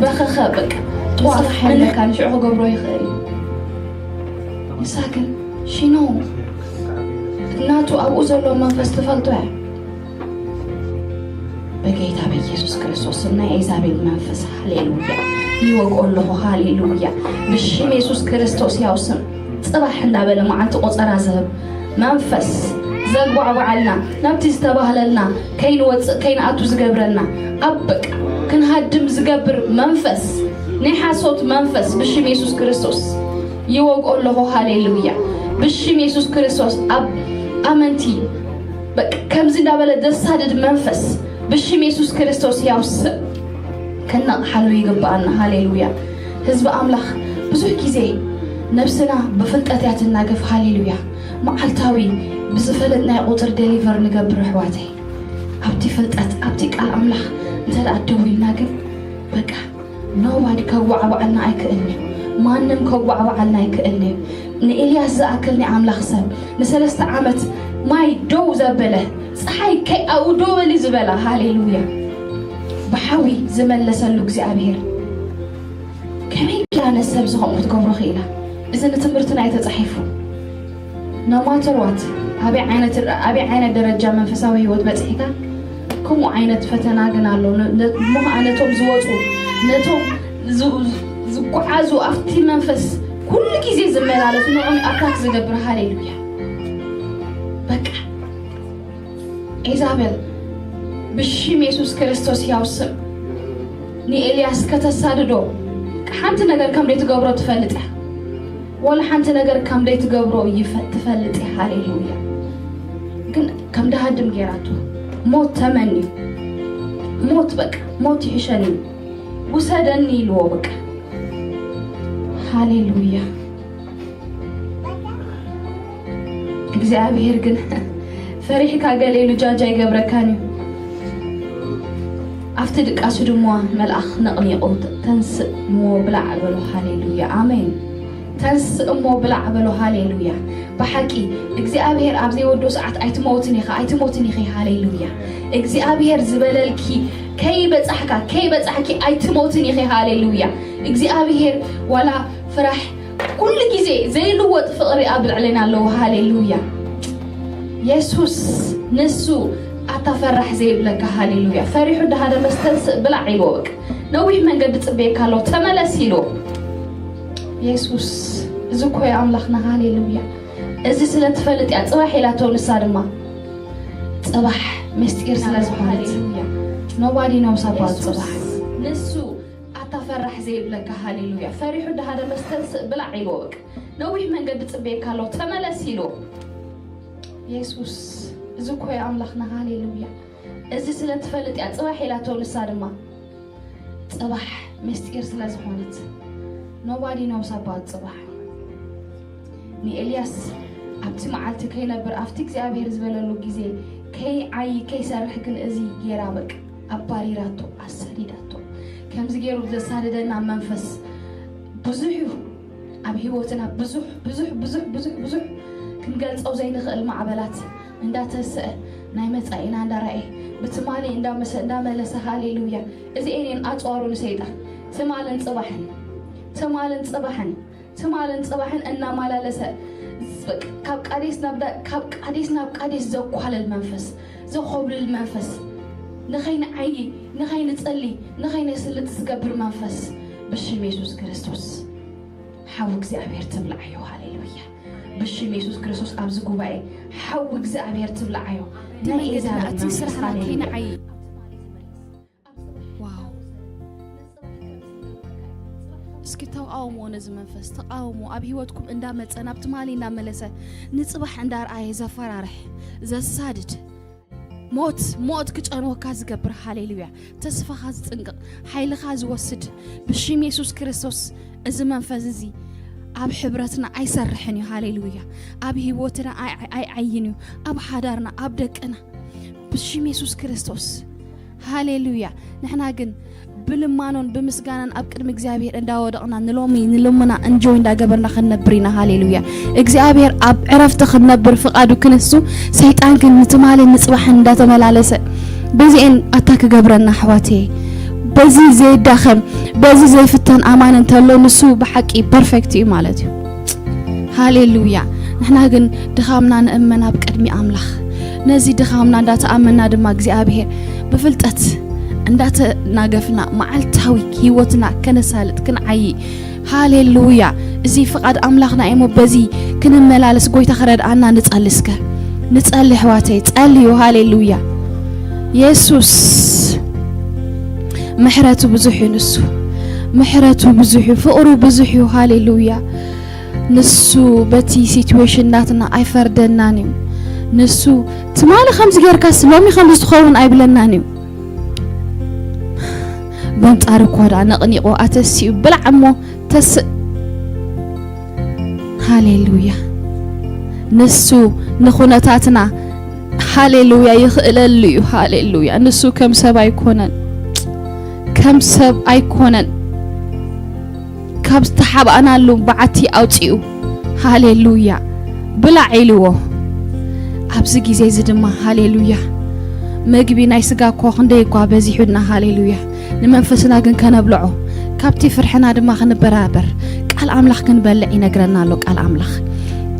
ረኸኸ በቃ ጥዋፍ መለካ ንሽዑ ክገብሮ ይኽእል እዩ። ንሳ ግን ሽኖ እናቱ ኣብኡ ዘሎ መንፈስ ትፈልጦ እያ። በጌታ በኢየሱስ ክርስቶስ ናይ ኤዛቤል መንፈስ ሃሌሉያ ይወግኦ ኣለኹ። ሃሌሉያ ብሽም የሱስ ክርስቶስ ያው ስም ጽባሕ እንዳበለ መዓልቲ ቆጸራ ዝህብ መንፈስ ዘግባዕባዓልና ናብቲ ዝተባህለልና ከይንወፅእ ከይንኣቱ ዝገብረና ኣብ በቃ ክንሃድም ዝገብር መንፈስ ናይ ሓሶት መንፈስ ብሽም የሱስ ክርስቶስ ይወግኦ ኣለኹ። ሃሌሉያ ብሽም የሱስ ክርስቶስ ኣብ ኣመንቲ በቃ ከምዚ እንዳበለ ዘሳድድ መንፈስ ብሽም የሱስ ክርስቶስ ያው ስም ከነቕሓሉ ይግብኣና። ሃሌሉያ ህዝቢ ኣምላኽ ብዙሕ ግዜ ነብስና ብፍልጠት እያ ትናገፍ። ሃሌሉያ መዓልታዊ ብዝፈለጥናይ ቁፅር ዴሊቨር ንገብር ኣሕዋተይ። ኣብቲ ፍልጠት ኣብቲ ቃል ኣምላኽ እንተ ደኣ ደው ኢልና ግን በቃ ኖባዲ ከጓዕባዓልና ኣይክእልን እዩ። ማንም ከጓዕባዓልና ኣይክእልን እዩ። ንኤልያስ ዝኣክል ናይ ኣምላኽ ሰብ ንሰለስተ ዓመት ማይ ደው ዘበለ ፀሓይ ከይ ኣብኡ ደው በሊ ዝበላ ሃሌሉያ ብሓዊ ዝመለሰሉ እግዚኣብሔር ከመይ ኢላ ነሰብ ዝኸምኡ ክትገብሮ ክኢላ? እዚ ንትምህርትና እዩ ተጻሒፉ። ኖማተር ዋት ኣበይ ዓይነት ኣበይ ዓይነት ደረጃ መንፈሳዊ ህይወት በጽሒካ ከምኡ ዓይነት ፈተና ግን ኣሎ። ነ- ነ- እሞ ኸዓ ነቶም ዝወፁ ነቶም ዝ- ዝጓዓዙ ኣብቲ መንፈስ ኩሉ ግዜ ዝመላለሱ ንኦም ኣታክ ዝገብር ሃሌሉያ በቃ ኤዛቤል ብሽም የሱስ ክርስቶስ ያው ስም ንኤልያስ ከተሳድዶ ሓንቲ ነገር ከም ደይትገብሮ ትፈልጥ እያ። ወላ ሓንቲ ነገር ከም ደይትገብሮ ይፈ- ትፈልጥ እያ። ሃሌሉያ። ግን ከም ድሃድም ገይራቶ ሞት ተመኒ ሞት በቃ ሞት ይሕሸኒ ውሰደኒ ኢልዎ በቃ ሃሌሉያ። እግዚኣብሔር ግን ፈሪሕካ ገለ ኢሉ ጃጃ ኣይገብረካን እዩ። ኣብቲ ድቃሱ ድማ መልኣኽ ነቕኒቑ ተንስእ እሞ ብላዕ በሎ። ሃሌሉያ ኣሜን። ተንስእ እሞ ብላዕ በሎ። ሃሌሉያ። ብሓቂ እግዚኣብሔር ኣብ ዘይወዶ ሰዓት ኣይትመውትን ኢኻ ኣይትሞትን ኢኺ። ሃሌሉያ። እግዚኣብሔር ዝበለልኪ ከይበጻሕካ ከይበጻሕኪ ኣይትሞትን ኢኺ። ሃሌሉያ። እግዚኣብሔር ዋላ ፍራሕ ኩሉ ግዜ ዘይልወጥ ፍቕሪ ኣብ ልዕሌና ኣለዎ። ሃሌሉያ የሱስ ንሱ ኣታ ፈራሕ ዘይብለካ። ሃሌሉያ ፈሪሑ ድሃደ መስተንስእ ብላዕ ኢልዎ በቃ ነዊሕ መንገዲ ጽበየካ ኣሎ ተመለስ ኢልዎ። የሱስ እዚ እኮ እዩ ኣምላኽና። ሃሌሉያ እዚ ስለ ትፈልጥ እያ ጽባሕ ኢላቶ ንሳ ድማ ጽባሕ ምስጢር ስለ ዝኾነት። Nobody knows about ጽባሕ ንሱ ኣታ ፈራሕ ዘይብለካ። ሃሌሉያ ፈሪሑ ድሃደ መስተንስእ ብላዕ ኢልዎ በቃ ነዊሕ መንገዲ ጽበየካ ኣሎ ተመለስ ኢልዎ። የሱስ እዚ እኮ እዩ ኣምላኽና። ሃሌሉያ እዚ ስለ ትፈልጥ እያ ጽባሕ ኢላቶ ንሳ ድማ ጽባሕ ምስጢር ስለ ዝኾነት። Nobody knows about ጽባሕ ንኤልያስ ኣብቲ መዓልቲ ከይነብር ኣብቲ እግዚኣብሔር ዝበለሉ ግዜ ከይዓይ ከይሰርሕ ግን እዚ ጌራ በቃ ኣባሪራቶ ኣሰዲዳቶ ከምዚ ገይሩ ዘሳደደና መንፈስ ብዙሕ እዩ ኣብ ህይወትና ብዙሕ ብዙሕ ብዙሕ ብዙሕ ብዙሕ ክንገልጸው ዘይንኽእል ማዕበላት እንዳተስአ ናይ መጻኢና እንዳራኤ ብትማሊ እንዳመሰ እንዳመለሰ ሃሌሉያ እዚ ኤኔን ኣጽዋሩ ንሰይጣን ትማልን ጽባሕን ትማልን ጽባሕን ትማልን ጽባሕን እናማላለሰ ካብ ቃዴስ ናብ ዳ- ካብ ቃዴስ ናብ ቃዴስ ዘኳልል መንፈስ ዘኾብልል መንፈስ ንኸይንዓዪ ንኸይንጸሊ ንኸይነስልጥ ዝገብር መንፈስ ብሽም የሱስ ክርስቶስ ሓዊ እግዚኣብሔር ትብልዓዮ። ሃሌሉያ ብሽም የሱስ ክርስቶስ ኣብዚ ጉባኤ ሓዊ እግዚኣብሔር ትብልዓዮ። ናይ ኤዛቤል እቲ መንፈስ ስራሕና ሃሌሉያ። ከይንዓዪ ዋው እስኪ ተቃውሞ ነዚ መንፈስ ተቃውሞ ኣብ ህይወትኩም እንዳመፀ ናብ ትማሊ እንዳመለሰ ንፅባሕ እንዳርኣየ ዘፈራርሕ ዘሳድድ ሞት ሞት ክጨንወካ ዝገብር ሃሌሉያ ተስፋኻ ዝጥንቅቕ ሓይልኻ ዝወስድ ብሽም የሱስ ክርስቶስ እዚ መንፈስ እዚ ኣብ ሕብረትና ኣይሰርሕን እዩ ሃሌሉያ ኣብ ህይወትና ኣይዓይን እዩ ኣብ ሓዳርና ኣብ ደቅና ብሽም የሱስ ክርስቶስ ሃሌሉያ ንሕና ግን ብልማኖን ብምስጋናን ኣብ ቅድሚ እግዚኣብሔር እንዳወደቕና ንሎሚ ንልምና እንጆይ እንዳገበርና ክንነብር ኢና ሃሌሉያ እግዚኣብሔር ኣብ ዕረፍቲ ክንነብር ፍቓዱ ክንሱ ሰይጣን ግን ንትማልን ንፅባሕን እንዳተመላለሰ በዚኤን ኣታ ክገብረና ኣሕዋተየ በዚ ዘይዳኸም በዚ ዘይፍተን ኣማኒ እንተሎ ንሱ ብሓቂ ፐርፌክት እዩ ማለት እዩ። ሃሌሉያ። ንሕና ግን ድኻምና ንእመን ኣብ ቅድሚ ኣምላኽ። ነዚ ድኻምና እንዳተኣመና ድማ እግዚኣብሔር ብፍልጠት እንዳተናገፍና መዓልታዊ ህይወትና ከነሳልጥ ክንዓዪ። ሃሌሉያ። እዚ ፍቓድ ኣምላኽና እዩ እሞ በዚ ክንመላለስ ጎይታ ክረድኣና ንጸሊ እስከ። ንጸሊ ኣሕዋተይ፣ ጸልዩ። ሃሌሉያ። የሱስ ምሕረቱ ብዙሕ እዩ ንሱ። ምሕረቱ ብዙሕ እዩ፣ ፍቕሩ ብዙሕ እዩ። ሃሌሉያ። ንሱ በቲ ሲትዌሽን ናትና ኣይፈርደናን እዩ። ንሱ ትማሊ ከምዚ ጌርካስ ሎሚ ከምዚ ትኸውን ኣይብለናን እዩ። በንጻር እኳ ደኣ ነቕኒቑ ኣተሲኡ ብላዕ እሞ ተስእ። ሃሌሉያ። ንሱ ንኹነታትና ሃሌሉያ ይኽእለሉ እዩ። ሃሌሉያ። ንሱ ከም ሰብ ኣይኮነን። ከም ሰብ ኣይኮነን። ካብ ዝተሓባእናሉ በዓቲ ኣውጺኡ። ሃሌሉያ። ብላዕ ኢልዎ። ኣብዚ ግዜ እዚ ድማ ሃሌሉያ። መግቢ ናይ ስጋ እኮ ክንደይ እኳ በዚሑና። ሃሌሉያ። ንመንፈስና ግን ከነብልዖ፣ ካብቲ ፍርሕና ድማ ክንበራበር፣ ቃል ኣምላኽ ክንበልዕ ይነግረና ኣሎ። ቃል ኣምላኽ፣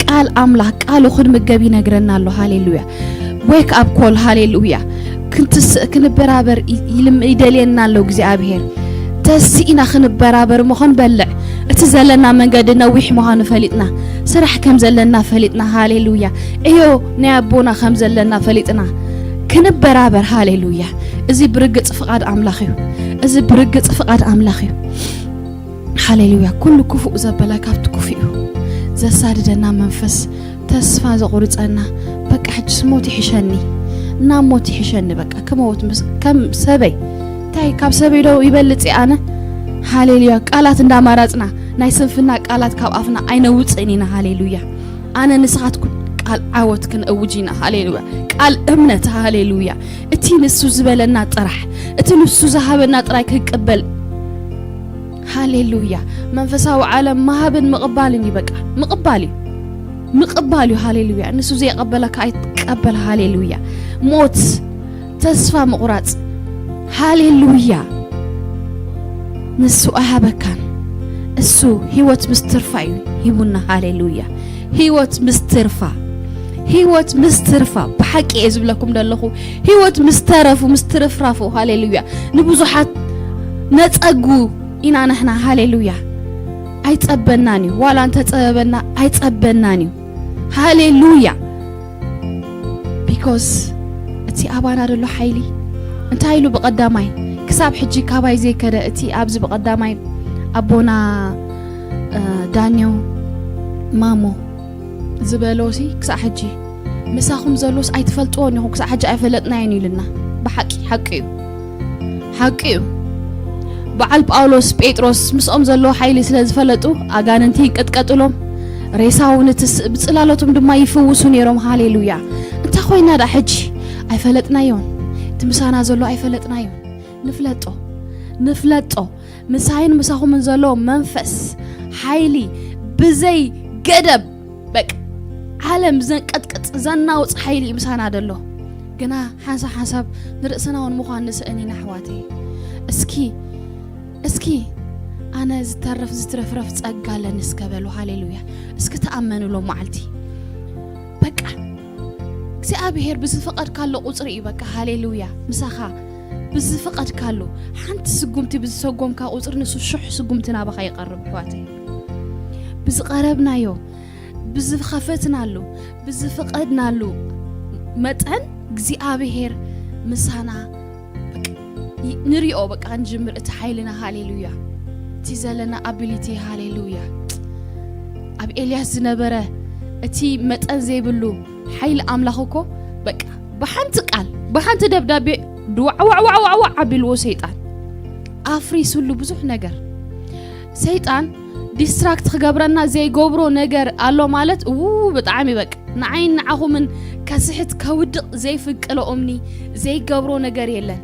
ቃል ኣምላኽ፣ ቃሉ ክንምገብ ይነግረና ኣሎ። ሃሌሉያ። ዌክ ኣፕ ኮል። ሃሌሉያ። ክንትስእ፣ ክንበራበር ይ-፣ ይልም-፣ ይደልየና ኣሎ እግዚኣብሔር። ተሲእና ክንበራበር እሞ ክንበልዕ፣ እቲ ዘለና መንገዲ ነዊሕ ምዃኑ ፈሊጥና፣ ስራሕ ከም ዘለና ፈሊጥና፣ ሃሌሉያ፣ ዕዮ ናይ ኣቦና ከም ዘለና ፈሊጥና ክንበራበር፣ ሃሌሉያ። እዚ ብርግጽ ፍቓድ ኣምላኽ እዩ። እዚ ብርግጽ ፍቓድ ኣምላኽ እዩ። ሃሌሉያ። ኩሉ ክፉእ ዘበለ ካብቲ ክፉእ እዩ። ዘሳድደና መንፈስ፣ ተስፋ ዘቑርጸና፣ በቃ ሕጅስ ሞት ይሕሸኒ፣ ናብ ሞት ይሕሸኒ፣ በቃ ክመውት ምስ-፣ ከም ሰበይ፣ እንታይ ካብ ሰበይ ዶ ይበልጽ እየ ኣነ? ሃሌሉያ። ቃላት እንዳማራጽና፣ ናይ ስንፍና ቃላት ካብ ኣፍና ኣይነውጽእን ኢና። ሃሌሉያ። ኣነ ንስኻትኩም ቃል ዓወት ክንእውጅ ኢና። ሃሌሉያ። ቃል እምነት። ሃሌሉያ። እቲ ንሱ ዝበለና ጥራሕ፣ እቲ ንሱ ዝሃበና ጥራይ ክንቅበል። ሃሌሉያ። መንፈሳዊ ዓለም ምሃብን ምቕባልን እዩ። በቃ ምቕባል እዩ። ምቕባል እዩ። ሃሌሉያ። ንሱ ዘይቀበለካ ኣይትቀበል። ሃሌሉያ። ሞት፣ ተስፋ ምቑራጽ። ሃሌሉያ። ንሱ ኣይሃበካን። እሱ ህይወት ምስ ትርፋ እዩ ሂቡና። ሃሌሉያ። ህይወት ምስ ትርፋ፣ ህይወት ምስ ትርፋ። ብሓቂ እየ ዝብለኩም ዘለኹ፣ ህይወት ምስ ተረፉ፣ ምስ ትርፍራፉ፣ ሃሌሉያ፣ ንብዙሓት ነጸጉ ኢና ንሕና። ሃሌሉያ። ኣይጸበናን እዩ፣ ዋላ እንተጸበበና ኣይጸበናን እዩ። ሃሌሉያ። ቢኮዝ እቲ ኣባና ዘሎ ሓይሊ እንታይ ኢሉ ብቐዳማይ ክሳብ ሕጂ ካባይ ዘይከደ፣ እቲ ኣብዚ ብቐዳማይ ኣቦና፣ እ፣ ዳንዮ ማሞ ዝበሎሲ ክሳብ ሕጂ ምሳኹም ዘሎስ ኣይትፈልጥዎን ኢኹም፣ ክሳብ ሕጂ ኣይፈለጥናዮን ኢሉና። ብሓቂ ሓቂ እዩ፣ ሓቂ እዩ። በዓል ጳውሎስ፣ ጴጥሮስ ምስኦም ዘለዎ ሓይሊ ስለ ዝፈለጡ ኣጋንንቲ ይንቀጥቀጥሎም፣ ሬሳ እውን እቲ ስ-፣ ብጽላሎቶም ድማ ይፍውሱ ነይሮም። ሃሌሉያ። እንታይ ኮይና ደኣ ሕጂ? ኣይፈለጥናዮን። እቲ ምሳና ዘሎ ኣይፈለጥናዮን። ንፍለጦ፣ ንፍለጦ። ምሳይን ምሳኹምን ዘሎ መንፈስ፣ ሓይሊ፣ ብዘይ ገደብ፣ በቃ፣ ዓለም ዘንቀጥቅጥ፣ ዘናውጽ ሓይሊ እዩ ምሳና ዘሎ። ግና ሓንሳብ ሓንሳብ ንርእስና እውን ምዃን ንስእን ኢና፣ ኣሕዋተይ። እስኪ፣ እስኪ፣ ኣነ ዝተርፍ ዝትረፍረፍ ጸጋ ኣለኒ እስከ በሉ። ሃሌሉያ። እስኪ ተኣመኑ ሎም መዓልቲ። በቃ፣ እግዚኣብሔር ብዝፈቐድካሉ ቁጽሪ እዩ፣ በቃ፣ ሃሌሉያ፣ ምሳኻ ብዝፈቐድካሉ። ሓንቲ ስጉምቲ ብዝሰጎምካ ቁጽሪ ንሱ ሽሕ ስጉምቲ ናባኻ ይቐርብ፣ ኣሕዋተይ። ብዝቐረብናዮ፣ ብዝኸፈትናሉ፣ ብዝፈቐድናሉ መጠን እግዚኣብሔር ምሳና፣ በቃ፣ ይ-፣ ንሪኦ፣ በቃ፣ ንጅምር እቲ ሓይልና። ሃሌሉያ። እቲ ዘለና ኣቢሊቲ። ሃሌሉያ። ኣብ ኤልያስ ዝነበረ እቲ መጠን ዘይብሉ ሓይሊ ኣምላኽ እኮ፣ በቃ፣ ብሓንቲ ቃል፣ ብሓንቲ ደብዳቤ ድዋዕዋዕዋዕዋዕ ኣቢልዎ ሰይጣን። ኣፍሪሱሉ ብዙሕ ነገር። ሰይጣን ዲስትራክት ክገብረና ዘይገብሮ ነገር ኣሎ ማለት፣ እዉ፣ ብጣዕሚ፣ በቃ፣ ንዓይን ንዓኹምን ከስሕት ከውድቕ ዘይፍቅሎ እምኒ ዘይገብሮ ነገር የለን።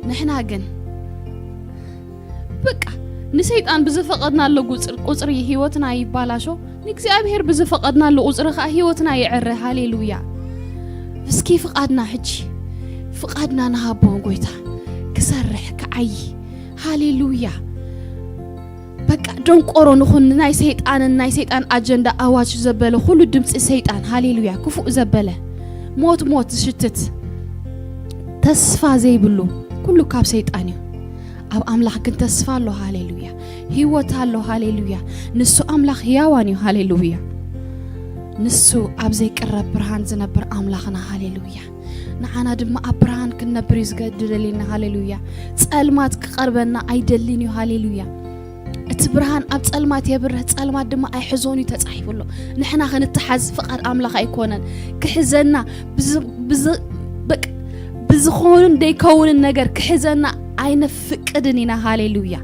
ንሕና ግን፣ በቃ፣ ንሰይጣን ብዝፈቐድናሉ ቁጽር-፣ ቁጽሪ ህይወትና ይባላሾ፣ ንእግዚኣብሔር ብዝፈቐድናሉ ቁጽሪ ኸኣ ህይወትና ይዕረ። ሃሌሉያ። እስኪ ፍቓድና ሕጂ፣ ፍቓድና ንሃቦ ጎይታ ክሰርሕ፣ ክዓዪ። ሃሌሉያ። በቃ ደንቆሮ ንኹን፣ ናይ ሰይጣንን ናይ ሰይጣን ኣጀንዳ ኣዋጅ ዘበለ ኩሉ ድምፂ ሰይጣን፣ ሃሌሉያ፣ ክፉእ ዘበለ፣ ሞት ሞት ዝሽትት፣ ተስፋ ዘይብሉ፣ ኩሉ ካብ ሰይጣን እዩ። ኣብ ኣምላኽ ግን ተስፋ ኣሎ፣ ሃሌሉያ። ህይወት ኣሎ፣ ሃሌሉያ። ንሱ ኣምላኽ ህያዋን እዩ፣ ሃሌሉያ። ንሱ ኣብ ዘይቅረብ ብርሃን ዝነብር ኣምላኽና፣ ሃሌሉያ። ንዓና ድማ ኣብ ብርሃን ክንነብር እዩ ዝገድደልና፣ ሃሌሉያ። ጸልማት ክቐርበና ኣይደልን እዩ፣ ሃሌሉያ። እቲ ብርሃን ኣብ ጸልማት የብርህ፣ ጸልማት ድማ ኣይሕዞን እዩ ተጻሒፉ ኣሎ። ንሕና ክንተሓዝ ፍቓድ ኣምላኽ ኣይኮነን። ክሕዘና ብዝ-፣ ብዝ-፣ በቅ-፣ ብዝኾንን ደይከውንን ነገር ክሕዘና ኣይነፍቅድን ኢና። ሃሌሉያ።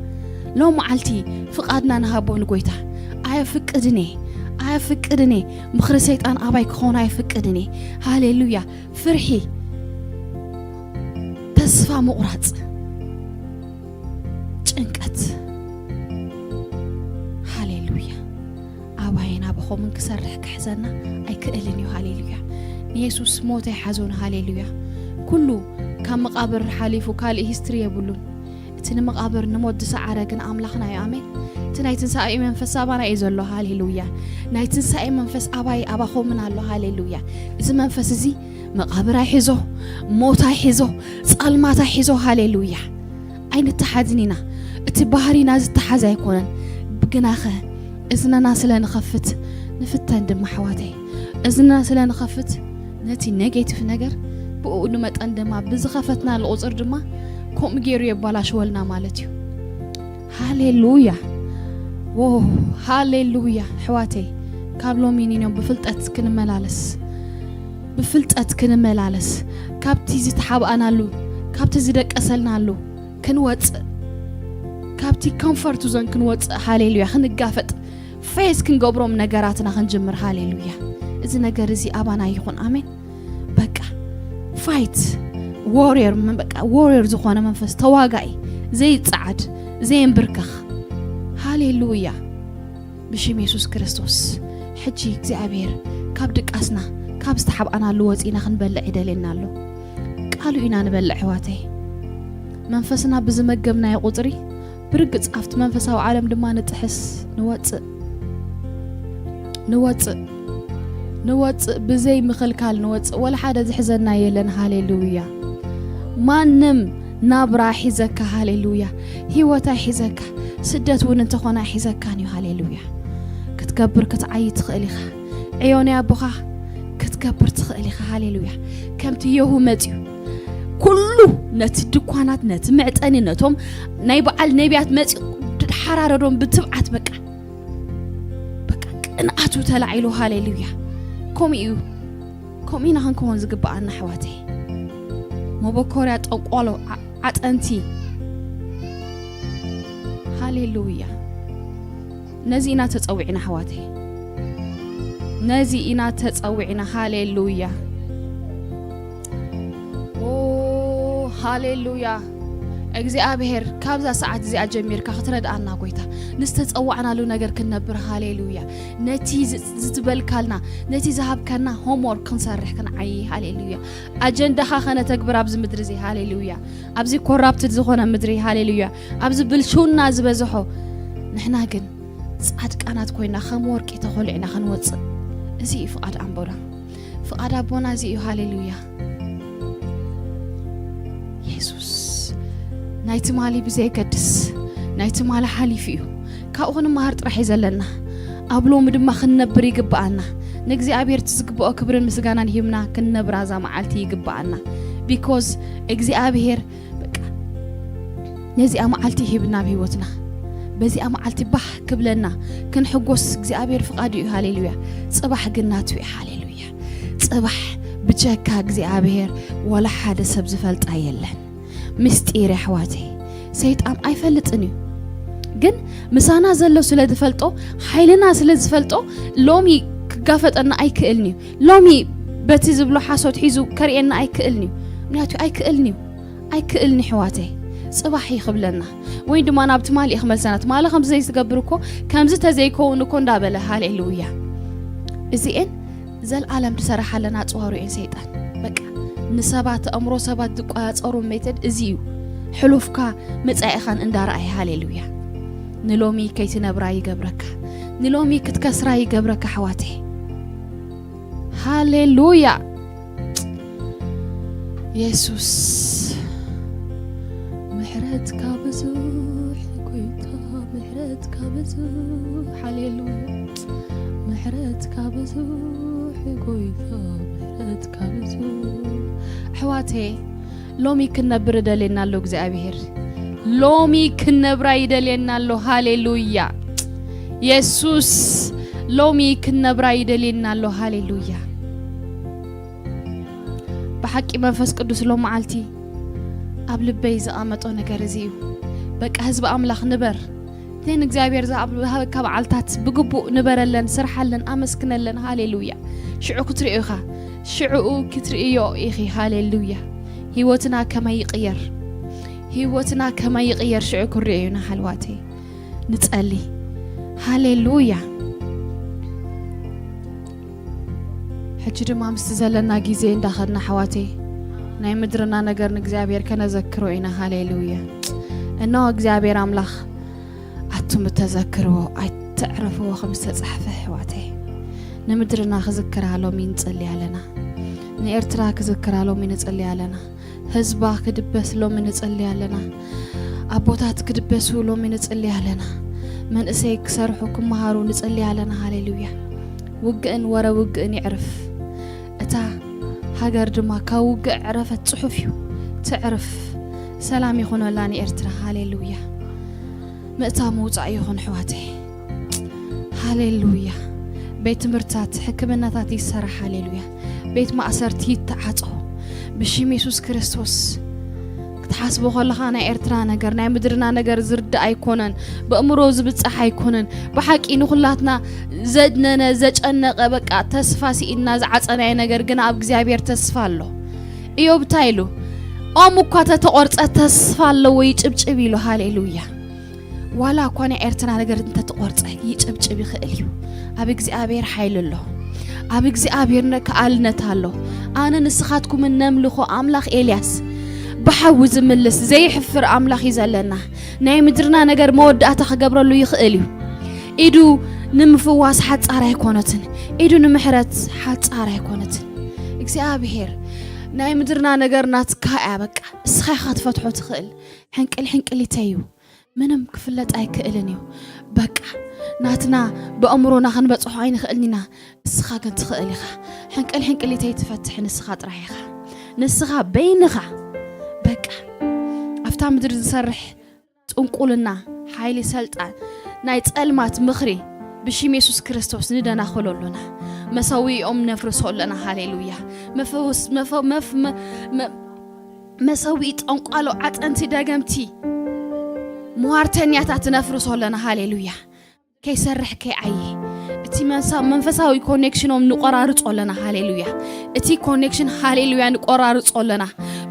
ሎም መዓልቲ ፍቓድና ንሃቦ ንጎይታ። ኣየፍቅድን እየ፣ ኣየፍቅድን እየ። ምኽሪ ሰይጣን ኣባይ ክኾን ኣየፍቅድን እየ። ሃሌሉያ። ፍርሒ፣ ተስፋ ምቑራጽ፣ ጭንቀት፣ ሃሌሉያ። ኣባይን ኣባኹምን ክሰርሕ ክሕዘና ኣይክእልን እዩ። ሃሌሉያ። ንየሱስ ሞት ኣይሓዞን። ሃሌሉያ። ኩሉ ካብ መቓብር ሓሊፉ ካልእ ሂስትሪ የብሉን። እቲ ንመቓብር ንሞት ዝሰዓረ ግን ኣምላኽና እዩ። ኣሜን። እቲ ናይ ትንሳኤ መንፈስ ኣባና እዩ ዘሎ። ሃሌሉያ። ናይ ትንሳኤ መንፈስ ኣባይ ኣባኹምን ኣሎ። ሃሌሉያ። እዚ መንፈስ እዚ መቓብር ኣይሕዞ፣ ሞት ኣይሕዞ፣ ጸልማት ኣይሕዞ። ሃሌሉያ። ኣይንተሓዝን ኢና። እቲ ባህሪና ዝተሓዘ ኣይኮነን። ብግናኸ እዝንና ስለ ንኸፍት ንፍተን ድማ፣ ኣሕዋተይ። እዝንና ስለ ንኸፍት ነቲ ኔጌቲቭ ነገር ብኡ ንመጠን ድማ ብዝኸፈትናሉ ቁጽር ድማ ከምኡ ገይሩ የባላሽወልና ማለት እዩ። ሃሌሉያ። ዎ፣ ሃሌሉያ። ኣሕዋተይ፣ ካብ ሎሚ ንዮም ብፍልጠት ክንመላለስ፣ ብፍልጠት ክንመላለስ፣ ካብቲ ዝተሓብኣናሉ፣ ካብቲ ዝደቀሰልናሉ ክንወጽእ፣ ካብቲ ኮምፎርት ዞን ክንወጽእ፣ ሃሌሉያ፣ ክንጋፈጥ፣ ፌስ ክንገብሮም ነገራትና ክንጅምር፣ ሃሌሉያ። እዚ ነገር እዚ ኣባና ይኹን። ኣሜን። በቃ ፋይት ዋሪየር፣ በቃ ዋሪየር ዝኾነ መንፈስ፣ ተዋጋኢ፣ ዘይጸዓድ፣ ዘየንብርከኽ። ሃሌሉያ። ብሽም የሱስ ክርስቶስ፣ ሕጂ እግዚኣብሔር ካብ ድቃስና፣ ካብ ዝተሓብኣናሉ ወጺእና ክንበልዕ ይደልየና ኣሎ። ቃሉ ኢና ንበልዕ፣ ኣሕዋተይ። መንፈስና ብዝመገብናዮ ቁጽሪ፣ ብርግጽ ኣብቲ መንፈሳዊ ዓለም ድማ ንጥሕስ፣ ንወጽእ፣ ንወጽእ፣ ንወጽእ፣ ብዘይ ምኽልካል ንወጽእ። ወላ ሓደ ዝሕዘና የለን። ሃሌሉያ። ማንም ናብራ ሒዘካ፣ ሃሌሉያ። ህይወት ኣይሒዘካ። ስደት እውን እንተኾነ ኣይሒዘካን እዩ። ሃሌሉያ። ክትገብር ክትዓይ ትኽእል ኢኻ። ዕዮ ናይ ኣቦኻ ክትገብር ትኽእል ኢኻ። ሃሌሉያ። ከምቲ የሁ መጺኡ ኩሉ ነቲ ድኳናት፣ ነቲ መዕጠኒ፣ ነቶም ናይ በዓል ነቢያት መጺኡ ድሓራረዶም ብትብዓት፣ በቃ፣ በቃ ቅንኣቱ ተላዒሉ። ሃሌሉያ። ከምኡ እዩ። ከምኡ ኢና ክንከውን ዝግብኣና፣ ኣሕዋተይ። መበኮርያ ጠንቋሎ ዓ-፣ ዓጠንቲ። ሃሌሉያ። ነዚ ኢና ተጸዊዕና፣ ኣሕዋተይ። ነዚ ኢና ተጸዊዕና። ሃሌሉያ። ኦ፣ ሃሌሉያ። እግዚኣብሔር፣ ካብዛ ሰዓት እዚኣ ጀሚርካ ክትረድኣና፣ ጎይታ፣ ንዝተጸዋዕናሉ ነገር ክንነብር። ሃሌሉያ። ነቲ ዝ-፣ ዝትበልካልና፣ ነቲ ዝሃብካና ሆምወርክ ክንሰርሕ፣ ክንዓዪ። ሃሌሉያ። ኣጀንዳኻ ከነተግብር ኣብዚ ምድሪ እዚ። ሃሌሉያ። ኣብዚ ኮራፕትድ ዝኾነ ምድሪ። ሃሌሉያ። ኣብዚ ብልሽውና ዝበዝሖ፣ ንሕና ግን ጻድቃናት ኮይና ከም ወርቂ ተኾሊዕና ክንወጽእ። እዚ እዩ ፍቓድ ኣቦና። ፍቓድ ኣቦና እዚ እዩ። ሃሌሉያ። የሱስ፣ ናይ ትማሊ ብዘየገድስ፣ ናይ ትማሊ ሓሊፉ እዩ። ካብኡ ክንመሃር ጥራሕ እዩ ዘለና። ኣብ ሎሚ ድማ ክንነብር ይግብኣና። ንእግዚኣብሔር እቲ ዝግብኦ ክብርን ምስጋናን ሂብና ክንነብራ እዛ መዓልቲ ይግብኣና። ቢኮዝ እግዚኣብሔር፣ በቃ፣ ነዚኣ መዓልቲ ሂብና ኣብ ህይወትና። በዚኣ መዓልቲ ባህ ክብለና፣ ክንሕጎስ እግዚኣብሔር ፍቓዱ እዩ። ሃሌሉያ። ጽባሕ ግን ናቱ እዩ። ሃሌሉያ። ጽባሕ ብጀካ እግዚኣብሔር ዋላ ሓደ ሰብ ዝፈልጣ የለን። ምስጢር፣ ኣሕዋተይ፣ ሰይጣን ኣይፈልጥን እዩ። ግን ምሳና ዘሎ ስለ ዝፈልጦ፣ ሓይልና ስለ ዝፈልጦ፣ ሎሚ ክጋፈጠና ኣይክእልን እዩ። ሎሚ በቲ ዝብሎ ሓሶት ሒዙ ከርእየና ኣይክእልን እዩ። ምክንያቱ ኣይክእልን እዩ። ኣይክእልን፣ ኣሕዋተይ። ጽባሕ እዩ ክብለና። ወይ ድማ ናብ ትማሊ እዩ ክመልሰና። ትማሊ ከምዚ ዘይትገብር እኮ፣ ከምዚ ተዘይከውን እኮ እንዳበለ፣ ሃሌሉያ። እዚኤን ዘልኣለም ዝሰራሓለን ኣጽዋሩ እየን ሰይጣን። በቃ፣ ንሰባት፣ ኣእምሮ ሰባት ዝቆጻጸሩ ሜተድ እዚ እዩ። ሕሉፍካ መጻኢኻን እንዳረኣየ፣ ሃሌሉያ። ንሎሚ ከይትነብራ ይገብረካ። ንሎሚ ክትከስራ ይገብረካ ኣሕዋተይ። ሃሌሉያ። የሱስ፣ ምሕረትካ ብዙሕ ጎይታ፣ ምሕረትካ ብዙሕ። ሃሌሉያ። ምሕረትካ ብዙሕ ጎይታ፣ ምሕረትካ ብዙሕ። ኣሕዋተይ፣ ሎሚ ክንነብር እደልየና ኣሎ እግዚኣብሔር። ሎሚ ክንነብራ ይደልየና ኣሎ። ሃሌሉያ። የሱስ፣ ሎሚ ክንነብራ ይደልየና ኣሎ። ሃሌሉያ። ብሓቂ መንፈስ ቅዱስ ሎም መዓልቲ ኣብ ልበይ ዝቐመጦ ነገር እዚ እዩ። በቃ ህዝቢ ኣምላኽ ንበር። እተን እግዚኣብሔር ዝሃብ-፣ ዝሃበካ በዓልታት ብግቡእ ንበረለን፣ ስርሓለን፣ ኣመስግነለን። ሃሌሉያ። ሽዑ ክትርእዮ ኢኻ። ሽዕኡ ክትርእዮ ኢኺ። ሃሌሉያ። ህይወትና ከመይ ይቕየር? ህይወትና ከመይ ይቕየር? ሽዑ ክንርእዮ ኢና ኣሕዋተይ። ንጸሊ። ሃሌሉያ። ሕጂ ድማ ምስቲ ዘለና ግዜ እንዳኸድና ኣሕዋተይ፣ ናይ ምድርና ነገር ንእግዚኣብሔር ከነዘክሮ ኢና። ሃሌሉያ። እነሆ እግዚኣብሔር ኣምላኽ፣ ኣቱም እተዘክርዎ ኣይትዕረፍዎ ከም ዝተጻሕፈ ኣሕዋተይ፣ ንምድርና ክዝክራ ሎሚ ንጽሊ ኣለና። ንኤርትራ ክዝክራ ሎሚ ንጽሊ ኣለና። ህዝባ ክድበስ ሎሚ ንጽሊ ኣለና። ኣቦታት ክድበሱ ሎሚ ንጽሊ ኣለና። መንእሰይ ክሰርሑ ክመሃሩ ንጽሊ ኣለና። ሃሌሉያ። ውግእን ወረ ውግእን ይዕርፍ። እታ ሃገር ድማ ካብ ውግእ ዕረፈት ጽሑፍ እዩ። ትዕርፍ። ሰላም ይኹነላ ንኤርትራ። ሃሌሉያ። ምእታው ምውጻእ ይኹን ኣሕዋተይ። ሃሌሉያ። ቤት ትምህርትታት፣ ሕክምናታት ይሰራሕ። ሃሌሉያ። ቤት ማእሰርቲ ይተዓጾ ብሽም የሱስ ክርስቶስ። ክትሓስቦ ከለኻ ናይ ኤርትራ ነገር፣ ናይ ምድርና ነገር ዝርዳእ ኣይኮነን። በእምሮ ዝብጻሕ ኣይኮነን። ብሓቂ ንኹላትና ዘድነነ፣ ዘጨነቐ፣ በቃ ተስፋ ስኢንና ዝዓጸናዮ ነገር ግን ኣብ እግዚኣብሔር ተስፋ ኣሎ። ኢዮብ እንታይ ኢሉ? ኦም እኳ ተተቖርጸ ተስፋ ኣለዎ ይጭብጭብ ኢሉ። ሃሌሉያ። ዋላ እኳ ናይ ኤርትራ ነገር እንተተቖርጸ ይጭብጭብ ይኽእል እዩ። ኣብ እግዚኣብሔር ሓይሊ ኣሎ። ኣብ እግዚኣብሔር ነ-፣ ከኣልነት ኣሎ። ኣነ ንስኻትኩምን ነምልኾ ኣምላኽ ኤልያስ ብሓዊ ዝምልስ ዘይሕፍር ኣምላኽ እዩ ዘለና። ናይ ምድርና ነገር መወዳእታ ክገብረሉ ይኽእል እዩ። ኢዱ ንምፍዋስ ሓጻር ኣይኮነትን። ኢዱ ንምሕረት ሓጻር ኣይኮነትን። እግዚኣብሔር ናይ ምድርና ነገር ናትካ እያ። በቃ እስኻ ኢኻ ክትፈትሖ ትኽእል። ሕንቅል ሕንቅሊተይ እዩ። ምንም ክፍለጥ ኣይክእልን እዩ። በቃ ናትና ብኣእምሮና ክንበጽሖ ኣይንኽእልን ኢና። ንስኻ ግን ትኽእል ኢኻ። ሕንቅል ሕንቅሊተይ ትፈትሕ ንስኻ ጥራሕ ኢኻ። ንስኻ በይንኻ በቃ ኣብታ ምድሪ ዝሰርሕ ጥንቁልና፣ ሓይሊ፣ ሰልጣን ናይ ጸልማት ምኽሪ ብሽም የሱስ ክርስቶስ ንደናኸሎ ኣሎና። መሰዊኦም ነፍርሶ ኣለና። ሃሌሉያ። መፈውስ-፣ መፈ-፣ መፍ-፣ መ-፣ መ-፣ መሰዊኢ ጠንቋሎ፣ ዓጠንቲ ደገምቲ፣ ሟርተኛታት ነፍርሶ ኣለና። ሃሌሉያ። ከይሰርሕ ከይዓዪ እቲ መንሳ-፣ መንፈሳዊ ኮኔክሽኖም ንቆራርጾ ኣለና። ሃሌሉያ። እቲ ኮኔክሽን፣ ሃሌሉያ፣ ንቆራርጾ ኣለና።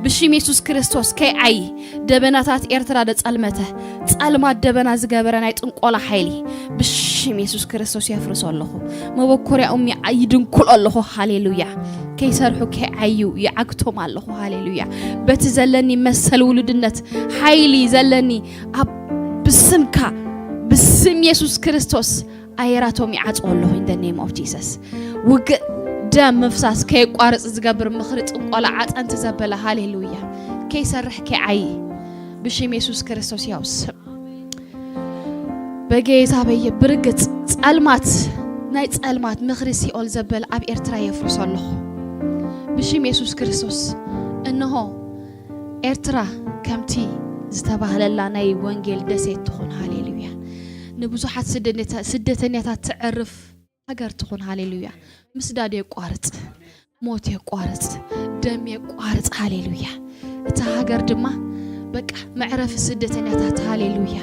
ብሽም የሱስ ክርስቶስ ከይዓዪ። ደበናታት ኤርትራ ደጸልመተ፣ ጸልማት ደበና ዝገበረ ናይ ጥንቆላ ሓይሊ ብሽም የሱስ ክርስቶስ የፍርሶ ኣለኹ። መበኮርያኦም ይዓ-፣ ይድንኩሎ ኣለኹ። ሃሌሉያ። ከይሰርሑ ከይዓዩ ይዓግቶም ኣለኹ። ሃሌሉያ። በቲ ዘለኒ መሰል ውሉድነት ሓይሊ ዘለኒ ኣብ ብስምካ፣ ብስም የሱስ ክርስቶስ ኣየራቶም ይዓጽዎ ኣለኹ። In the name of Jesus። ውግእ ደም ምፍሳስ ከየቋርጽ ዝገብር ምኽሪ ጥንቆላ ዓጠንቲ ዘበለ። ሃሌሉያ። ከይሰርሕ ከይዓዪ ብሽም የሱስ ክርስቶስ ያው ስም በጌታ በየ ብርግጽ ጸልማት ናይ ጸልማት ምኽሪ ሲኦል ዘበለ ኣብ ኤርትራ የፍርሶ ኣለኹ ብሽም የሱስ ክርስቶስ። እንሆ ኤርትራ ከምቲ ዝተባህለላ ናይ ወንጌል ደሴት ትኹን። ሃሌሉያ። ንብዙሓት ስደተኛ-፣ ስደተኛታት ትዕርፍ ሃገር ትኹን። ሃሌሉያ። ምስዳድ የቋርጽ፣ ሞት የቋርጽ፣ ደም የቋርጽ። ሃሌሉያ። እታ ሃገር ድማ በቃ መዕረፊ ስደተኛታት። ሃሌሉያ።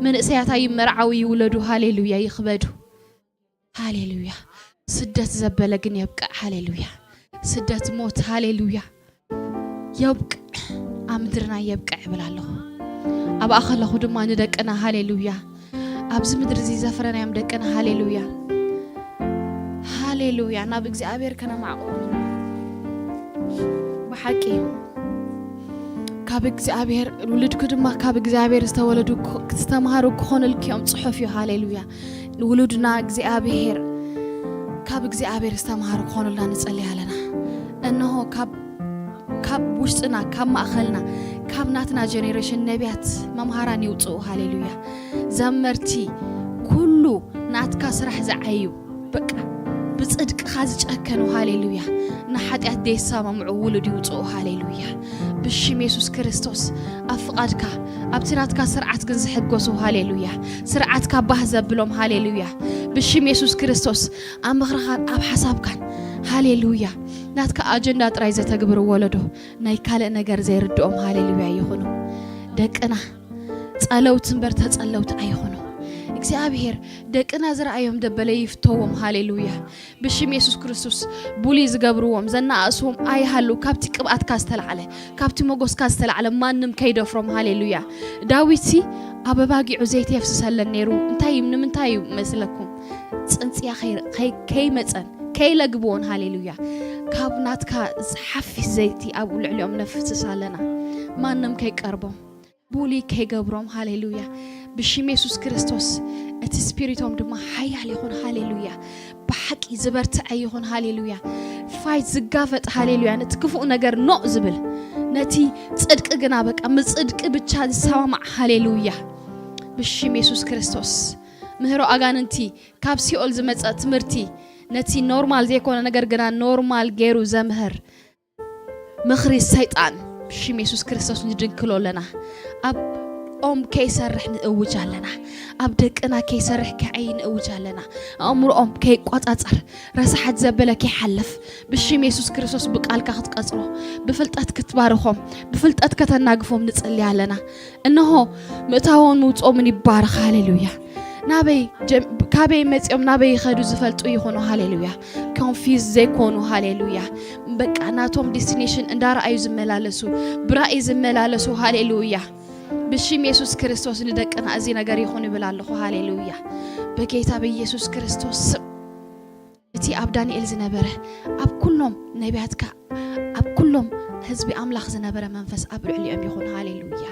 መንእሰያት ኣይመርዓዊ ይውለዱ። ሃሌሉያ። ይኽበዱ። ሃሌሉያ። ስደት ዘበለ ግን የብቅዕ። ሃሌሉያ። ስደት ሞት። ሃሌሉያ። የብቅዕ። ኣብ ምድርና የብቅዕ እብል ኣለኹ። ኣብኣ ከለኹ ድማ ንደቅና፣ ሃሌሉያ፣ ኣብዚ ምድሪ እዚ ዘፍረናዮም ደቅና፣ ሃሌሉያ፣ ሃሌሉያ፣ ናብ እግዚኣብሔር ከነማዕቆም ኢና። ብሓቂ ካብ እግዚኣብሔር ውሉድኩ ድማ ካብ እግዚኣብሔር ዝተወለዱ ክስተምሃሩ ክኾኑልኪ እዮም ጽሑፍ እዩ። ሃሌሉያ። ውሉድና እግዚኣብሔር ካብ እግዚኣብሔር ዝተምሃሩ ክኾኑልና ንጸልይ ኣለና። እንሆ ካብ ውሽጥና ካብ ማእኸልና ካብ ናትና ጀኔሬሽን ነቢያት መምሃራን ይውፅኡ። ሃሌሉያ። ዘመርቲ ኩሉ ናትካ ስራሕ ዝዓዩ በቃ ብፅድቅኻ ዝጨከኑ። ሃሌሉያ። ንሓጢኣት ደይሰማምዑ ውሉድ ይውፅኡ። ሃሌሉያ። ብሽም የሱስ ክርስቶስ ኣብ ፍቓድካ ኣብቲ ናትካ ስርዓት ግን ዝሕገሱ። ሃሌሉያ። ስርዓትካ ባህ ዘብሎም። ሃሌሉያ። ብሽም የሱስ ክርስቶስ ኣብ ምኽርኻን ኣብ ሓሳብካን። ሃሌሉያ። ናትካ ኣጀንዳ ጥራይ ዘተግብሩ ወለዶ ናይ ካልእ ነገር ዘይርድኦም። ሃሌሉያ። ይኹኑ ደቅና ጸለውቲ እምበር ተጸለውቲ ኣይኹኑ። እግዚኣብሔር ደቅና ዝረኣዮም ደበለ ይፍተዎም። ሃሌሉያ። ብሽም የሱስ ክርስቶስ ቡሊ ዝገብርዎም ዘናኣእስዎም ኣይሃሉ። ካብቲ ቅብኣትካ ዝተላዕለ ካብቲ መጎስካ ዝተላዕለ ማንም ከይደፍሮም። ሃሌሉያ። ዳዊትሲ ኣብ ኣባጊዑ ዘይተየፍስሰለን ነይሩ። እንታይ እዩ ንምንታይ እዩ መስለኩም? ጽንጽያ ከይመጸን ከይለግብዎን። ሃሌሉያ። ካብ ናትካ ሓፊስ ዘይቲ ኣብኡ ልዕሊኦም ነፍስስ ኣለና። ማንም ከይቀርቦም ቡሊ ከይገብሮም። ሃሌሉያ። ብሽም የሱስ ክርስቶስ እቲ ስፒሪቶም ድማ ሓያል ይኹን። ሃሌሉያ። ብሓቂ ዝበርትዐ ይኹን። ሃሌሉያ። ፋይት ዝጋፈጥ። ሃሌሉያ። ነቲ ክፉእ ነገር ኖእ ዝብል ነቲ ጽድቂ ግና በቃ ምጽድቂ ብቻ ዝሰማማዕ። ሃሌሉያ። ብሽም የሱስ ክርስቶስ ምህሮ ኣጋንንቲ ካብ ሲኦል ዝመጸ ትምህርቲ ነቲ ኖርማል ዘይኮነ ነገር ግና ኖርማል ገይሩ ዘምህር ምኽሪ ሰይጣን ብሽም የሱስ ክርስቶስ ንድንክሎ ኣለና። ኣብ ኦም ከይሰርሕ ንእውጅ ኣለና። ኣብ ደቅና ከይሰርሕ ከዐይ ንእውጅ ኣለና። ኣእምሮኦም ከይቆጻጸር ረሳሓት ዘበለ ከይሓልፍ ብሽም የሱስ ክርስቶስ ብቃልካ ክትቀጽሮ ብፍልጠት ክትባርኾም ብፍልጠት ከተናግፎም ንጽሊ ኣለና። እንሆ ምእታዎም ምውፅኦምን ይባረኽ። ሃሌሉያ። ናበይ ካበይ መፂኦም ናበይ ይኸዱ ዝፈልጡ ይኾኑ። ሃሌሉያ። ኮንፊዝ ዘይኮኑ። ሃሌሉያ። በቃ ናቶም ዲስቲኔሽን እንዳረኣዩ ዝመላለሱ ብራእይ ዝመላለሱ። ሃሌሉያ። ብሽም የሱስ ክርስቶስ ንደቅና እዚ ነገር ይኹን ይብል ኣለኹ። ሃሌሉያ። በጌታ በኢየሱስ ክርስቶስ ስም እቲ ኣብ ዳንኤል ዝነበረ ኣብ ኩሎም ነቢያትካ ኣብ ኩሎም ህዝቢ ኣምላኽ ዝነበረ መንፈስ ኣብ ልዕሊኦም ይኹን። ሃሌሉያ።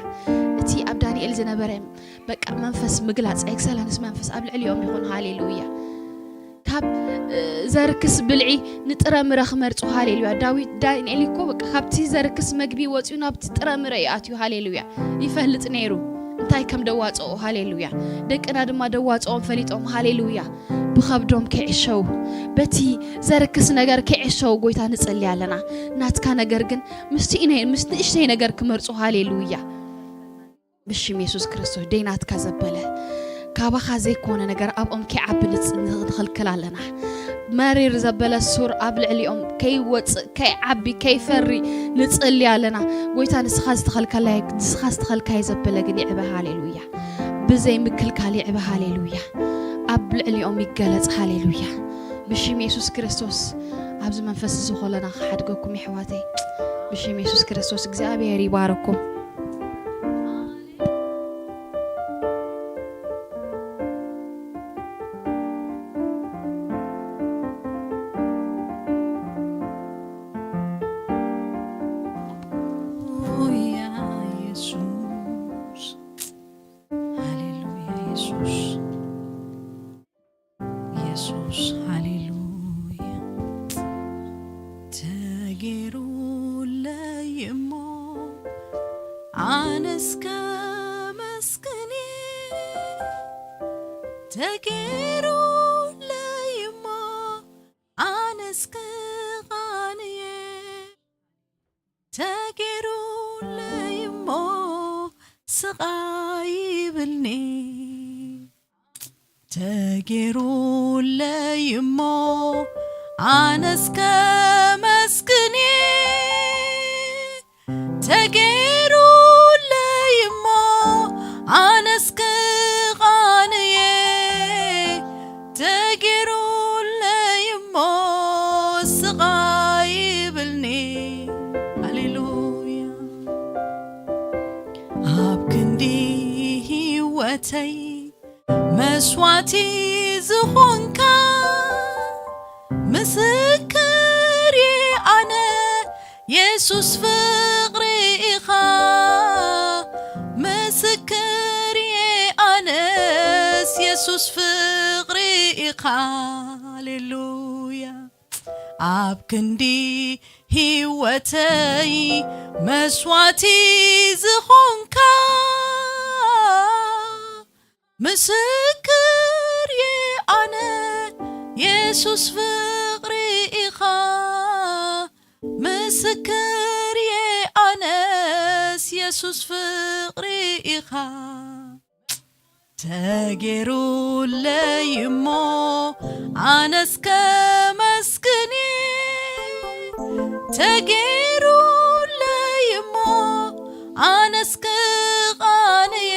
እቲ ኣብ ዳንኤል ዝነበረ በቃ መንፈስ ምግላፅ ኤክሰለንስ መንፈስ ኣብ ልዕሊኦም ይኹን። ሃሌሉያ። ካብ ዘርክስ ብልዒ ንጥረ ምረ ክመርፁ። ሃሌሉያ። ዳዊት ዳንኤል እኮ በቃ ካብቲ ዘርክስ መግቢ ወፂኡ ናብቲ ጥረ ምረ ይኣትዩ። ሃሌሉያ። ይፈልጥ ነይሩ እንታይ ከም ደዋፅኦ። ሃሌሉያ። ደቅና ድማ ደዋፅኦም ፈሊጦም። ሃሌሉያ። ብኸብዶም ከይዕሸው በቲ ዘርክስ ነገር ከይዕሸው ጎይታ ንጸሊ ኣለና። ናትካ ነገር ግን ምስ ንእሽተይ ነገር ክመርጹ። ሃሌሉያ። ብሽም የሱስ ክርስቶስ ደይ ናትካ ዘበለ ካባኻ ዘይኮነ ነገር ኣብኦም ከይዓቢ ንኸልክል ኣለና። መሪር ዘበለ ሱር ኣብ ልዕሊኦም ከይወፅእ ከይዓቢ ከይፈሪ ንጽሊ ኣለና። ጎይታ ንስኻ ዝተኸልካዮ ዘበለ ግን ይዕበ። ሃሌሉያ። ብዘይ ምክልካል ይዕበ። ሃሌሉያ። ኣብ ልዕሊኦም ይገለጽ። ሃሌሉያ። ብሽም የሱስ ክርስቶስ ኣብዚ መንፈስ እዚ ኮለና ክሓድገኩም የሕዋተይ። ብሽም የሱስ ክርስቶስ እግዚኣብሔር ይባረኩም። የሱስ ፍቕሪ ኢኻ። ሃሌሉያ። ኣብ ክንዲ ህይወተይ መስዋዕቲ ዝኾንካ፣ ምስክር እየ ኣነ የሱስ ፍቕሪ ኢኻ። ምስክር እየ ኣነስ የሱስ ፍቕሪ ኢኻ። ተጌሩለይ እሞ ኣነስ ከመስግን እየ። ተጌሩለይ እሞ ኣነስ ክቓን እየ።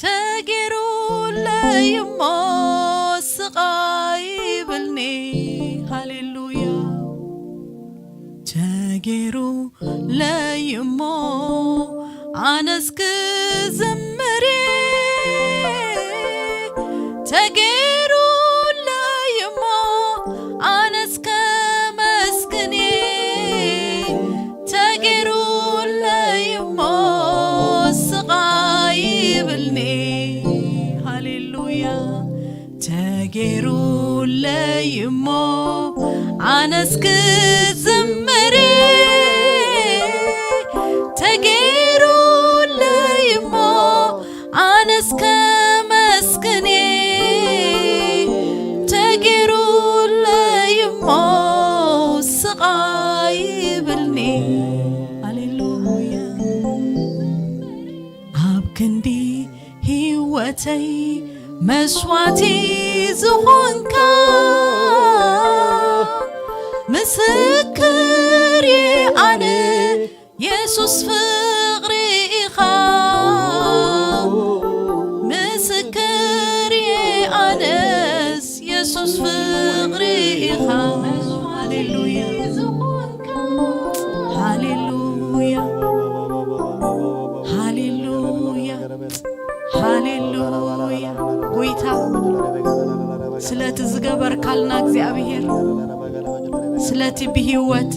ተጌሩለይ እሞ ስቓይ ይብልኒ። ሃሌሉያ። ተጌሩለይ እሞ ኣነስ ክዝምር እየ። ተጌሩለይ እሞ ኣነስ ከመስግን እየ። ተጌሩለይ እሞ ስቓይ ይብልኒ። ሃሌሉያ። ተጌሩለይ እሞ ኣነስ ክዝምር። ተጌሩለይ እሞ ኣነስ ከመስግን። ተጌሩለይ እሞ ስቓይ ይብልኒ። ሃሌሉያ። ኣብ ክንዲ ህይወተይ መስዋዕቲ ዝኾንካ፣ ምስክር እየ ኣነ የሱስ ፍቕሪ ኢኻ። ምስክር እየ ኣነስ የሱስ ፍቕሪ ኢኻ። ሃሌሉያ። ሃሌሉያ። ሃሌሉያ። ሃሌሉያ። ጎይታ፣ ስለቲ ዝገበርካልና እግዚኣብሔር፣ ስለቲ ብህይወት፣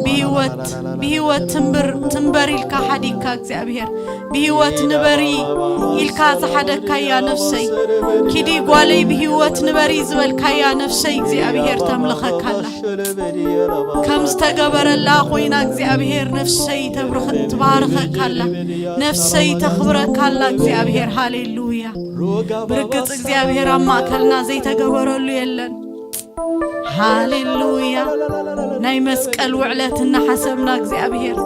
ብህይወት፣ ብህይወት ትንብር፣ ትንበር ኢልካ ሓዲግካ እግዚኣብሔር፣ ብህይወት ንበሪ ኢልካ ዝሓደግካያ ነፍሰይ፣ ኪዲ ጓለይ ብህይወት ንበሪ ዝበልካያ ነፍሰይ እግዚኣብሔር ተምልኸካላ። ከም ዝተገበረላ ኮይና እግዚኣብሔር ነፍሰይ ተብርኽ-፣ ትባርኸካላ፣ ነፍሰይ ተኽብረካላ እግዚኣብሔር። ሃሌሉያ። ብርግጽ እግዚኣብሔር ኣብ ማእከልና ዘይተገበረሉ የለን። ሃሌሉያ። ናይ መስቀል ውዕለት እናሓሰብና እግዚኣብሔር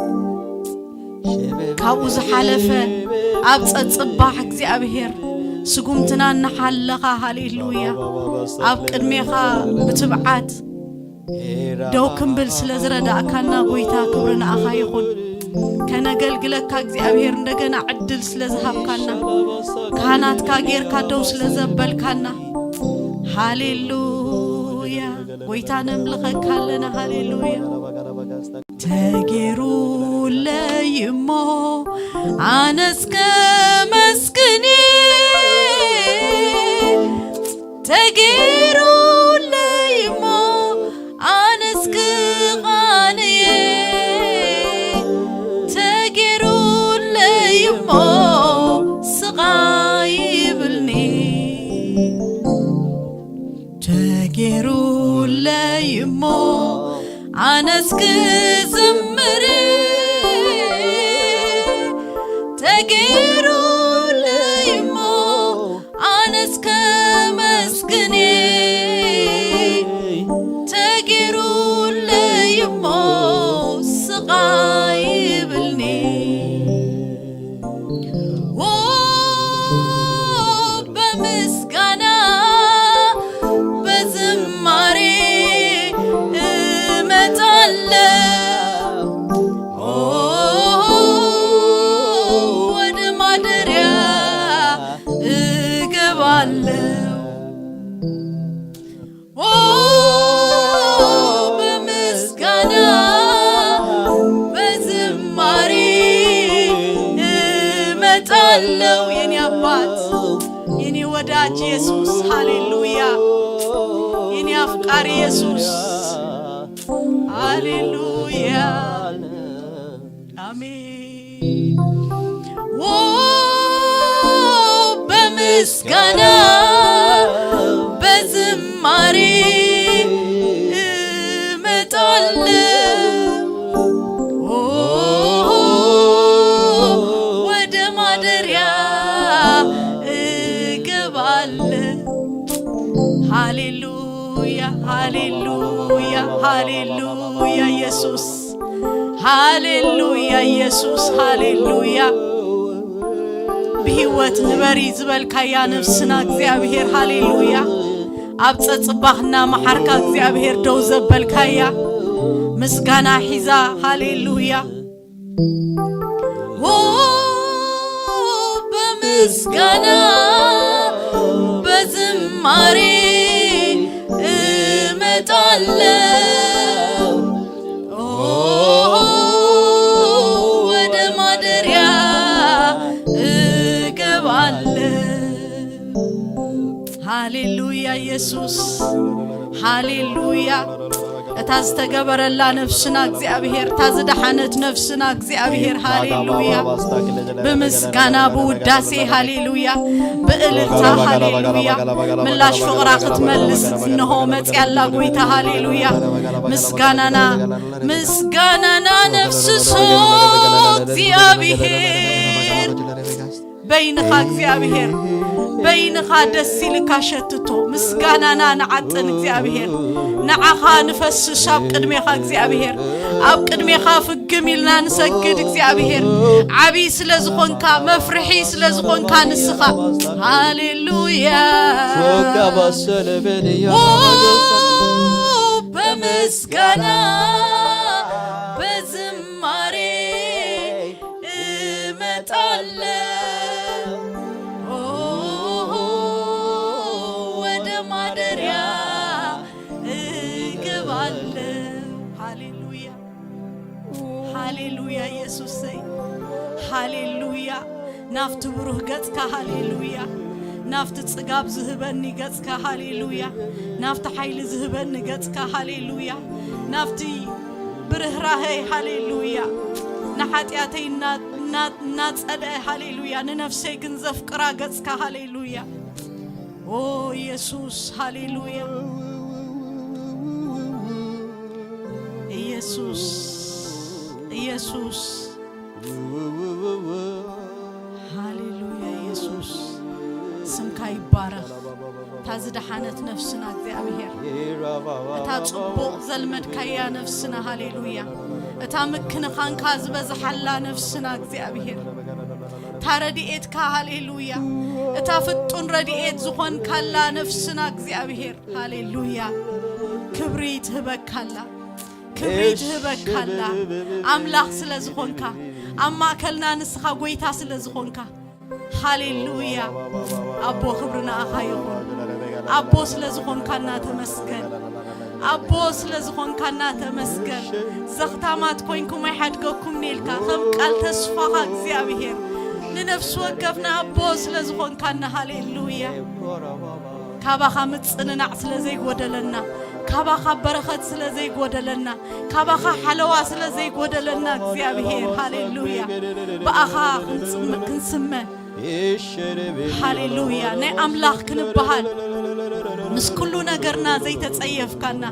ካብኡ ዝሓለፈ ኣብ ጸጽባሕ እግዚኣብሔር ስጉምትና እናሓለኻ፣ ሃሌሉያ፣ ኣብ ቅድሜኻ ብትብዓት ደው ክንብል ስለ ዝረዳእካና ጎይታ ክብሪ ንኣኻ ይኹን። ከነገልግለካ እግዚኣብሔር እንደገና ዕድል ስለ ዝሃብካና፣ ካህናትካ ጌርካ ደው ስለ ዘበልካና፣ ሃሌሉያ ጎይታ ነምልኸካ ኣለና። ሃሌሉያ። ተጌሩለይ እሞ ኣነስ ከመስግን፣ ተጌሩለይ እሞ ኣነስ ክቓንየ፣ ተጌሩለይ እሞ ስቓይ ይብልኒ። ተጌሩለይ እሞ ኣነስ ክዝምር፣ ተጌሩለይ እሞ ኣነስ ከመስግን፣ ተጌሩለይ እሞ ስቓይ ይብልኒ። ኦ፣ በምስጋና በዝማሬ እመጣለሁ። ኦ፣ ወደ ማደሪያ እገባለሁ። ኦ፣ በምስጋና በዝማሬ እመጣለሁ። የኔ አባት፣ የኔ ወዳጅ ኢየሱስ፣ ሃሌሉያ። የኔ አፍቃሪ ኢየሱስ፣ ሃሌሉያ። አሜን። ኦ፣ በምስጋና ምስጋና በዝማሬ እመጣለሁ፣ ወደ ማደሪያ እገባለሁ። ሃሌሉያ፣ ሃሌሉያ፣ ሃሌሉያ ኢየሱስ፣ ሃሌሉያ ኢየሱስ፣ ሃሌሉያ። ብህይወት ንበሪ ዝበልካያ ነፍስና እግዚኣብሔር፣ ሃሌሉያ። ኣብ ጸጽባኽና መሓርካ እግዚኣብሔር ደው ዘበልካያ ምስጋና ሒዛ፣ ሃሌሉያ። ኦ፣ በምስጋና በዝማሬ እመጣለሁ፣ ኦ፣ ወደ ማደሪያ እገባለሁ። ሃሌሉያ ኢየሱስ፣ ሃሌሉያ። እታ ዝተገበረላ ነፍስና እግዚኣብሔር፣ እታ ዝደሓነት ነፍስና እግዚኣብሔር፣ ሃሌሉያ። ብምስጋና ብውዳሴ፣ ሃሌሉያ። ብእልልታ፣ ሃሌሉያ። ምላሽ ፍቕራ ክትመልስ እንሆ መጽያላ ጎይታ፣ ሃሌሉያ። ምስጋናና፣ ምስጋናና ነፍስሶ እግዚኣብሔር። በይንኻ እግዚኣብሔር፣ በይንኻ ደስ ኢልካ ሸትቶ። ምስጋናና ንዓጥን እግዚኣብሔር፣ ንዓኻ ንፈስስ ኣብ ቅድሜኻ እግዚኣብሔር። ኣብ ቅድሜኻ ፍግም ኢልና ንሰግድ እግዚኣብሔር። ዓቢ ስለ ዝኾንካ፣ መፍርሒ ስለ ዝኾንካ ንስኻ። ሃሌሉያ። ኦ፣ በምስጋና በዝማሬ እመጣለሁ፣ ኦ፣ ወደ ማደሪያ እገባለሁ። ሃሌሉያ፣ ሃሌሉያ ኢየሱሰይ፣ ሃሌሉያ። ናብቲ ብሩህ ገጽካ፣ ሃሌሉያ። ናብቲ ጽጋብ ዝህበኒ ገጽካ፣ ሃሌሉያ። ናብቲ ሓይሊ ዝህበኒ ገጽካ፣ ሃሌሉያ። ናብቲ ብርህራሄ፣ ሃሌሉያ። ንሓጢኣተይ እና-፣ እና-፣ እናጸልአ፣ ሃሌሉያ። ንነፍሰይ ግን ዘፍቅራ ገጽካ፣ ሃሌሉያ። ኦ ኢየሱስ፣ ሃሌሉያ። ኢየሱስ፣ ኢየሱስ፣ ሃሌሉያ። ኢየሱስ፣ ስምካ ይባረኽ። እታ ዝደሓነት ነፍስና እግዚኣብሔር፣ እታ ጽቡቕ ዘልመድካያ ነፍስና፣ ሃሌሉያ። እታ ምክንኻንካ ዝበዝሓላ ነፍስና እግዚኣብሔር፣ እታ ረድኤትካ፣ ሃሌሉያ። እታ ፍጡን ረድኤት ዝኾንካላ ነፍስና እግዚኣብሔር፣ ሃሌሉያ። ክብሪ ትህበካላ፣ ክብሪ ትህበካላ። ኣምላኽ ስለ ዝኾንካ፣ ኣብ ማእከልና ንስኻ ጎይታ ስለ ዝኾንካ፣ ሃሌሉያ። ኣቦ፣ ክብሪ ንኣኻ ይኹን። ኣቦ ስለ ዝኾንካና ተመስገን። ኣቦ ስለ ዝኾንካና ተመስገን። ዘኽታማት ኮይንኩም ኣይሓድገኩም ኔልካ፣ ከም ቃል ተስፋኻ እግዚኣብሔር፣ ንነፍሲ ወከፍና ኣቦ ስለ ዝኾንካና፣ ሃሌሉያ። ካባኻ ምጽንናዕ ስለ ዘይጎደለና፣ ካባኻ በረኸት ስለ ዘይጎደለና፣ ካባኻ ሓለዋ ስለ ዘይጎደለና እግዚኣብሔር፣ ሃሌሉያ። ብኣኻ ክንጽም-፣ ክንስመ፣ ሃሌሉያ። ናይ ኣምላኽ ክንበሃል፣ ምስ ኩሉ ነገርና ዘይተጸየፍካና፣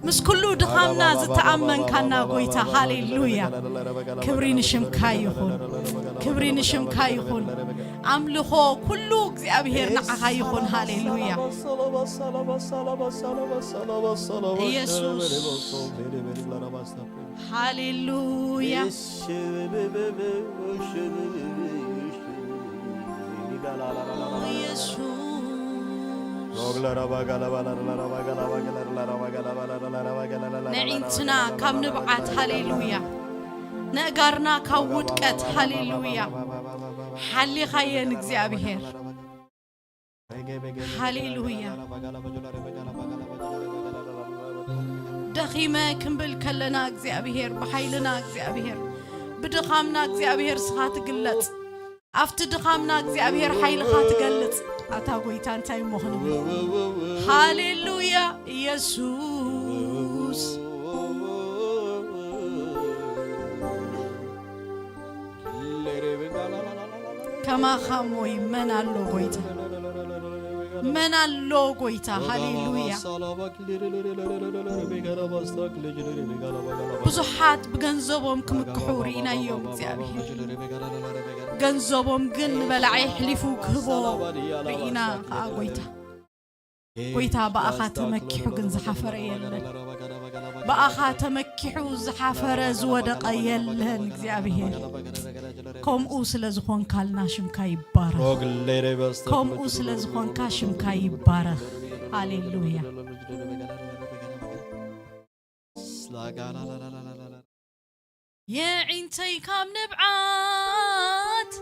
ምስ ኩሉ ድኻምና ዝተኣመንካና ጎይታ፣ ሃሌሉያ። ክብሪ ንሽምካ ይኹን፣ ክብሪ ንሽምካ ይኹን። ኣምልኾ ኩሉ እግዚኣብሔር ንዓኻ ይኹን፣ ሃሌሉያ። ኢየሱስ፣ ሃሌሉያ። ኢየሱስ፣ ነዒንትና ካብ ንብዓት፣ ሃሌሉያ። ነእጋርና ካብ ውድቀት፣ ሃሌሉያ። ሓሊኻየን እግዚኣብሔር። ሃሌሉያ። ደኺመ ክንብል ከለና እግዚኣብሔር፣ ብሓይልና እግዚኣብሔር፣ ብድኻምና እግዚኣብሔር ስኻ ትግለጽ። ኣብቲ ድኻምና እግዚኣብሔር ሓይልኻ ትገልጽ። ኣታ ጎይታ እንታይ እሞ ክንብል? ሃሌሉያ ኢየሱስ። ከማኻ እሞ ይመን ኣሎ ጎይታ። መን ኣሎ ጎይታ? ሃሌሉያ። ብዙሓት ብገንዘቦም ክምክሑ ርኢናዮም እግዚኣብሔር። ገንዘቦም ግን ንበላዒ ኣሕሊፉ ክህቦ ርኢና ከኣ ጎይታ። ጎይታ ብኣኻ ተመኪሑ ግን ዝሓፈረ የለን። ብኣኻ ተመኪሑ ዝሓፈረ ዝወደቐ የለን እግዚኣብሔር። ከምኡ ስለ ዝኾንካልና ሽምካ ይባረኽ። ከምኡ ስለ ዝኾንካ ሽምካ ይባረኽ። ሃሌሉያ። የዒንተይ ካብ ንብዓት፣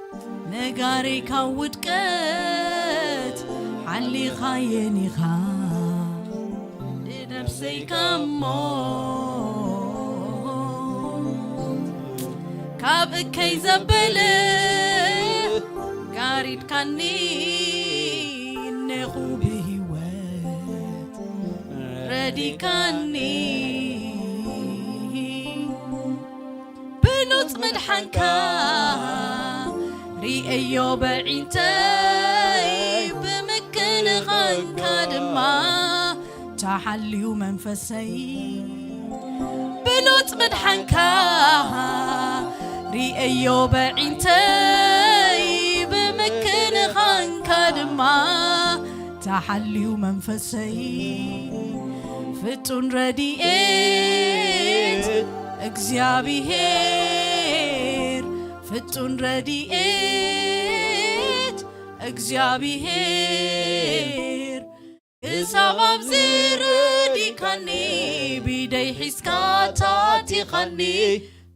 ነጋረይ ካብ ውድቀት ሓሊኻየን ኢኻ። ንነፍሰይ ካብ ሞት፣ ካብ እከይ ዘበለ ጋሪድካኒ፣ እነኹ ብህይወት ረዲካኒ። ብሉጽ ምድሓንካ ርእዮ በዒንተይ፣ ብምክንኻንካ ድማ ተሓልዩ መንፈሰይ። ብሉጽ ምድሓንካ ርእዮ በዒንተይ፣ ብምክንኻንካ ድማ ተሓልዩ መንፈሰይ። ፍጹም ረድኤት እግዚኣብሔር፣ ፍጹም ረድኤት እግዚኣብሔር፣ ክሳብ ኣብዚ ረዲካኒ፣ ብኢደይ ሒዝካ ታቲኻኒ፣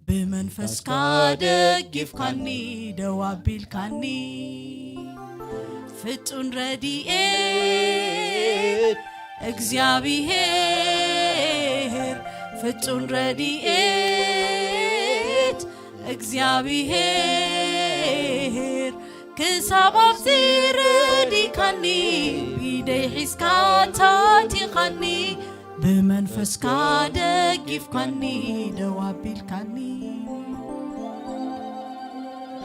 ብመንፈስካ ደጊፍካኒ፣ ደው ኣቢልካኒ። ፍጹም ረድኤት እግዚኣብሔር፣ ፍጹም ረድኤት እግዚኣብሔር፣ ክሳብ ኣብዚ ረዲካኒ፣ ብኢደይ ሒዝካ ታቲኻኒ፣ ብመንፈስካ ደጊፍካኒ፣ ደው ኣቢልካኒ።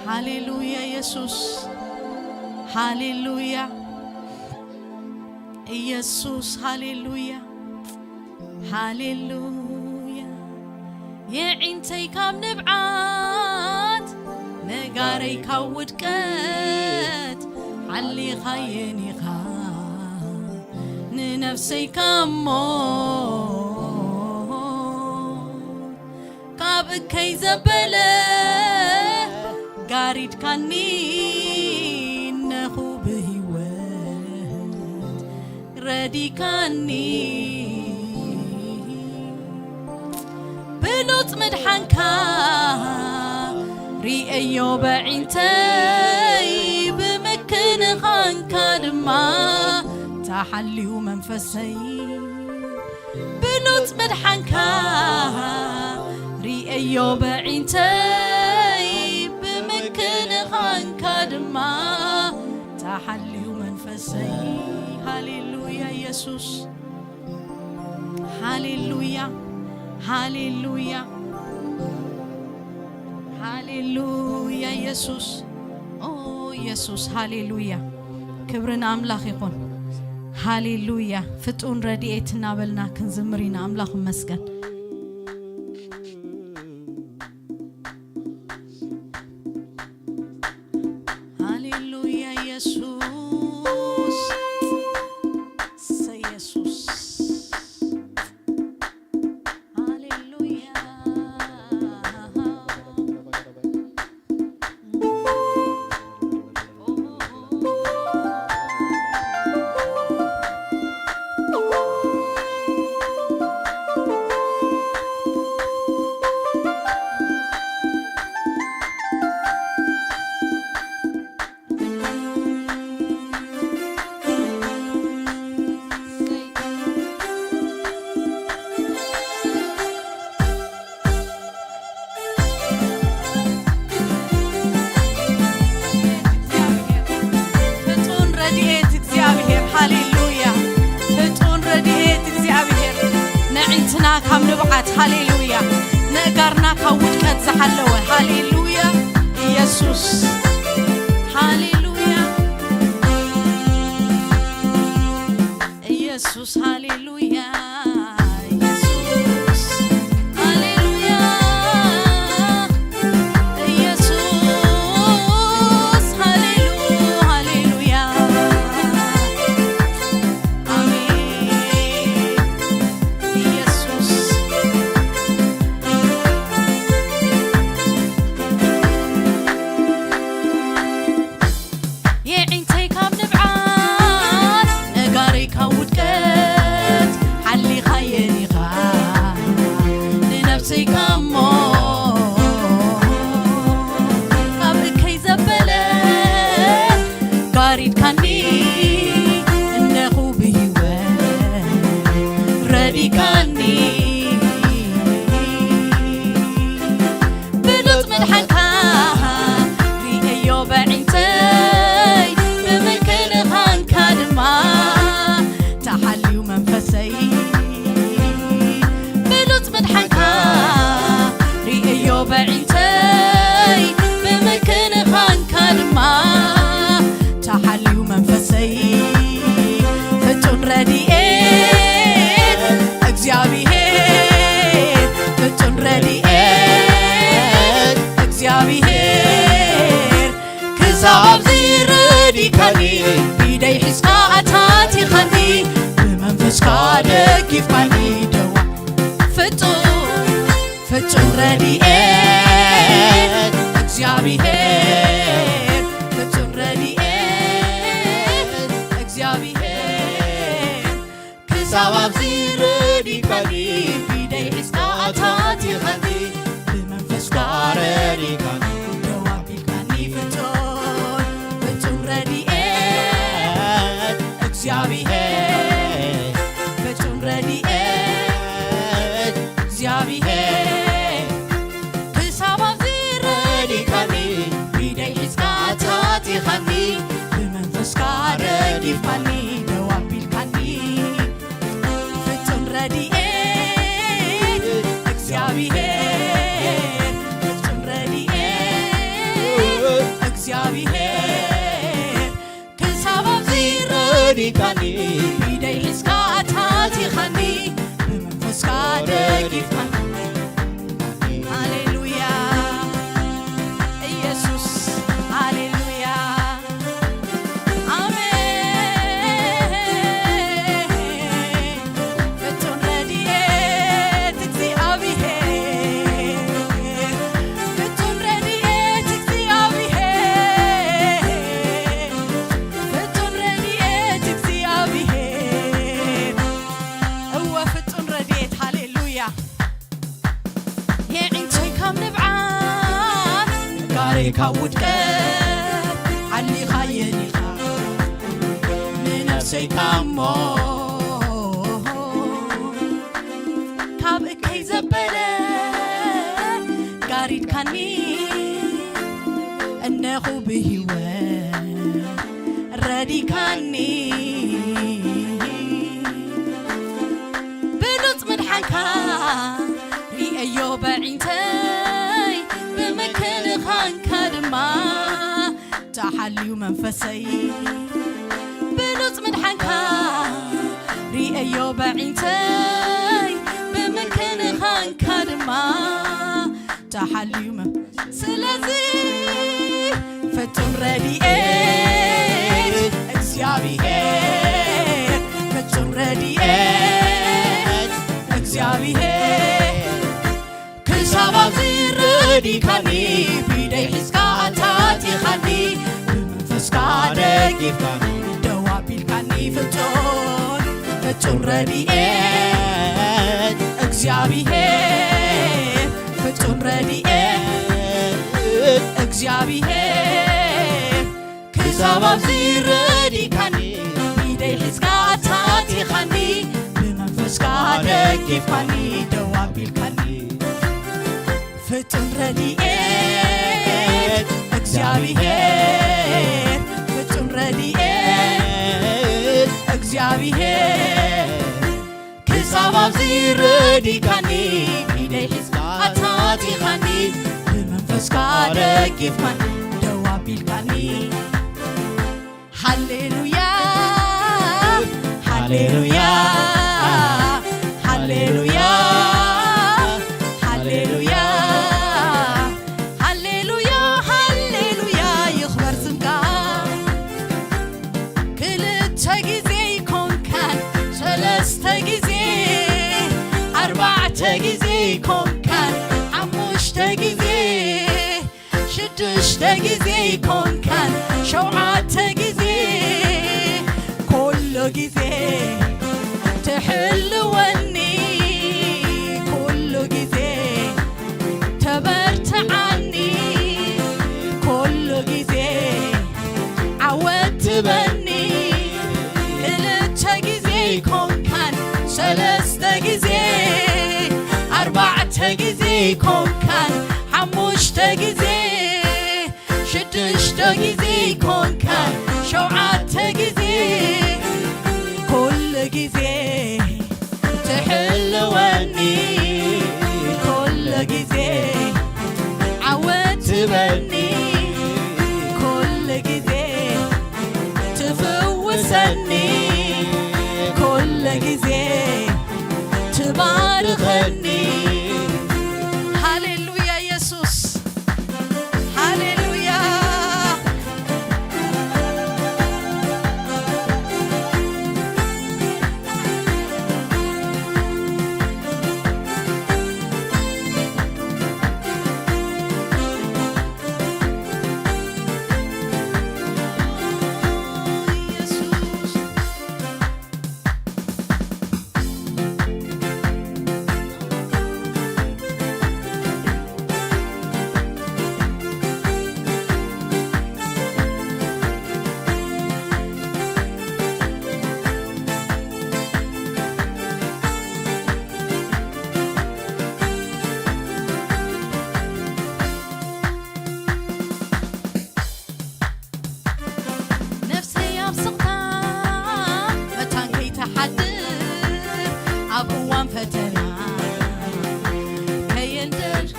ሃሌሉያ የሱስ፣ ሃሌሉያ ኢየሱስ፣ ሃሌሉያ፣ ሃሌሉያ። የዒንተይ ካብ ንብዓት፣ ነጋረይ ካብ ውድቀት ሓሊኻየን ኢኻ፣ ንነፍሰይ ካብ ሞት ካብ እከይ ዘበለ ጋሪድካኒ፣ እነኹ ብህይወት ረዲካኒ። ብሉጽ ምድሓንካ ርእየዮ በዒንተይ፣ ብምክንኻንካ ድማ ተሓልዩ መንፈሰይ። ብሉጽ ምድሓንካ ርእየዮ በዒንተይ፣ ብምክንኻንካ ድማ ተሓልዩ መንፈሰይ። ሃሌሉያ የሱስ፣ ሃሌሉያ፣ ሃሌሉያ፣ ሃሌሉያ የሱስ። ኦ የሱስ፣ ሃሌሉያ። ክብሪ ንኣምላኽ ይኹን። ሃሌሉያ። ፍጡን ረድኤት እናበልና ክንዝምር ኢና። ኣምላኽ ይመስገን። ሃሌሉያ የሱስ፣ እሰይ የሱስ። ሃሌሉያ። ፍጡን ረድኤት እግዚኣብሔር፣ ሃሌሉያ። ፍጡን ረድኤት እግዚኣብሔር፣ ነዒንትና ካብ ንብዓት፣ ሃሌሉያ። ነእጋርና ካብ ውድቀት ዝሓለወ፣ ሃሌሉያ። ኢየሱስ፣ ሃሌሉያ። ኢየሱስ ሃሌሉያ፣ ኢየሱስ ሃሌሉያ፣ ኢየሱስ ሃሌሉ-፣ ሃሌሉያ። ኣሜን። ኢየሱስ የዒንተይ ካብ ንብዓት፣ ነጋረይ ካብ ውድቀት ሓሊኻየን ኢኻ ንነፍሰይ ካብ ሞት። ካብ እከይ ዘበለ ጋሪድካኒ፣ እነኹ ብህይወት ረዲካኒ። ብሉጽ ምድሓንካ ርእየዮ በዒንተይ፣ ብምክንኻንካ ድማ ተሓልዩ መንፈሰይ። ብሉጽ ምድሓንካ ርእየዮ በዒንተይ፣ ብምክንኻንካ ድማ ተሓልዩ መንፈሰይ። ፍጹም ረድኤት እግዚኣብሔር፣ ፍጹም ረድኤት እግዚኣብሔር፣ ክሳብ ኣብዚ ረዲካኒ፣ ብኢደይ ሒዝካ ኣታቲኻኒ፣ ብመንፈስካ ደጊፍካኒ ደዋ። ፍጹም ፍጹም ረድኤት እግዚኣብሔር፣ ፍጹም ረድኤት እግዚኣብሔር፣ ክሳብ ኣብዚ ረዲካኒ፣ ብኢደይ ሒዝካ ኣታቲኻኒ፣ ብመንፈስካ ረዲካኒ፣ ደው ኣቢልካኒ። ፍጹም ፍጹም ረድኤት እግዚኣብሔር፣ ፍጹም ረድኤት እግዚኣብሔር፣ ክሳብ ኣብዚ ረዲካኒ፣ ብኢደይ ሒዝካ ኣታቲኻኒ፣ ብመንፈስካ ደጊፍካኒ፣ ደው ኣቢልካኒ። ፍጹም ረድኤት እግዚኣብሔር፣ ፍጹም ረድኤት እግዚኣብሔር፣ ክሳብ ኣብዚ ረዲካኒ፣ ብኢደይ ሒዝካ ኣታቲኻኒ፣ ብመንፈስካ ደጊፍካኒ። ሃሌሉያ ኢየሱስ፣ ሃሌሉያ ኣሜን። ፍጹም ረድኤት እግዚኣብሔር፣ ፍጹም ረድኤት እግዚኣብሔር፣ ፍጹም ረድኤት እግዚኣብሔር። እወ ፍጹም ረድኤት፣ ሃሌሉያ። የዒንተይ ካብ ንብዓት፣ ጋረይ ካብ ውድቀት ሓሊኻየን ኢኻ ንነፍሰይ ካብ ሞት። ካብ እከይ ዘበለ ጋሪድካኒ፣ እነኹ ብህይወት ረዲካኒ። ብሉጽ ምድሓንካ ርእየዮ በዒንተይ፣ ብምክንኻንካ ድማ ተሓልዩ መንፈሰይ። ብሉጽ ምድሓንካ ርእየዮ በዒንተይ፣ ብምክንኻንካ ድማ ተሓልዩ መ-፣ ስለዚ ፍጹም ረድኤት እግዚኣብሔር፣ ፍጹም ረድኤት እግዚኣብሔር፣ ክሳብ ኣብዚ ረዲካኒ፣ ብኢደይ ሒዝካ ኣታቲኻኒ፣ ብመንፈስካ ደጊፍካኒ፣ ደው ኣቢልካኒ። ፍጹም ፍጹም ረድኤት እግዚኣብሔር፣ ፍጹም ረድኤት እግዚኣብሔር፣ ክሳብ ኣብዚ ረዲካኒ፣ ብኢደይ ሒዝካ ኣታቲኻኒ፣ ብመንፈስካ ደጊፍካኒ፣ ደው ኣቢልካኒ። ፍጹም ረድኤት እግዚኣብሔር፣ ፍጹም ረድኤት እግዚኣብሔር፣ ክሳብ ኣብዚ ረዲካኒ፣ ብኢደይ ሒዝካ ኣታቲኻኒ፣ ብመንፈስካ ደጊፍካኒ፣ ደው ኣቢልካኒ። ሃሌሉያ፣ ሃሌሉያ፣ ክልተ ግዜ ይኮንካን ሰለስተ ግዜ ኣርባዕተ ግዜ ይኮንካን ሓሙሽተ ግዜ ሽዱሽተ ግዜ ይኮንካን ሸውዓተ ግዜ ኩሉ ግዜ ትሕልወኒ ኩሉ ግዜ ተበርትዓኒ ኩሉ ግዜ ዓወት ትበኒ ክልተ ግዜ ይኮንካን ሰለስተ ግዜ ኣርባዕተ ግዜ ይኮንካን ሓሙሽተ ግዜ ሽዱሽተ ግዜ ይኮንካን ሸውዓተ ግዜ ኩሉ ግዜ ትሕልወኒ ኩሉ ግዜ ዓወት ትበኒ ኩሉ ግዜ ትፍውሰኒ ኩሉ ግዜ ትባርኸኒ ሃሌሉያ የሱስ ሃሌሉያ ነፍሰይ ኣብ ስቕታ መታን ከይትሓድር ኣብ እዋን ፈተና ከየንደርክ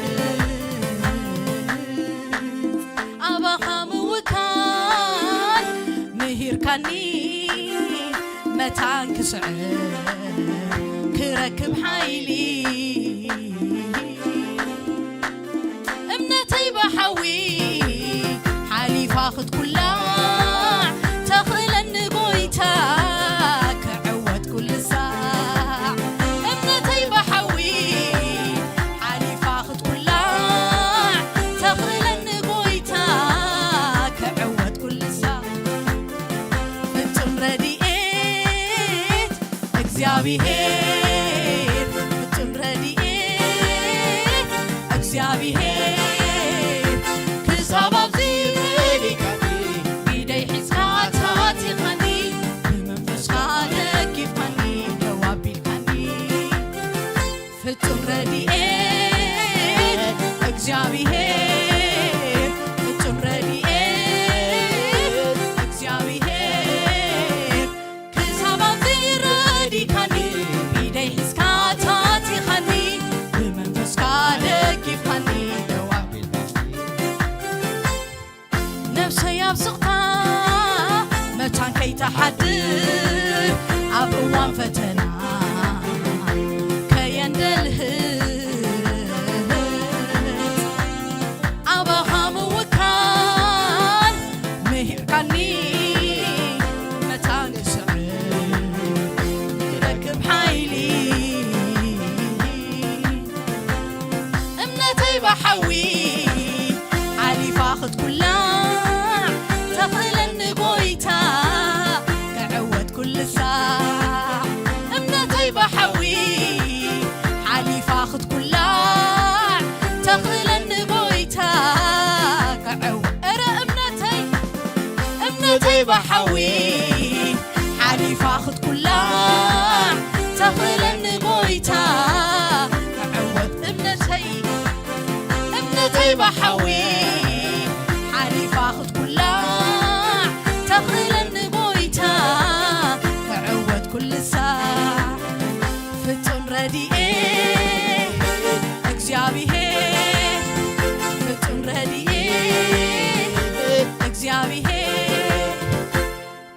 ኣባኻ ምውካል ምሂርካኒ መታን ክስዕር ክረክብ ሓይሊ እምነተይ ብሓዊ ሓሊፋ ክትኩላዕ ተኽእለኒ ጎይታ ክዕወት ኩሉ ሳዕ እምነተይ ብሓዊ ሓሊፋ ክትኩላዕ ተኽእለኒ ጎይታ ክዕወት ኩሉ ሳዕ ፍጹም ረድኤት እግዚኣብሔር ፍጹም ረድኤት እግዚኣብሔር ክሳብ ኣብዚ ረዲካኒ ኢደይ ሒዝካ ኣታቲኻኒ ብመንፈስካ ደጊፍካኒ ደው ኣቢልካኒ ፍጹም ረድኤት እግዚኣብሔር ፍጹም ረድኤት እግዚኣብሔር ክሳብ ኣብዚ ረዲካኒ ኢደይ ሒዝካ ኣታቲኻኒ ብመንፈስካ ደጊፍካኒ ደው ኣቢልካኒ ነፍሰይ ኣብ ስቕታ መታን ከይትሓድር ኣብ እዋን ፈተና ከየንደልህት ኣባኻ ምውካል ምሂርካኒ መታን ክስዕር ክረክብ ሓይሊ እምነተይ ብሓዊ ሓሊፋ ክትኩላዕ ተኽእለኒ ጎይታ ክዕወት ኩሉ ሳዕ እምነተይ ብሓዊ ሓሊፋ ክትኩላዕ ተኽእለኒ ጎይታ ክዕወት እረ እምነተይ እምነተይ ብሓዊ ሓሊፋ ክትኩላዕ ተኽእለኒ ጎይታ ክዕወት እምነተይ እምነተይ ብሓዊ ሓሊፋ ክትኩላዕ ተኽእለኒ ጎይታ ክዕወት ኩሉ ሳዕ ፍጹም ረድኤት እግዚኣብሔር ፍጹም ረድኤት እግዚኣብሔር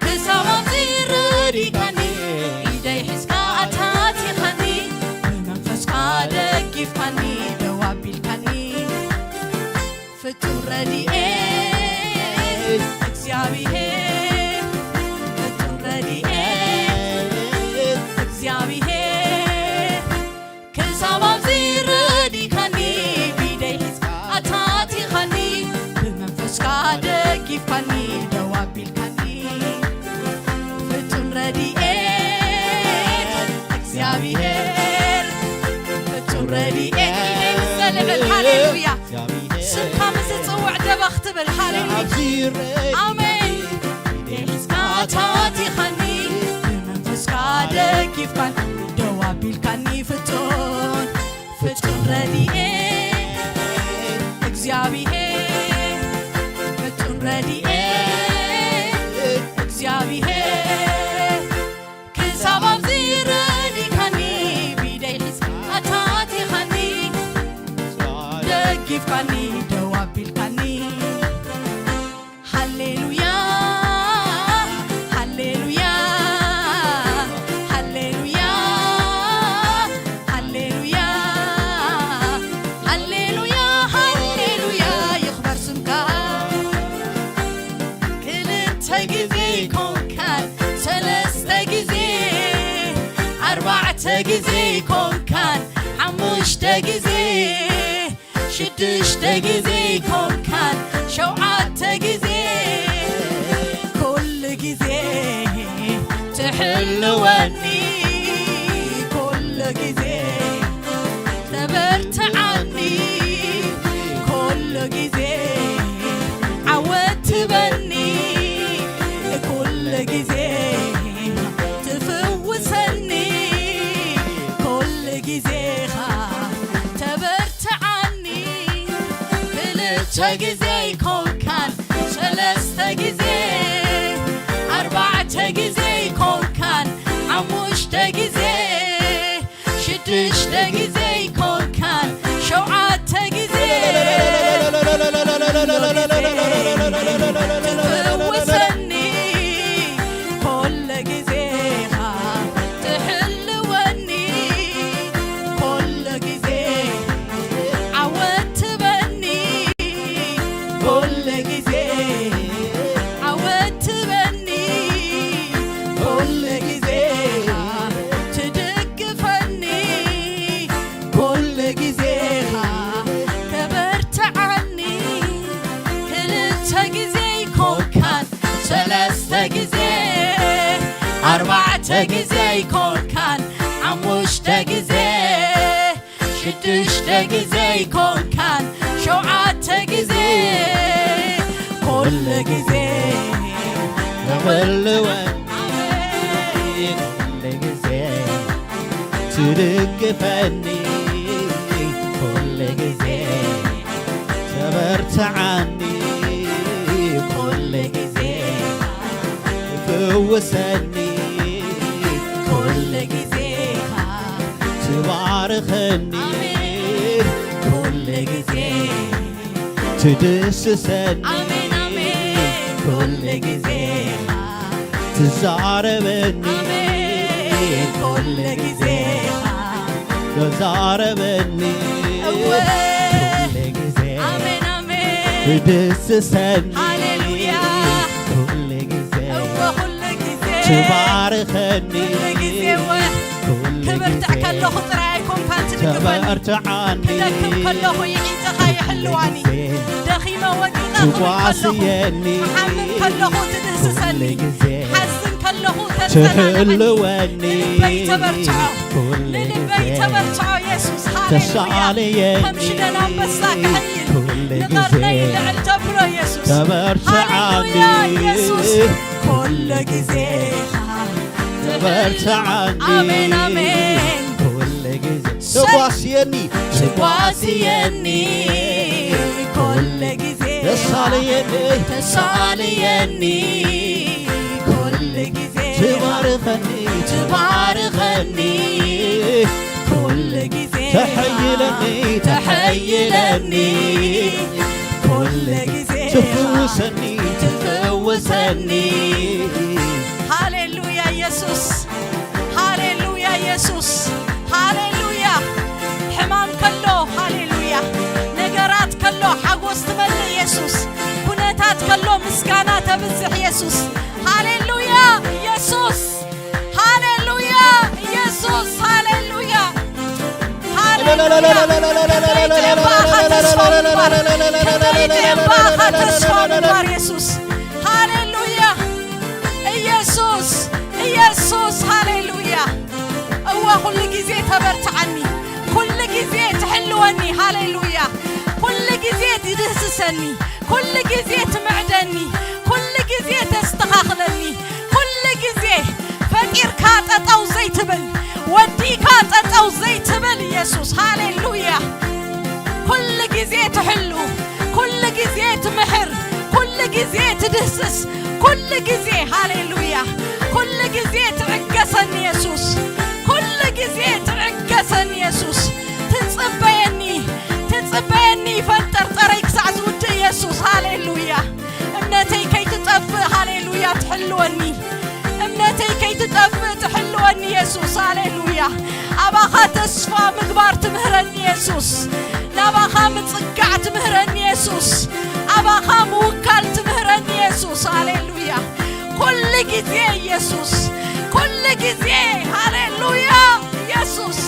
ክሳብ ኣብዚ ረዲካኒ ኢደይ ሒዝካ ኣታቲኻኒ ብመንፈስካ ደጊፍካኒ ደው ኣቢልካኒ ፍጹም ረድኤት እግዚኣብሔር ፍጹም ረድኤት ረድኤት እግዚኣብሔር ፍጹም ረድኤት ኢለ ምስ ዘልዕል፣ ሃሌሉያ። ስምካ ምስ ዝጽውዕ ደበኽ ትብል፣ ሃሌሉያ። ኣሜን። ኢደ ሒዝካ ኣታቲኻኒ፣ ብመንፈስካ ደጊፍካን ደው ኣቢልካኒ ፍጹም ፍጹም ረድኤት እግዚኣብሔር፣ ፍጹም ረድኤት እግዚኣብሔር፣ ክሳብ ኣብዚ ረዲካኒ፣ ብኢደይ ሒዝካ ኣታቲኻኒ፣ ደጊፍካኒ፣ ደው ኣቢልካኒ። ሃሌሉያ፣ ሃሌሉያ፣ ሃሌሉያ፣ ሃሌሉያ፣ ሃሌሉያ፣ ሃሌሉያ፣ ይኽበር ስምካ። ክልተ ግዜ ይኮንካን ሰለስተ ግዜ፣ ኣርባዕተ ግዜ ይኮንካን ሓሙሽተ ግዜ፣ ሽዱሽተ ግዜ ይኮንካን ሸውዓተ ግዜ፣ ኩሉ ግዜ ትሕልወኒ፣ ኩሉ ግዜ ተበርትዓኒ፣ ኩሉ ግዜ ዓወት ትበኒ፣ ኩሉ ግዜ ትፍውሰኒ፣ ኩሉ ግዜኻ ተበርትዓኒ። ክልተ ግዜ ይኮንካን ሰለስተ ግዜ፣ ኣርባዕተ ግዜ ይኮንካን ሓሙሽተ ግዜ፣ ሽዱሽተ ግዜ ይኮንካን ሸውዓተ ግዜ፣ ትፍውሰኒ፣ ኩሉ ግዜኻ ትሕልወኒ፣ ኩሉ ግዜ ዓወት ትበኒ፣ ኩሉ ግዜ ዓወት ትበኒ፣ ኩሉ ግዜ ትድግፈኒ፣ ኩሉ ግዜኻ ተበርትዓኒ። ክልተ ግዜ ይኮንካን ሰለስተ ግዜ፣ ኣርባዕተ ግዜ ይኮንካን ሓሙሽተ ግዜ፣ ሽዱሽተ ግዜ ይኮንካን ሸውዓተ ግዜ፣ ኩሉ ግዜ ተበልወ፣ ኩሉ ግዜ ትድግፈኒ፣ ኩሉ ግዜ ተበርትዓኒ፣ ኩሉ ግዜ ትፍውሰኒ፣ ኩሉ ግዜ ትባርኸኒ፣ ኣሜን። ኩሉ ግዜ ትድስሰኒ፣ ኣሜን፣ ኣሜን። ኩሉ ግዜ ትዛረበኒ፣ ኣሜን። ኩሉ ግዜ ተዛረበኒ፣ እወ። ኩሉ ግዜ ኣሜን፣ ኣሜን። ትድስሰኒ፣ ሃሌሉያ። ኩሉ ግዜ እወ፣ ኩሉ ግዜ ትባርኸኒ፣ ኩሉ ግዜ እወ። ኩሉ ክብርትዕ ግዜ ከለኹ ጥራይ ኣይኮንካን ትድግፈኒ። ተበርትዓኒ፣ ክደክም ከለኹ ይሒዝኻ ይሕልዋኒ። ግዜ ደኺመ ወዲቐ ክብል ከለኹ፣ ትጓስየኒ፣ ክሓምም ከለኹ ትድህስሰኒ፣ ኩሉ ግዜ ሓዝን ከለኹ ተጸናንዓኒ። ትሕልወኒ፣ ንልበይ ተበርትዖ፣ ኩሉ ንልበይ ግዜ ተበርትዖ የሱስ፣ ሃሌሉያ። ተሳልየኒ፣ ከም ሽደን ኣንበሳ ክሕይል፣ ኩሉ ንቐርነይ ግዜ ልዕል ተብሎ የሱስ፣ ተበርትዓኒ፣ ሃሌሉያ የሱስ፣ ኩሉ ግዜ ተበርትዓኒ፣ ኣሜን፣ ኣሜን። ኩሉ ግዜ ሰይ! ትጓስየኒ፣ ትጓስየኒ፣ ኩሉ ግዜ ተሳልየኒ፣ ተሳልየኒ፣ ኩሉ ግዜ ትባርኸኒ፣ ትባርኸኒ፣ ኩሉ ግዜ ተሐይለኒ፣ ተሐይለኒ፣ ኩሉ ግዜ ትፍውሰኒ፣ ትፍውሰኒ። ሃሌሉያ የሱስ፣ ሃሌሉያ የሱስ፣ ሃሌሉያ። ሕማም ከሎ ሃሌሉያ፣ ነገራት ከሎ ሓጎስ ትመልእ የሱስ፣ ኩነታት ከሎ ምስጋና ተብዝሕ የሱስ። ሃሌሉያ የሱስ፣ ሃሌሉያ የሱስ፣ ሃሌሉያ፣ ሃሌሉያ። ክንደይ ደየባኻ ተስፋ ምግባር፣ ክንደይ ደየባኻ ተስፋ ምግባር የሱስ። ሃሌሉያ ኢየሱስ፣ ኢየሱስ። የሱስ፣ ሃሌሉያ። እወ፣ ኩሉ ግዜ ተበርትዓኒ፣ ኩሉ ግዜ ትሕልወኒ፣ ሃሌሉያ። ኩሉ ግዜ ትድህስሰኒ፣ ኩሉ ግዜ ትምዕደኒ፣ ኩሉ ግዜ ተስተኻኽለኒ፣ ኩሉ ግዜ ፈጢርካ ጠጠው ዘይትብል፣ ወዲእካ ጠጠው ዘይትብል የሱስ፣ ሃሌሉያ። ኩሉ ግዜ ትሕሉ፣ ኩሉ ግዜ ትምሕር፣ ኩሉ ግዜ ትድህስስ፣ ኩሉ ግዜ፣ ሃሌሉያ፣ ኩሉ ግዜ ትዕገሰኒ የሱስ፣ ኩሉ ግዜ ትዕገሰኒ የሱስ። ትጽበየኒ፣ ትጽበየኒ፣ ፈንጠርጠረይ ክሳዕ ዝውድእ የሱስ፣ ሃሌሉያ። እምነተይ ከይትጠፍእ፣ ሃሌሉያ፣ ትሕልወኒ። እምነተይ ከይትጠፍእ ትሕልወኒ የሱስ፣ ሃሌሉያ። ኣባኻ ተስፋ ምግባር ትምህረኒ የሱስ። ናባኻ ምጽጋዕ ትምህረኒ የሱስ። ኣባኻ ምውካል ትምህረኒ የሱስ፣ ሃሌሉያ። ኩሉ ግዜ የሱስ፣ ኩሉ ግዜ፣ ሃሌሉያ። የሱስ፣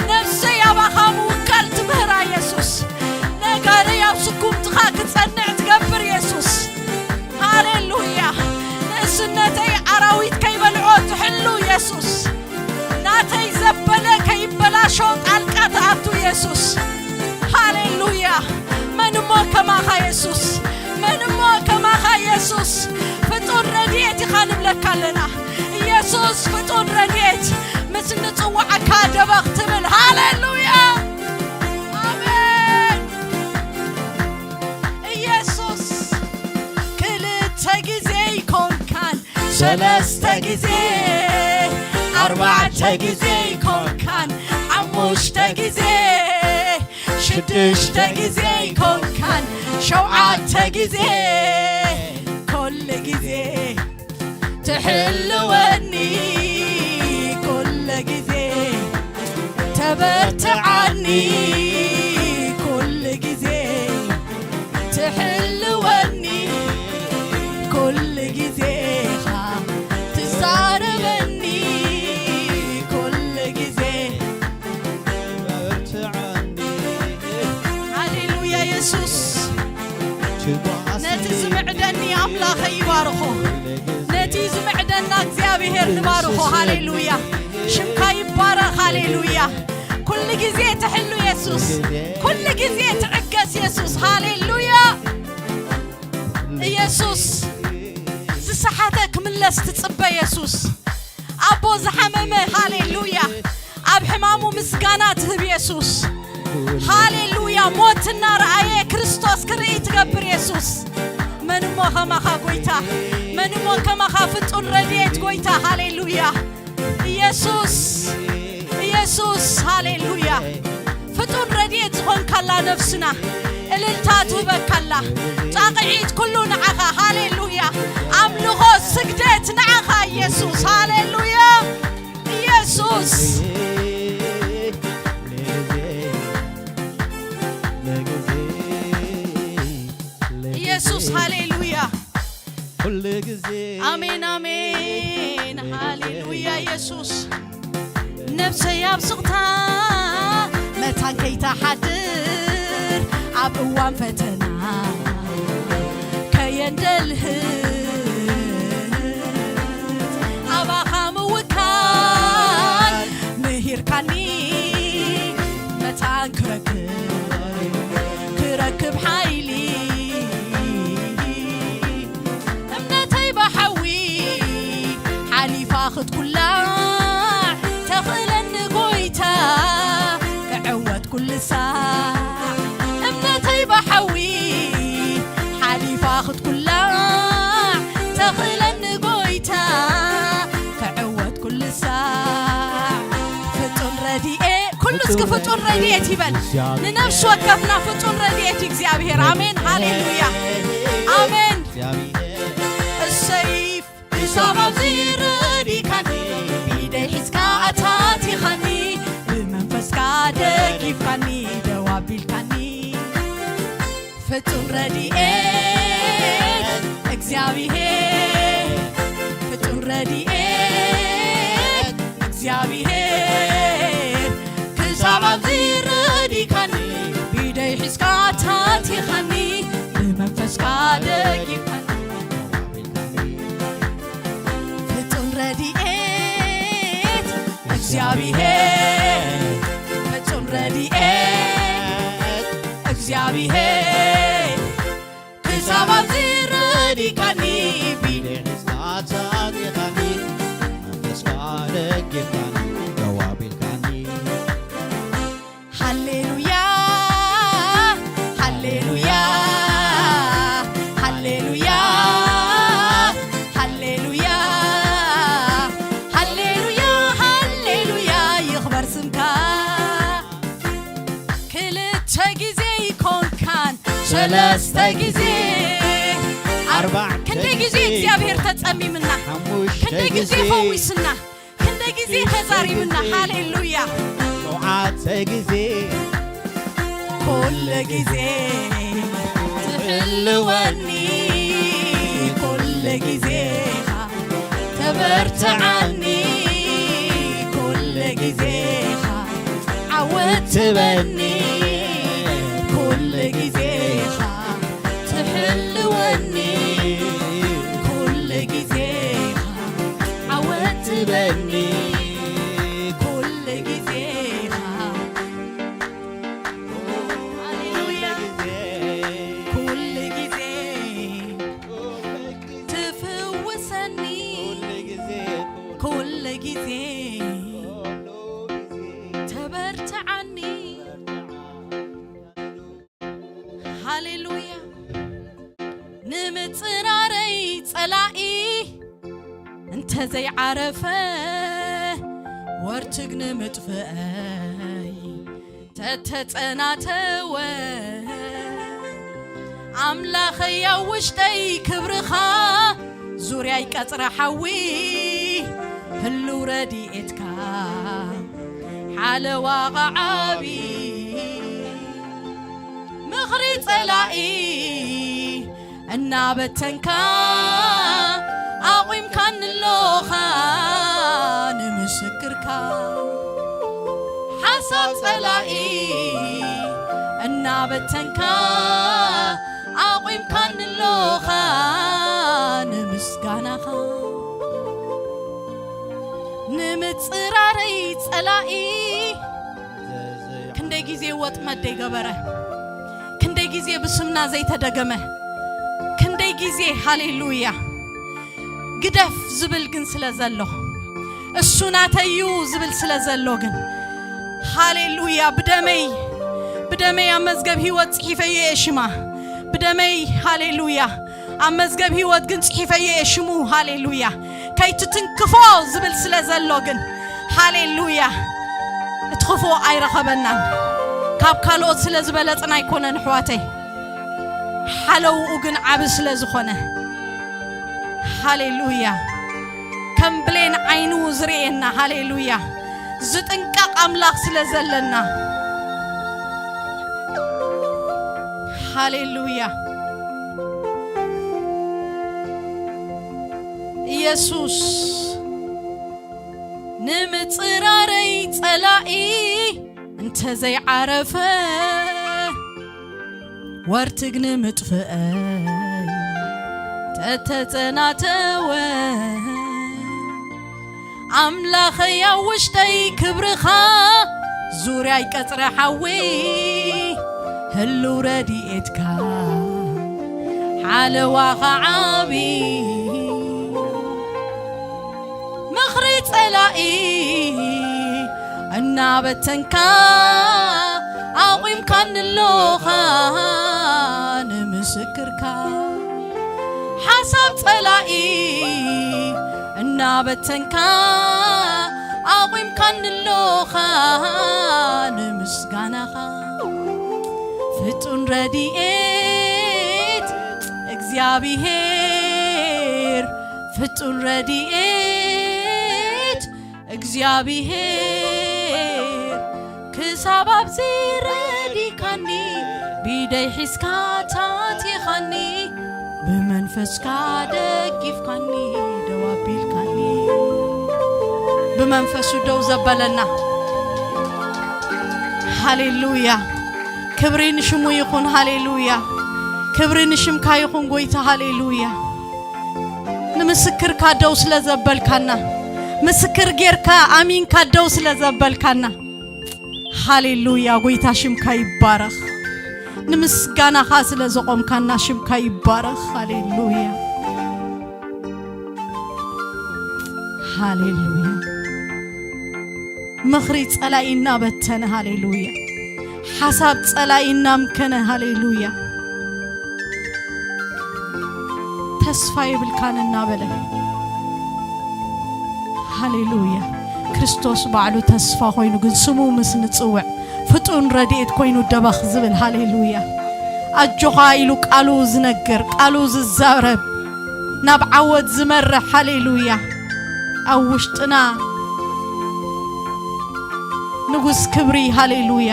ነፍሰይ ኣባኻ ምውካል ትምህራ የሱስ። ነጋደይ ኣብ ስጉምትኻ ክጸንዕ ትገብር የሱስ። ሃሌሉያ። ንእስነተይ ኣራዊት ከይበልዖ ትሕሉ የሱስ። ናተይ ዘበለ ከይበላሾ ጣልቃ ትኣቱ የሱስ። ሃሌሉያ። መን እሞ ከማኻ የሱስ? መን እሞ ከማኻ የሱስ? ፍጡር ረድኤት ኢኻ ንብለካ ኣለና። ኢየሱስ ፍጡር ረድኤት፣ ምስ እንጽውዓካ ደበኽ ትብል። ሃሌሉያ። ኣሜን። ኢየሱስ ክልተ ግዜ ይኮንካን፣ ሰለስተ ግዜ፣ ኣርባዕተ ግዜ ይኮንካን፣ ሓሙሽተ ግዜ፣ ሽዱሽተ ግዜ ይኮንካን፣ ሸውዓተ ግዜ፣ ኩሉ ግዜ ትሕልወኒ፣ ኩሉ ግዜ ተበርትዓኒ፣ ኩሉ ግዜ ትሕልወኒ፣ ኩሉ ግዜ ኢኻ ትዛረበኒ፣ ኩሉ ግዜ ሃሌሉያ የሱስ። ነቲ ዝምዕደኒ ኣምላኸይ ይባርኾ። ነቲ ዝምዕደና እግዚኣብሔር ንባርኾ። ሃሌሉያ። ሽምካ ይባረኽ። ሃሌሉያ። ኩሉ ግዜ ትሕሉ የሱስ። ኩሉ ግዜ ትዕገስ የሱስ። ሃሌሉያ። ኢየሱስ ዝሰሓተ ክምለስ ትጽበ የሱስ። ኣቦ ዝሓመመ፣ ሃሌሉያ፣ ኣብ ሕማሙ ምስጋና ትህብ የሱስ። ሃሌሉያ። ሞት እናረኣየ ክርስቶስ ክርኢ ትገብር የሱስ። መን እሞ ከማኻ ጎይታ? መን እሞ ከማኻ ፍጹም ረድኤት ጎይታ? ሃሌሉያ። ኢየሱስ፣ ኢየሱስ፣ ሃሌሉያ። ፍጹም ረድኤት ዝኾንካላ ነፍስና እልልታ ትህበካላ። ጻቕዒት ኩሉ ንዓኻ። ሃሌሉያ። ኣምልኾ ስግደት ንዓኻ ኢየሱስ። ሃሌሉያ። ኢየሱስ። ኢየሱስ፣ ሃሌሉያ። ኩሉ ግዜ ኣሜን፣ ኣሜን። ሃሌሉያ ኢየሱስ። ነፍሰይ ኣብ ስቕታ መታን ከይትሓድር ኣብ እዋን ፈተና ከየንደልህት ኣባኻ ምውካል ምሂርካኒ መታን ክረክብ ክረክብ ሓይሊ እምነተይ ብሓዊ ሓሊፋ ክትኩላዕ ተኽእለኒ ጎይታ ክዕወት ኩሉ ሳዕ እምነተይ ብሓዊ ሓሊፋ ክትኩላዕ ተኽእለኒ ጎይታ ክዕወት ኩሉ ሳዕ ፍጹም ረድኤ ኩሉ እስኪ ፍጹም ረድኤት ይበል። ንነፍሲ ወከፍና ፍጹም ረድኤት እግዚኣብሔር። ኣሜን ሃሌሉያ ኣሜን። እሰይ ክሳብ ኣብዚ ረዲካኒ ብኢደይ ሒዝካ ኣታቲኻኒ ብመንፈስካ ደጊፍካኒ ደው ኣቢልካኒ ፍጹም ረድኤት እግዚኣብሔር ፍጹም ረድኤት እግዚኣብሔር ክሳብ ኣብዚ ረዲካኒ ብኢደይ ሒዝካ ኣታቲኻኒ ብመንፈስካ ደጊፍካኒ ፍጹም ረድኤት እግዚኣብሔር ፍጹም ረድኤት እግዚኣብሔር ክሳብ ኣብዚ ረዲካኒ ቢልካ ተጻዊኻኒ መንፈስካ ደጊፍካኒ ደው ኣቢልካኒ ሃሌሉያ ሃሌሉያ ሃሌሉያ ሃሌሉያ ሃሌሉያ ሃሌሉያ ይኽበር ስምካ ክልተ ግዜ ይኮንካን ሰለስተ ግዜ ኣርባዕተ ክንደይ ግዜ እግዚኣብሔር ተጸሚምና ሓሙሽተ ክንደይ ግዜ ግዜ ፈዊስና ክንደይ ግዜ ተዛሪብና ሃሌሉያ ሸውዓተ ግዜ ኩሉ ግዜ ትሕልወኒ ኩሉ ግዜ ተበርትዓኒ ኩሉ ግዜ ዓወት ትበኒ ኩሉ ግዜ ትሕልወኒ ኩሉ ግዜ ዓወት ትበኒ ኩሉ ግዜ ሃሌሉያ ኩሉ ግዜ ትፍውሰኒ ኩሉ ግዜ ተበርትዓኒ ሃሌሉያ ንምጽራረይ ጸላኢ እንተ ዘይዓረፈ ወርትግ ንምጥፍአይ ተተጸናተወ ኣምላኸይ ኣብ ውሽጠይ ክብርኻ ዙርያይ ቀጽረ ሓዊ ህልው ረድኤትካ ሓለዋ ኸዓቢ ምኽሪ ጸላኢ እናበተንካ ኣቑምካኒ ኣሎኻ ንምስክርካ ሓሳብ ጸላኢ እናበተንካ ኣቑምካኒ ኣሎኻ ንምስጋናኻ ንምጽራረይ ጸላኢ ክንደይ ግዜ ወጥመድ ዘይገበረ ክንደይ ግዜ ብስምና ዘይተደገመ ክንደይ ግዜ ሃሌሉያ ግደፍ ዝብል ግን ስለ ዘሎ እሱ ናተዩ ዝብል ስለ ዘሎ ግን ሃሌሉያ ብደመይ ብደመይ ኣብ መዝገብ ህይወት ጽሒፈዮ እየ ሽማ ብደመይ ሃሌሉያ ኣብ መዝገብ ህይወት ግን ጽሒፈዮ እየ ሽሙ ሃሌሉያ ከይትትንክፎ ዝብል ስለ ዘሎ ግን ሃሌሉያ እቲ ክፉእ ኣይረኸበናን ካብ ካልኦት ስለ ዝበለጽና ኣይኮነን ኣሕዋተይ ሓለውኡ ግን ዓቢ ስለ ዝኾነ ሃሌሉያ ከም ብሌን ዓይኑ ዝርእየና ሃሌሉያ ዝጥንቀቕ ኣምላኽ ስለ ዘለና ሃሌሉያ ኢየሱስ ንምጽራረይ ጸላኢ እንተ ዘይዓረፈ ወርትግ ንምጥፍአይ ተተጸናተወ ኣምላኸይ ኣብ ውሽጠይ ክብርኻ ዙርያይ ቀጽረ ሓዊ ህልው ረድኤትካ ሓለዋኻ ዓቢ ምኽሪ ጸላኢ እናበተንካ ኣቑምካኒ ኣሎኻ ንምስክርካ ሓሳብ ጸላኢ እናበተንካ ኣቑምካኒ ኣሎኻ ንምስጋናኻ ፍጹም ረድኤት እግዚኣብሔር ፍጹም ረድኤት እግዚኣብሔር ክሳብ ኣብዚ ረዲካኒ ብኢደይ ሒዝካ ታቲኻኒ ብመንፈስካ ደጊፍካኒ ደው ኣቢልካኒ ብመንፈሱ ደው ዘበለና ሃሌሉያ ክብሪ ንሽሙ ይኹን ሃሌሉያ ክብሪ ንሽምካ ይኹን ጎይታ ሃሌሉያ ንምስክርካ ደው ስለ ዘበልካና ምስክር ጌርካ ኣሚንካ ደው ስለ ዘበልካና፣ ሃሌሉያ፣ ጎይታ ሽምካ ይባረኽ። ንምስጋናኻ ስለ ዘቖምካና ሽምካ ይባረኽ። ሃሌሉያ፣ ሃሌሉያ። ምኽሪ ጸላኢ እናበተነ፣ ሃሌሉያ። ሓሳብ ጸላኢ እናምከነ፣ ሃሌሉያ። ተስፋ የብልካን እናበለ፣ ሃሌሉያ። ክርስቶስ ባዕሉ ተስፋ ኮይኑ ግን ስሙ ምስ ንጽውዕ ፍጡን ረድኤት ኮይኑ ደበኽ ዝብል፣ ሃሌሉያ። ኣጆኻ ኢሉ ቃሉ ዝነግር፣ ቃሉ ዝዛረብ፣ ናብ ዓወት ዝመርሕ፣ ሃሌሉያ። ኣብ ውሽጥና ንጉስ ክብሪ፣ ሃሌሉያ።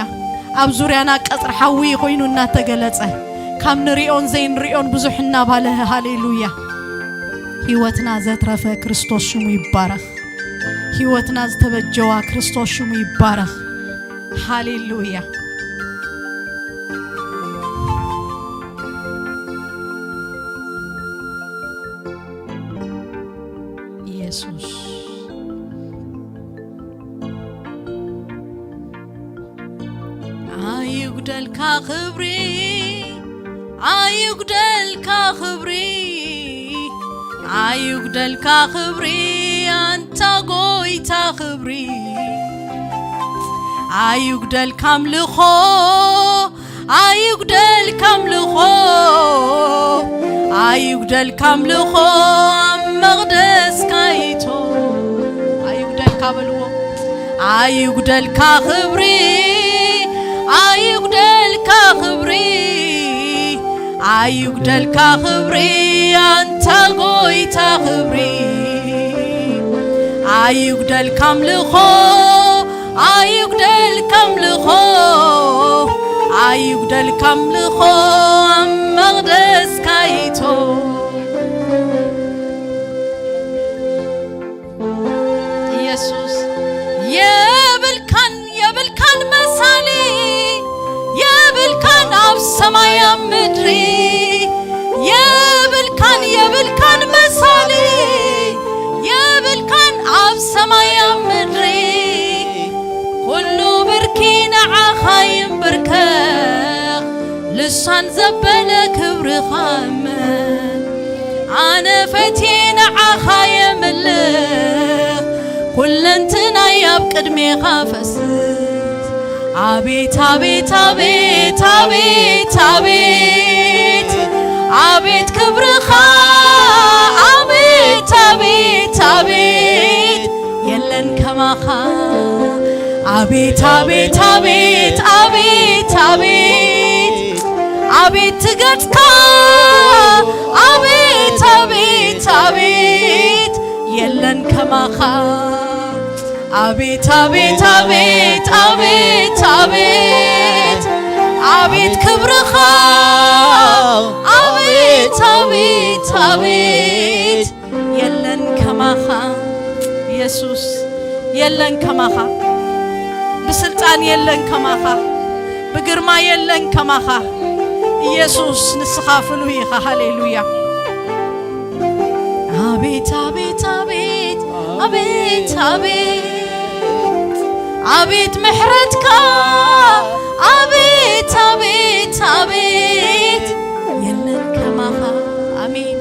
ኣብ ዙርያና ቀጽሪ ሓዊ ኮይኑ እናተገለጸ፣ ካብ ንሪኦን ዘይንሪኦን ብዙሕ እናባለሀ፣ ሃሌሉያ። ህይወትና ዘትረፈ ክርስቶስ ሽሙ ይባረኽ። ህይወትና ዝተበጀዋ ክርስቶስ ሽሙ ይባረኽ። ሃሌሉያ። ኢየሱስ። ኣይጉደልካ ክብሪ፣ ኣይጉደልካ ክብሪ፣ ኣይጉደልካ ክብሪ፣ ኣንታ ጎይታ ክብሪ። ኣይጉደልካ ኣምልኾ፣ ኣይጉደልካ ኣምልኾ፣ ኣይጉደልካ ኣምልኾ ኣብ መቕደስካ ይቶ። ኣይጉደልካ በልዎ። ኣይጉደልካ ክብሪ፣ ኣይጉደልካ ክብሪ፣ ኣይጉደልካ ክብሪ፣ ኣንታ ጎይታ ክብሪ። ኣይጉደልካ ኣምልኾ፣ ኣይጉደልካ ኣምልኾ፣ ኣይጉደልካ ኣምልኾ ኣብ መቕደስካ ይቶ። ኢየሱስ፣ የብልካን፣ የብልካን መሳሊ፣ የብልካን ኣብ ሰማይ ኣብ ምድሪ፣ የብልካን፣ የብልካን መሳሊ፣ የብልካን ኣብ ሰማይ ኣብ ምድሪ። ኩሉ ብርኪ ንዓኻ ይንብርከኽ፣ ልሳን ዘበለ ክብርኻ እመን። ኣነ ፈትየ ንዓኻ የምልኽ፣ ኩለንትናይ ኣብ ቅድሜኻ ፈስስ። ኣቤት፣ ኣቤት፣ ኣቤት፣ ኣቤት፣ ኣቤት፣ ኣቤት ክብርኻ፣ ኣቤት፣ ኣቤት፣ ኣቤት፣ የለን ከማኻ። ኣቤት፣ ኣቤት፣ ኣቤት፣ ኣቤት፣ ኣቤት፣ ኣቤት ትገጽካ፣ ኣቤት፣ ኣቤት፣ ኣቤት፣ የለን ከማኻ። ኣቤት፣ ኣቤት፣ ኣቤት፣ ኣቤት፣ ኣቤት፣ ኣቤት ክብርኻ፣ ኣቤት፣ ኣቤት፣ ኣቤት፣ የለን ከማኻ ኢየሱስ፣ የለን ከማኻ ብስልጣን፣ የለን ከማኻ ብግርማ፣ የለን ከማኻ ኢየሱስ። ንስኻ ፍሉይ ኢኻ። ሃሌሉያ። ኣቤት፣ ኣቤት፣ ኣቤት፣ ኣቤት፣ ኣቤት፣ ኣቤት ምሕረትካ፣ ኣቤት፣ ኣቤት፣ ኣቤት፣ የለን ከማኻ። ኣሜን።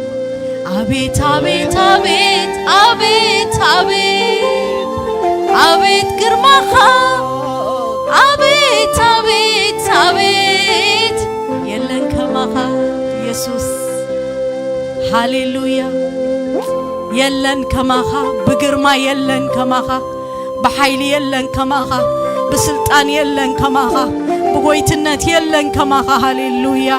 ኣቤት፣ ኣቤት፣ ኣቤት፣ ኣቤት፣ ኣቤት፣ ኣቤት ግርማኻ፣ ኣቤት፣ ኣቤት፣ ኣቤት፣ የለን ከማኻ ኢየሱስ። ሃሌሉያ። የለን ከማኻ፣ ብግርማ የለን ከማኻ፣ ብሓይሊ የለን ከማኻ፣ ብስልጣን የለን ከማኻ፣ ብጎይትነት የለን ከማኻ። ሃሌሉያ።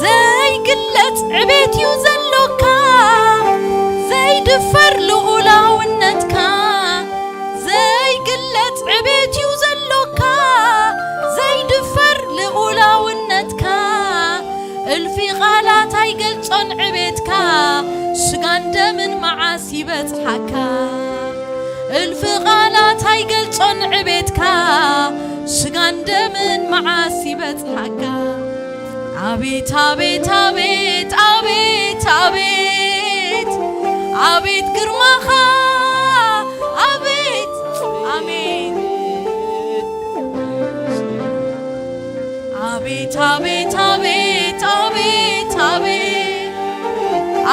ዘይግለጽ ዕቤት እዩ ዘሎካ፣ ዘይድፈር ልኡላውነትካ። ዘይግለጽ ዕቤት እዩ ዘሎካ፣ ዘይድፈር ልኡላውነትካ። እልፊ ቃላት ኣይገልጾን ዕቤትካ፣ ስጋን ደምን መዓስ ይበጽሓካ። እልፊ ቃላት ኣይገልጾን ዕቤትካ፣ ስጋን ደምን መዓስ ይበጽሓካ። ኣቤት፣ ኣቤት፣ ኣቤት፣ ኣቤት፣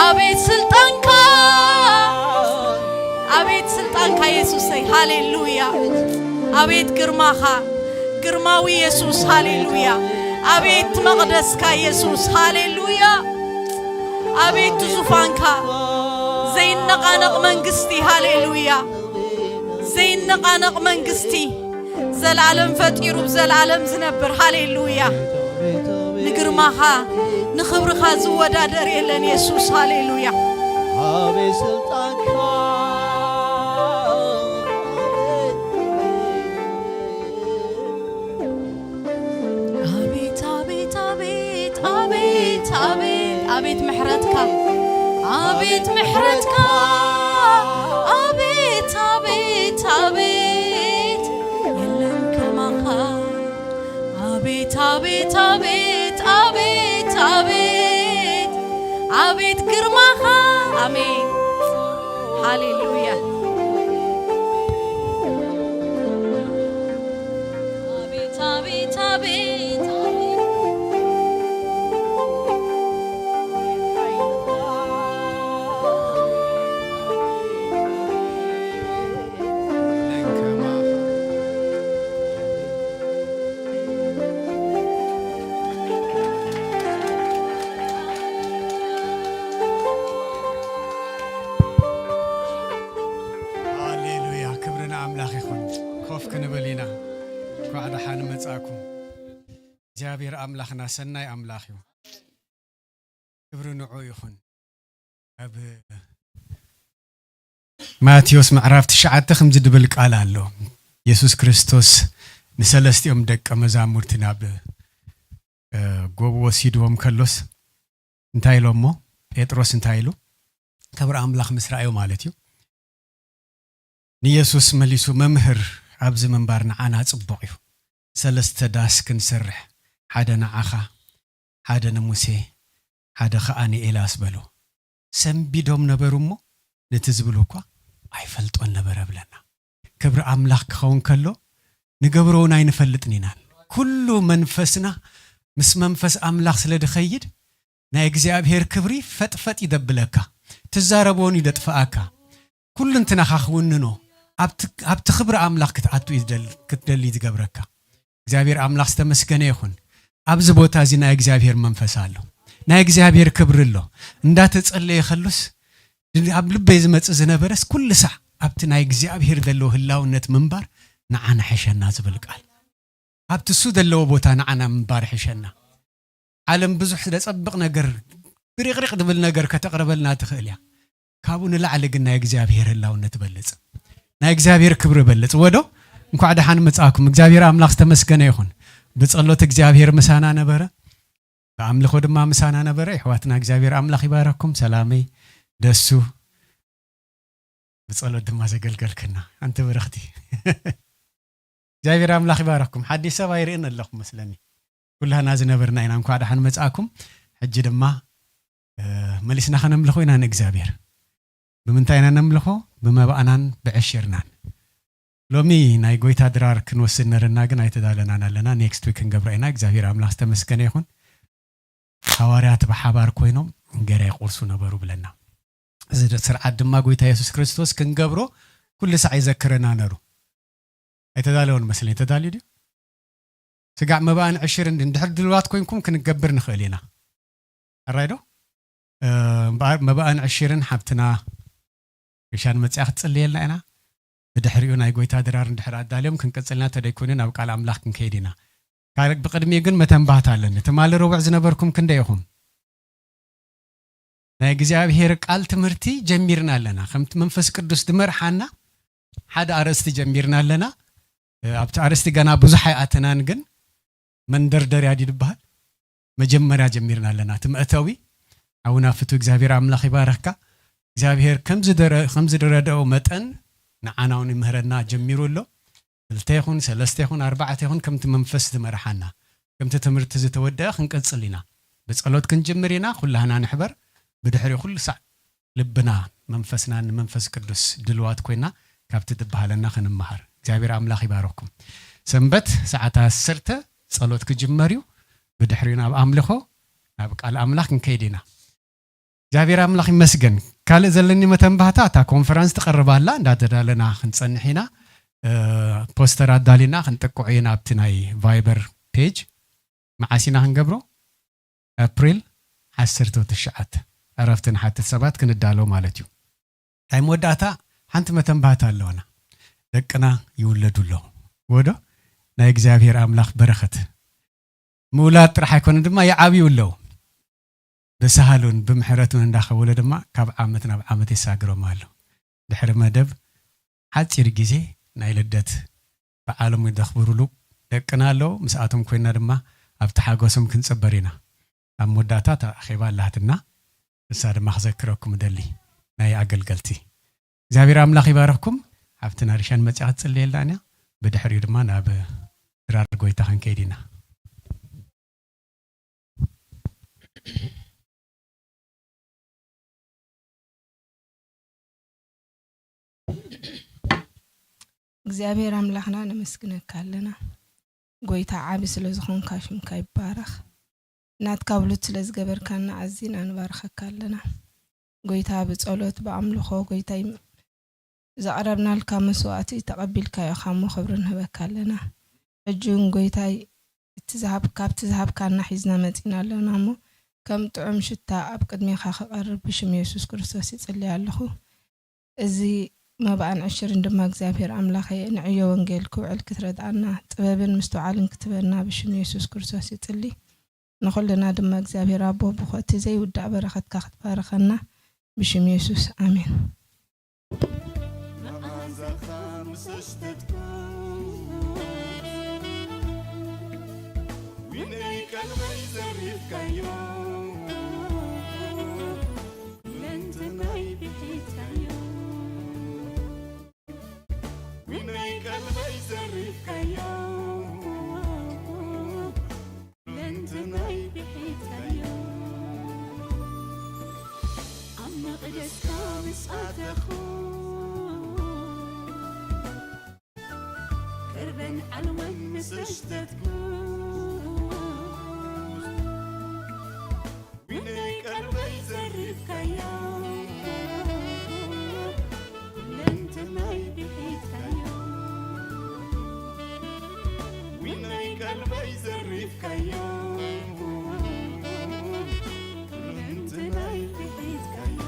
ኣቤት ስልጣንካ፣ ኣቤት ስልጣንካ የሱሰይ፣ ሃሌሉያ። ኣቤት ግርማኻ፣ ግርማዊ የሱስ፣ ሃሌሉያ። ኣቤት መቕደስካ የሱስ፣ ሃሌሉያ። ኣቤት ዙፋንካ፣ ዘይነቓነቕ መንግስቲ፣ ሃሌሉያ። ዘይነቓነቕ መንግስቲ፣ ዘላለም ፈጢሩ ብዘላለም ዝነብር፣ ሃሌሉያ። ንግርማኻ ንኽብርኻ ዝወዳደር የለን የሱስ፣ ሃሌሉያ። ኣቤት ስልጣንካ፣ ኣቤት፣ ኣቤት፣ ኣቤት፣ ኣቤት፣ ኣቤት፣ ኣቤት ምሕረትካ፣ ኣቤት ምሕረትካ፣ ኣቤት፣ ኣቤት፣ ኣቤት፣ የለን ከማኻ። ኣቤት፣ ኣቤት፣ ኣቤት፣ ኣቤት፣ ኣቤት፣ ኣቤት ግርማኻ። ኣሜን። ሃሌሉያ። ኣቤት፣ ኣቤት፣ ኣቤት፣ ኣቤት። ሃሌሉያ፣ ክብሪ ንኣምላኽ ይኹን። ኮፍ ክንብል ኢና። እንኳዕ ደሓን መጻእኩም። እግዚኣብሔር ኣምላኽና ሰናይ ኣምላኽ እዩ። ክብሪ ንዑ ይኹን። ኣብ ማቴዎስ ምዕራፍ ትሽዓተ ከምዚ ድብል ቃል ኣሎ። የሱስ ክርስቶስ ንሰለስቲኦም ደቀ መዛሙርቲ ናብ፣ እ፣ ጎቦ ወሲድዎም ከሎስ እንታይ ኢሎሞ? ጴጥሮስ እንታይ ኢሉ? ክብሪ ኣምላኽ ምስ ረኣዮ ማለት እዩ። ንየሱስ መሊሱ፣ "መምህር፣ ኣብዚ ምንባር ንዓና ጽቡቕ እዩ። ሰለስተ ዳስ ክንሰርሕ፣ ሓደ ንዓኻ፣ ሓደ ንሙሴ፣ ሓደ ኸኣ ንኤልያስ" በሎ። ሰንቢዶም ነበሩ እሞ፣ ነቲ ዝብሉ እኳ ኣይፈልጦን ነበረ ብለና። ክብሪ ኣምላኽ ክኸውን ከሎ፣ ንገብሮ እውን ኣይንፈልጥን ኢና። ኩሉ መንፈስና ምስ መንፈስ ኣምላኽ ስለ ድኸይድ፣ ናይ እግዚኣብሔር ክብሪ ፈጥፈጥ ይደብለካ። ትዛረቦን እዩ ደጥፍኣካ። ኩሉ እንትናኻ ክውንኖ፣ ኣብቲ፣ ኣብቲ ክብሪ ኣምላኽ ክትኣቱ እዩ ዝደል-፣ ክትደሊ ዝገብረካ። እግዚኣብሔር ኣምላኽ ዝተመስገነ ይኹን። ኣብዚ ቦታ እዚ ናይ እግዚኣብሔር መንፈስ ኣሎ። ናይ እግዚኣብሔር ክብሪ ኣሎ። እንዳተጸለየ ከሉስ፣ ድ-፣ ኣብ ልበይ ዝመጽእ ዝነበረስ፣ ኩሉ ሳዕ ኣብቲ ናይ እግዚኣብሔር ዘለዎ ህላውነት ምንባር ንዓና ሕሸና ዝብል ቃል። ኣብቲ እሱ ዘለዎ ቦታ ንዓና ምንባር ሕሸና። ዓለም ብዙሕ ዘጸብቕ ነገር፣ ብሪቕሪቕ ዝብል ነገር ከተቕርበልና ትኽእል እያ። ካብኡ ንላዕሊ ግን ናይ እግዚኣብሔር ህላውነት በልጽ። ናይ እግዚኣብሔር ክብሪ በልጽ። ወዶ፣ እንኳዕ ደሓን መጻእኩም። እግዚኣብሔር ኣምላኽ ዝተመስገነ ይኹን። ብጸሎት እግዚኣብሔር ምሳና ነበረ። ብኣምልኾ ድማ ምሳና ነበረ። የሕዋትና እግዚኣብሔር ኣምላኽ ይባረኩም። ሰላመይ፣ ደሱ፣ ብጸሎት ድማ ዘገልገልክና። ኣንቲ ብርኽቲ። እግዚኣብሔር ኣምላኽ ይባረኩም። ሓዲሽ ሰብ ኣይርእን ኣለኹ መስለኒ። ኩላህና ዝነበርና ኢና። እንኳዕ ደሓን መጻእኩም። ሕጂ ድማ፣ እ፣ መሊስና ከነምልኾ ኢና ንእግዚኣብሔር። ብምንታይ ኢና ነምልኾ? ብመባእናን ብዕሽርናን። ሎሚ ናይ ጎይታ ድራር ክንወስድ ነርና፣ ግን ኣይተዳለናን ኣለና። ኔክስት ዊክ ክንገብራ ኢና። እግዚኣብሔር ኣምላኽ ዝተመስገነ ይኹን። ሃዋርያት ብሓባር ኮይኖም እንጌራ ይቆርሱ ነበሩ ብለና። እዚ ድ-፣ ስርዓት ድማ ጎይታ የሱስ ክርስቶስ ክንገብሮ ኩሉ ሳዕ ይዘክረና ነሩ። ኣይተዳለወን መስለኝ። ተዳልዩ ድዩ? ስጋዕ መባእን ዕሽርን እንድሕር ድልዋት ኮይንኩም ክንገብር ንኽእል ኢና። ኣራይ ዶ? እ፣ እምበኣር መባእን ዕሽርን ሓብትና ሪሻን መጽያ ክትጽልየልና ኢና። ብድሕሪኡ ናይ ጎይታ ድራር እንድሕር ኣዳልዮም ክንቅጽልና ተደይኮይኑ ናብ ቃል ኣምላኽ ክንከይድ ኢና። ካልእ ብቕድሚኡ ግን መተንባህታ ኣለኒ። ትማሊ ረቡዕ ዝነበርኩም ክንደይ ኢኹም? ናይ እግዚኣብሔር ቃል ትምህርቲ ጀሚርና ኣለና። ከምቲ መንፈስ ቅዱስ ዝመርሓና ሓደ ኣርእስቲ ጀሚርና ኣለና። እ፣ ኣብቲ ኣርእስቲ ገና ብዙሕ ኣይኣተናን፣ ግን መንደርደርያ ድዩ ዝበሃል? መጀመርያ ጀሚርና ኣለና። እቲ መእተዊ ኣቡና ፍቱ እግዚኣብሔር ኣምላኽ ይባረኽካ። እግዚኣብሔር ከም ዝደረ-፣ ከም ዝረደኦ መጠን ንዓና እውን ይምህረና ጀሚሩ ኣሎ። ክልተ ይኹን፣ ሰለስተ ይኹን፣ ኣርባዕተ ይኹን፣ ከምቲ መንፈስ ዝመርሓና፣ ከምቲ ትምህርቲ ዝተወደአ ክንቅጽል ኢና። ብጸሎት ክንጅምር ኢና፣ ኩላህና ንሕበር። ብድሕሪኡ ኩሉ ሳዕ ልብና መንፈስናን ንመንፈስ ቅዱስ ድልዋት ኮይና ካብቲ ትበሃለና ክንመሃር። እግዚኣብሔር ኣምላኽ ይባረኽኩም። ሰንበት ሰዓት ዓሰርተ ጸሎት ክጅመር እዩ። ብድሕሪኡ ናብ ኣምልኾ፣ ናብ ቃል ኣምላኽ ክንከይድ ኢና። እግዚኣብሔር ኣምላኽ ይመስገን። ካልእ ዘለኒ መተንባህታ፣ እታ ኮንፈረንስ ትቐርብ ኣላ፣ እንዳተዳለና ክንጸንሕ ኢና። እ፣ ፖስተር ኣዳሊና ክንጥቅዖ ኢና ኣብቲ ናይ ቫይበር ፔጅ። መዓስ ኢና ክንገብሮ? ኣፕሪል ዓሰርተ ትሽዓተ። ዕረፍቲ ንሓትት ሰባት ክንዳሎ ማለት እዩ። ናይ መወዳእታ ሓንቲ መተንባህታ ኣለዋና። ደቅና ይውለዱ ኣለዉ። ወዶ ናይ እግዚኣብሔር ኣምላኽ በረኸት። ምውላድ ጥራሕ ኣይኮነ ድማ ይዓብዩ ኣለዉ። ብሳህሉን ብምሕረቱን እንዳኸወለ ድማ ካብ ዓመት ናብ ዓመት የሳግሮም ኣሎ። ድሕሪ መደብ ሓጺር ግዜ ናይ ልደት በዓሎም ዘኽብሩሉ ደቅና ኣለዉ። ምስኣቶም ኮይና ድማ ኣብቲ ሓጎሶም ክንጽበር ኢና። ኣብ መወዳእታ እታ ኣኼባ ኣላትና፣ ንሳ ድማ ክዘክረኩም እደሊ ናይ ኣገልገልቲ። እግዚኣብሔር ኣምላኽ ይባርኽኩም። ሓፍትና ሪሻን መጺኣ ክትጽልየልና እያ። ብድሕሪኡ ድማ ናብ ድራር ጎይታ ክንከይድ ኢና። እግዚኣብሔር ኣምላኽና ነመስግነካ ኣለና። ጎይታ ዓቢ ስለ ዝኾንካ ሽምካ ይባረኽ። ናትካ ብሉት ስለ ዝገበርካና ኣዚና ንባርኸካ ኣለና። ጎይታ ብጸሎት ብኣምልኾ ጎይታ ይም-፣ ዘቕረብናልካ መስዋዕቲ ተቐቢልካዮ እሞ ክብሪ ንህበካ ኣለና። ሕጂ እውን ጎይታይ እቲ ዝሃብ-፣ ካብቲ ዝሃብካና ሒዝና መጺና ኣለና እሞ ከም ጥዑም ሽታ ኣብ ቅድሜኻ ክቐርብ ብሽም የሱስ ክርስቶስ ይጽሊ ኣለኹ። እዚ መባእን ዕሽርን ድማ እግዚኣብሔር ኣምላኸ ንዕዮ ወንጌል ክውዕል ክትረድኣና ጥበብን ምስትውዓልን ክትበና ብሽም የሱስ ክርስቶስ ይጽሊ። ንኹልና ድማ እግዚኣብሔር ኣቦ ብኾቲ ዘይውዳእ በረኸትካ ክትባረኸና ብሽም የሱስ ኣሜን። መዓዛኻ ምስ ኣሽተትኩ፣ ዊነይ ቀልበይ ዘሪፍካዮ፣ ኩለንተናይ ብሒትካዮ። ዊነይ ቀልበይ ዘሪፍካዮ፣ ኩለንተናይ ብሒትካዮ። ኣብ መቕደስካ ምስ ኣተኹ፣ ቅርበን ዓልወን ምስ ኣሽተትኩ፣ ዊነይ ቀልበይ ዘሪፍካዮ፣ ኩለንተናይ ብሒትካዮ። ዊነይ ቀልበይ ዘሪፍካዮ፣ ኩለንተናይ ብሒትካዮ።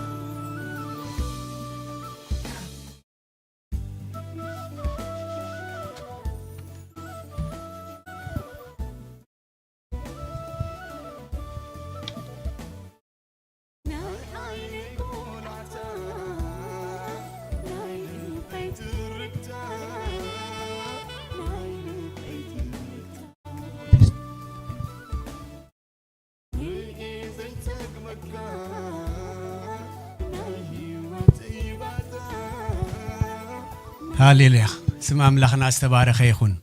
ሃሌሉያ። ስም ኣምላኽና ዝተባረኸ ይኹን።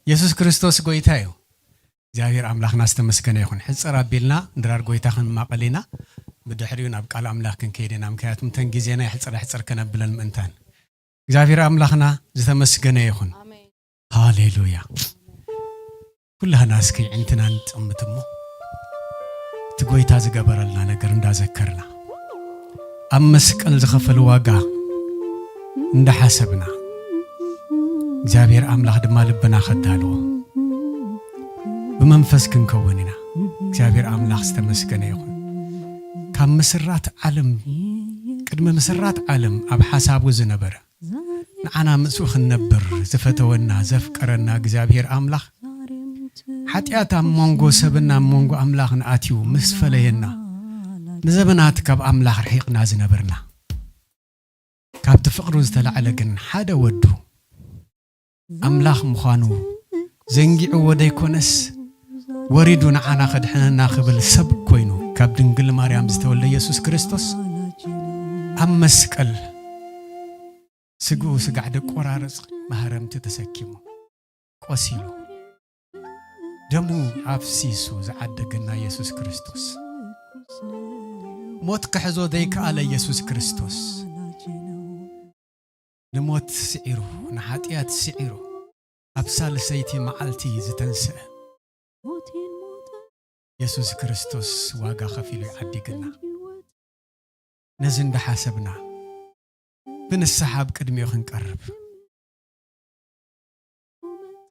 የሱስ ክርስቶስ ጎይታ እዩ። እግዚኣብሔር ኣምላኽና ዝተመስገነ ይኹን። ሕጽር ኣቢልና ድራር ጎይታ ክንማቐል ኢና። ብድሕሪኡ ናብ ቃል ኣምላኽ ክንከይድ ኢና። ምክንያቱም ተን ግዜና ሕጽር ሕጽር ከነብለን ምእንታን። እግዚኣብሔር ኣምላኽና ዝተመስገነ ይኹን። ኣሜን። ሃሌሉያ። ኩላህና እስኪ ዕንትና ንጥምት እሞ እቲ ጎይታ ዝገበረልና ነገር እንዳዘከርና፣ ኣብ መስቀል ዝኸፈል ዋጋ እንዳሓሰብና፣ እግዚኣብሔር ኣምላኽ ድማ ልብና ከዳልዎ ብመንፈስ ክንከውን ኢና። እግዚኣብሔር ኣምላኽ ዝተመስገነ ይኹን። ካብ ምስራት ዓለም፣ ቅድሚ ምስራት ዓለም ኣብ ሓሳቡ ዝነበረ፣ ንዓና ምስኡ ክንነብር ዝፈተወና ዘፍቀረና እግዚኣብሔር ኣምላኽ፣ ሓጢኣት ኣብ መንጎ ሰብና ኣብ መንጎ ኣምላኽን ኣትዩ ምስ ፈለየና፣ ንዘመናት ካብ ኣምላኽ ርሒቕና ዝነበርና፣ ካብቲ ፍቕሩ ዝተላዕለ ግን ሓደ ወዱ ኣምላኽ ምዃኑ ዘንጊዕዎ ደይኮነስ፣ ወሪዱ ንዓና ከድሕነና ክብል ሰብ ኮይኑ ካብ ድንግል ማርያም ዝተወልደ የሱስ ክርስቶስ ኣብ መስቀል ስግኡ ስጋዕ ደቆራርጽ ማህረምቲ ተሰኪሙ፣ ቆሲሉ፣ ደሙ ኣፍሲሱ ዝዓደገና የሱስ ክርስቶስ፣ ሞት ክሕዞ ዘይከኣለ የሱስ ክርስቶስ፣ ንሞት ስዒሩ፣ ንሓጢኣት ስዒሩ፣ ኣብ ሳልሰይቲ መዓልቲ ዝተንስአ የሱስ ክርስቶስ ዋጋ ከፊሉ ይዓዲግና። ነዚ እንዳሓሰብና ብንስሓ ኣብ ቅድሚኡ ክንቀርብ፣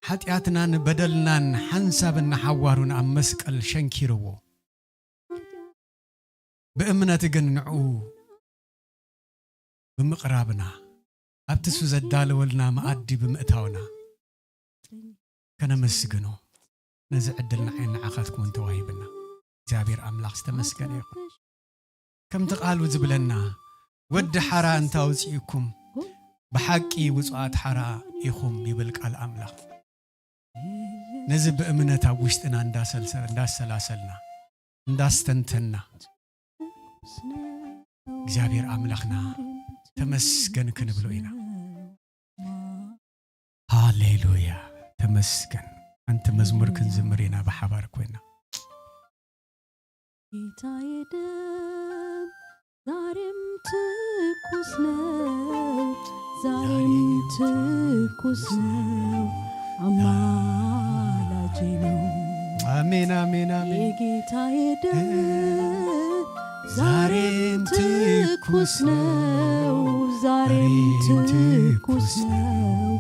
ሓጢኣትናን በደልናን ሓንሳብን ንሓዋሩን ኣብ መስቀል ሸንኪርዎ፣ ብእምነት ግን ንዕኡ ብምቕራብና፣ ኣብቲ እሱ ዘዳለወልና መኣዲ ብምእታውና ከነመስግኖ፣ ነዚ ዕድል ንዓይን ንዓኻትኩምን ተዋሂብና። እግዚኣብሔር ኣምላኽ ዝተመስገነ ይኹን። ከምቲ ቃሉ ዝብለና፣ "ወዲ ሓራ እንተ ኣውፅእኩም፣ ብሓቂ ውፁኣት ሓራ ኢኹም" ይብል ቃል ኣምላኽ። ነዚ ብእምነት ኣብ ውሽጥና እንዳሰልሰ-፣ እንዳሰላሰልና፣ እንዳስተንተንና፣ እግዚኣብሔር ኣምላኽና ተመስገን ክንብሎ ኢና። ሃሌሉያ፣ ተመስገን። ኣንቲ መዝሙር ክንዝምር ኢና ብሓባር ኮይና። ጌታዬ ደም ዛሬም ትኩስ ነው፣ ዛሬም ትኩስ ነው፣ አማላጄ ነው። አሜን፣ አሜን፣ አሜን። የጌታዬ ደም ዛሬም ትኩስ ነው፣ ዛሬም ትኩስ ነው፣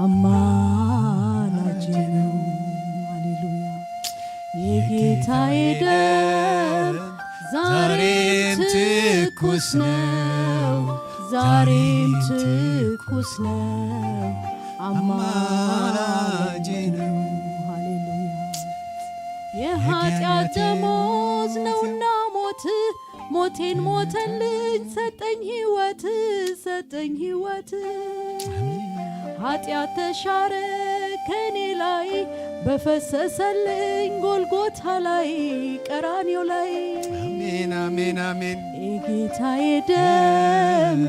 አማላጄ ነው። ሃሌሉያ። የጌታዬ ደም ዛሬም ትኩስ ነው፣ ዛሬም ትኩስ ነው፣ አማላጄ ነው። ሃሌሉያ። የኃጢአት ደሞዝ ነውና ሞት፣ ሞቴን ሞተልኝ፣ ሰጠኝ ሕይወት፣ ሰጠኝ ሕይወት። ኃጢአት ተሻረ ከኔ ላይ፣ በፈሰሰልኝ ጎልጎታ ላይ፣ ቀራንዮ ላይ። አሜን፣ አሜን፣ አሜን። የጌታዬ ደም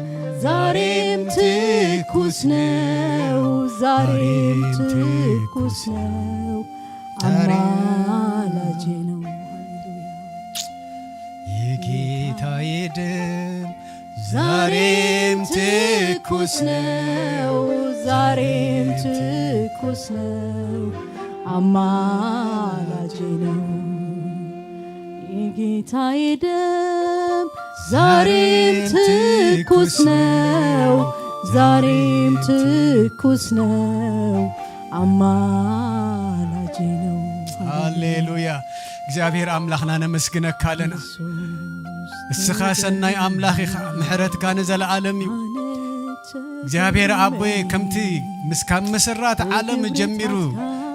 ዛሬም ትኩስ ነው፣ ዛሬም ትኩስ ነው፣ አማላጄ ነው። ሃሌሉያ። የጌታዬ ደም ዛሬም ትኩስ ነው፣ ዛሬም ትኩስ ነው፣ አማላጄ ነው። የጌታዬ ደም ዛሬም ትኩስ ነው፣ ዛሬም ትኩስ ነው፣ አማላጄ ነው። ሃሌሉያ። እግዚኣብሔር ኣምላኽና ነመስግነካ ኣለና። ኢየሱስ እስኻ ሰናይ ኣምላኽ ኢኻ፣ ምሕረትካ ንዘለዓለም እዩ። እግዚኣብሔር ኣቦየ፣ ከምቲ ምስ ካብ ምስራት ዓለም ጀሚሩ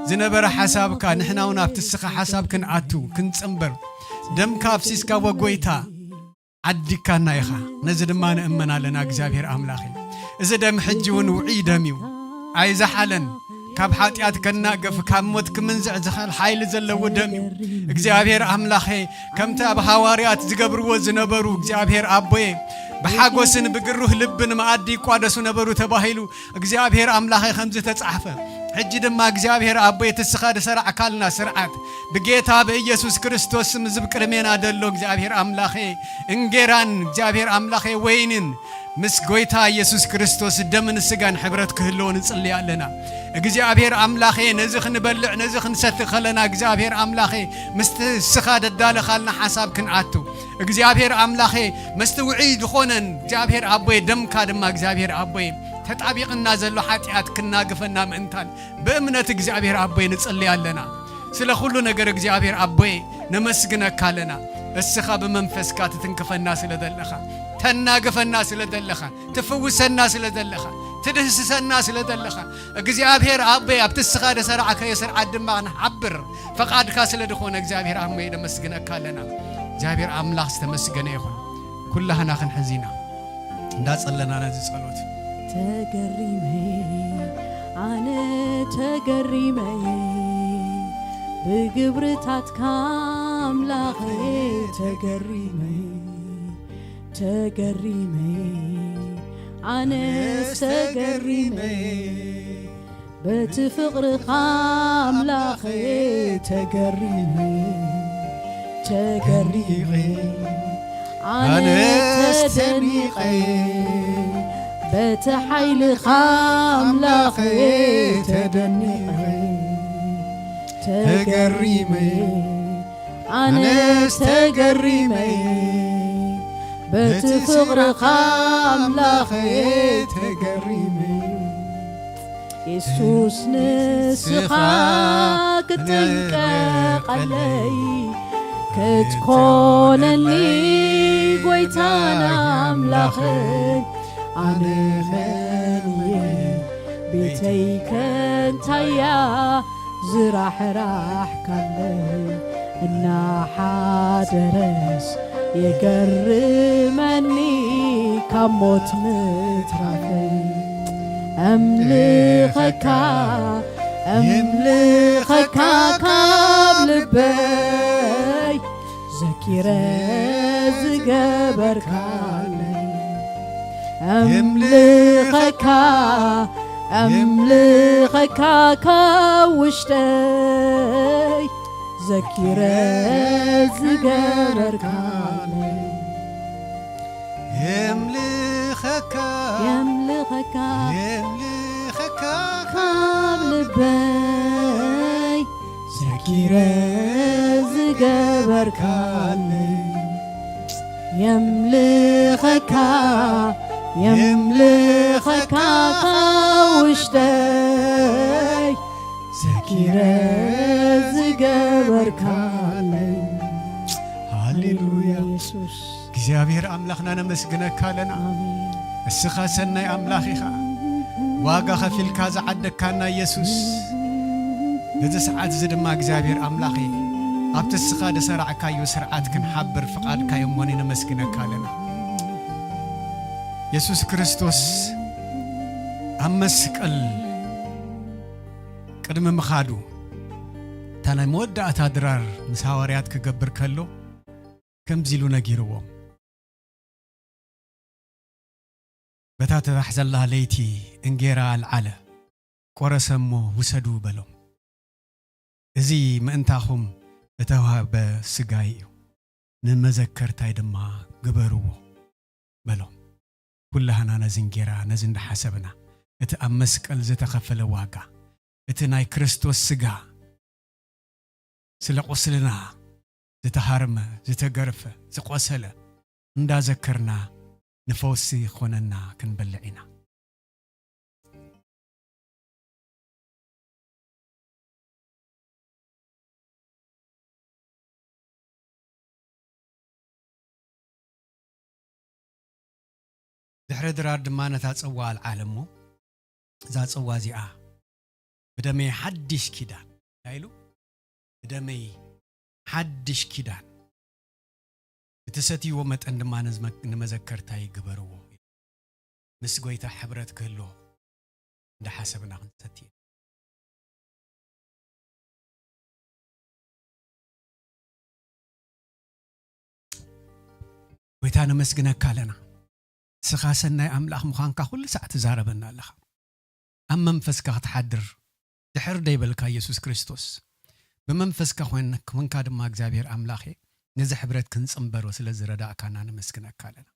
ዝነበረ ሓሳብካ፣ ንሕና እውን ኣብቲ እስኻ ሓሳብ ክንኣቱ፣ ክንጽንበር፣ ደምካ ኣፍሲስካ፣ ወጎይታ፣ ዓዲግካና ኢኻ። ነዚ ድማ ንእመን ኣለና። እግዚኣብሔር ኣምላኸይ፣ እዚ ደም ሕጂ እውን ውዑይ ደም እዩ። ኣይዝሓለን። ካብ ሓጢኣት ከናግፍ፣ ካብ ሞት ክምንዝዕ ዝኽእል ሓይሊ ዘለዎ ደም እዩ። እግዚኣብሔር ኣምላኸ፣ ከምቲ ኣብ ሃዋርያት ዝገብርዎ ዝነበሩ፣ እግዚኣብሔር ኣቦየ፣ ብሓጎስን ብግሩህ ልብን መኣዲ ይቋደሱ ነበሩ ተባሂሉ፣ እግዚኣብሔር ኣምላኸ፣ ከምዚ ተጻሕፈ። ሕጂ ድማ እግዚኣብሔር ኣቦየ፣ እቲ እስኻ ዝሰራዕካልና ስርዓት፣ ብጌታ ብኢየሱስ ክርስቶስ ስም፣ እዚ ብቅድሜና ደሎ እግዚኣብሔር ኣምላኸ፣ እንጌራን እግዚኣብሔር ኣምላኸ፣ ወይንን፣ ምስ ጎይታ ኢየሱስ ክርስቶስ ደምን ስጋን ሕብረት ክህልዎ ንጽሊ ኣለና። እግዚኣብሔር ኣምላኸ፣ ነዚ ክንበልዕ፣ ነዚ ክንሰቲ ከለና፣ እግዚኣብሔር ኣምላኸ፣ ምስቲ እስኻ ደዳለኻልና ሓሳብ ክንኣቱ፣ እግዚኣብሔር ኣምላኸ፣ ምስቲ ውዑይ ዝኾነን እግዚኣብሔር ኣቦየ፣ ደምካ ድማ እግዚኣብሔር ኣቦየ፣ ተጣቢቕና ዘሎ ሓጢኣት ክናግፈና ምእንታን፣ ብእምነት እግዚኣብሔር ኣቦየ ንጽሊ ኣለና። ስለ ኩሉ ነገር እግዚኣብሔር ኣቦየ ነመስግነካ ኣለና። እስኻ ብመንፈስካ ትትንክፈና ስለ ዘለኻ፣ ተናግፈና ስለ ዘለኻ፣ ትፍውሰና ስለ ዘለኻ፣ ትድህስሰና ስለ ዘለኻ፣ እግዚኣብሔር ኣቦየ፣ ኣብቲ እስኻ ዝሰራዕካዮ ስርዓት ድማ ንሓብር። ፈቓድካ ስለ ዝኾነ እግዚኣብሔር ኣቦየ ነመስግነካ ኣለና። እግዚኣብሔር ኣምላኽ ዝተመስገነ ይኹን። ኩላህና ክንሕዝ ኢና። እንዳጸለና ነዚ ጸሎት። ተገሪመ፣ ኣነ ተገሪመ፣ ብግብርታትካ ኣምላኸ ተገሪመ፣ ተገሪመ፣ ኣነስ ተገሪመ፣ በቲ ፍቕርኻ ኣምላኸ ተገሪመ፣ ተገሪመ፣ ኣነ ተደኒቐ፣ በቲ ሓይልኻ ኣምላኸ ተደኒቐ፣ ተገሪመ፣ ኣነስ ተገሪመ፣ በቲ ፍቕርኻ ኣምላኸይ ተገሪመ። የሱስ ንስኻ ክትጥንቀቐለይ ክትኮነኒ ጎይታን ኣምላኽን ኣነ መን እየ? ቤተይ ከንታያ ዝራሕራሕካለይ እናሓደረስ የገርመኒ ካብ ሞት ምትራፈይ። ኣምልኸካ ኣምልኸካ ካብ ልበይ ዘኪረ ዝገበርካለይ። ኣምልኸካ ኣምልኸካ ካብ ውሽጠይ ዘኪረ ዝገበርካለይ። የምልኸካ የምልኸካ የምልኸካ ካብ ልበይ ዘኪረ ዝገበርካለይ። የምልኸካ የምልኸካ ካብ ውሽጠይ ዘኪረ ዝገበርካለይ። ሃሌሉያ። የሱስ እግዚኣብሔር ኣምላኽና ነመስግነካ ኣለና። ኣሜን። እስኻ ሰናይ ኣምላኽ ኢኻ። ዋጋ ኸፊልካ ዝዓደግካና የሱስ፣ በዚ ሰዓት እዚ ድማ እግዚኣብሔር ኣምላኽ ኣብቲ እስኻ ዝሰራዕካዮ ስርዓት ክንሓብር ፍቓድካ እሞ ነመስግነካ ኣለና። የሱስ ክርስቶስ ኣብ መስቀል ቅድሚ ምኻዱ እታ ናይ መወዳእታ ድራር ምስ ሃዋርያት ክገብር ከሎ ከምዚ ኢሉ ነጊርዎም። በታ ትባሕ ዘላ ለይቲ እንጌራ ኣልዓለ፣ ቆረሰ እሞ ውሰዱ በሎም። እዚ ምእንታኹም እተዋህበ ስጋይ እዩ፣ ንመዘከርታይ ድማ ግበርዎ በሎም። ኩላህና ነዚ እንጌራ ነዚ እንዳሓሰብና እቲ ኣብ መስቀል ዝተኸፈለ ዋጋ እቲ ናይ ክርስቶስ ስጋ ስለ ቁስልና ዝተሃርመ ዝተገርፈ ዝቆሰለ እንዳዘከርና ንፈውሲ ይኾነና ክንበልዕ ኢና። ድሕሪ ድራር ድማ ነታ ጽዋ ኣልዓለ እሞ እዛ ጽዋ እዚኣ ብደመይ ሓድሽ ኪዳን እንታይ ኢሉ? ብደመይ ሓድሽ ኪዳን ብትሰትይዎ መጠን ድማ ንመዘከርታይ ግበርዎ። ምስ ጎይታ ሕብረት ክህልዎ እንዳሓሰብና ክንሰቲ ጎይታ ነመስግነካ ኣለና። ንስኻ ሰናይ ኣምላኽ ምዃንካ ኩሉ ሳዕ ትዛረበና ኣለኻ። ኣብ መንፈስካ ክትሓድር ድሕር ደይበልካ የሱስ ክርስቶስ ብመንፈስካ ኮይንካ ድማ እግዚኣብሔር ኣምላኸ ነዚ ሕብረት ክንጽንበሮ ስለ ዝረዳእካና ነመስግነካ ኣለና።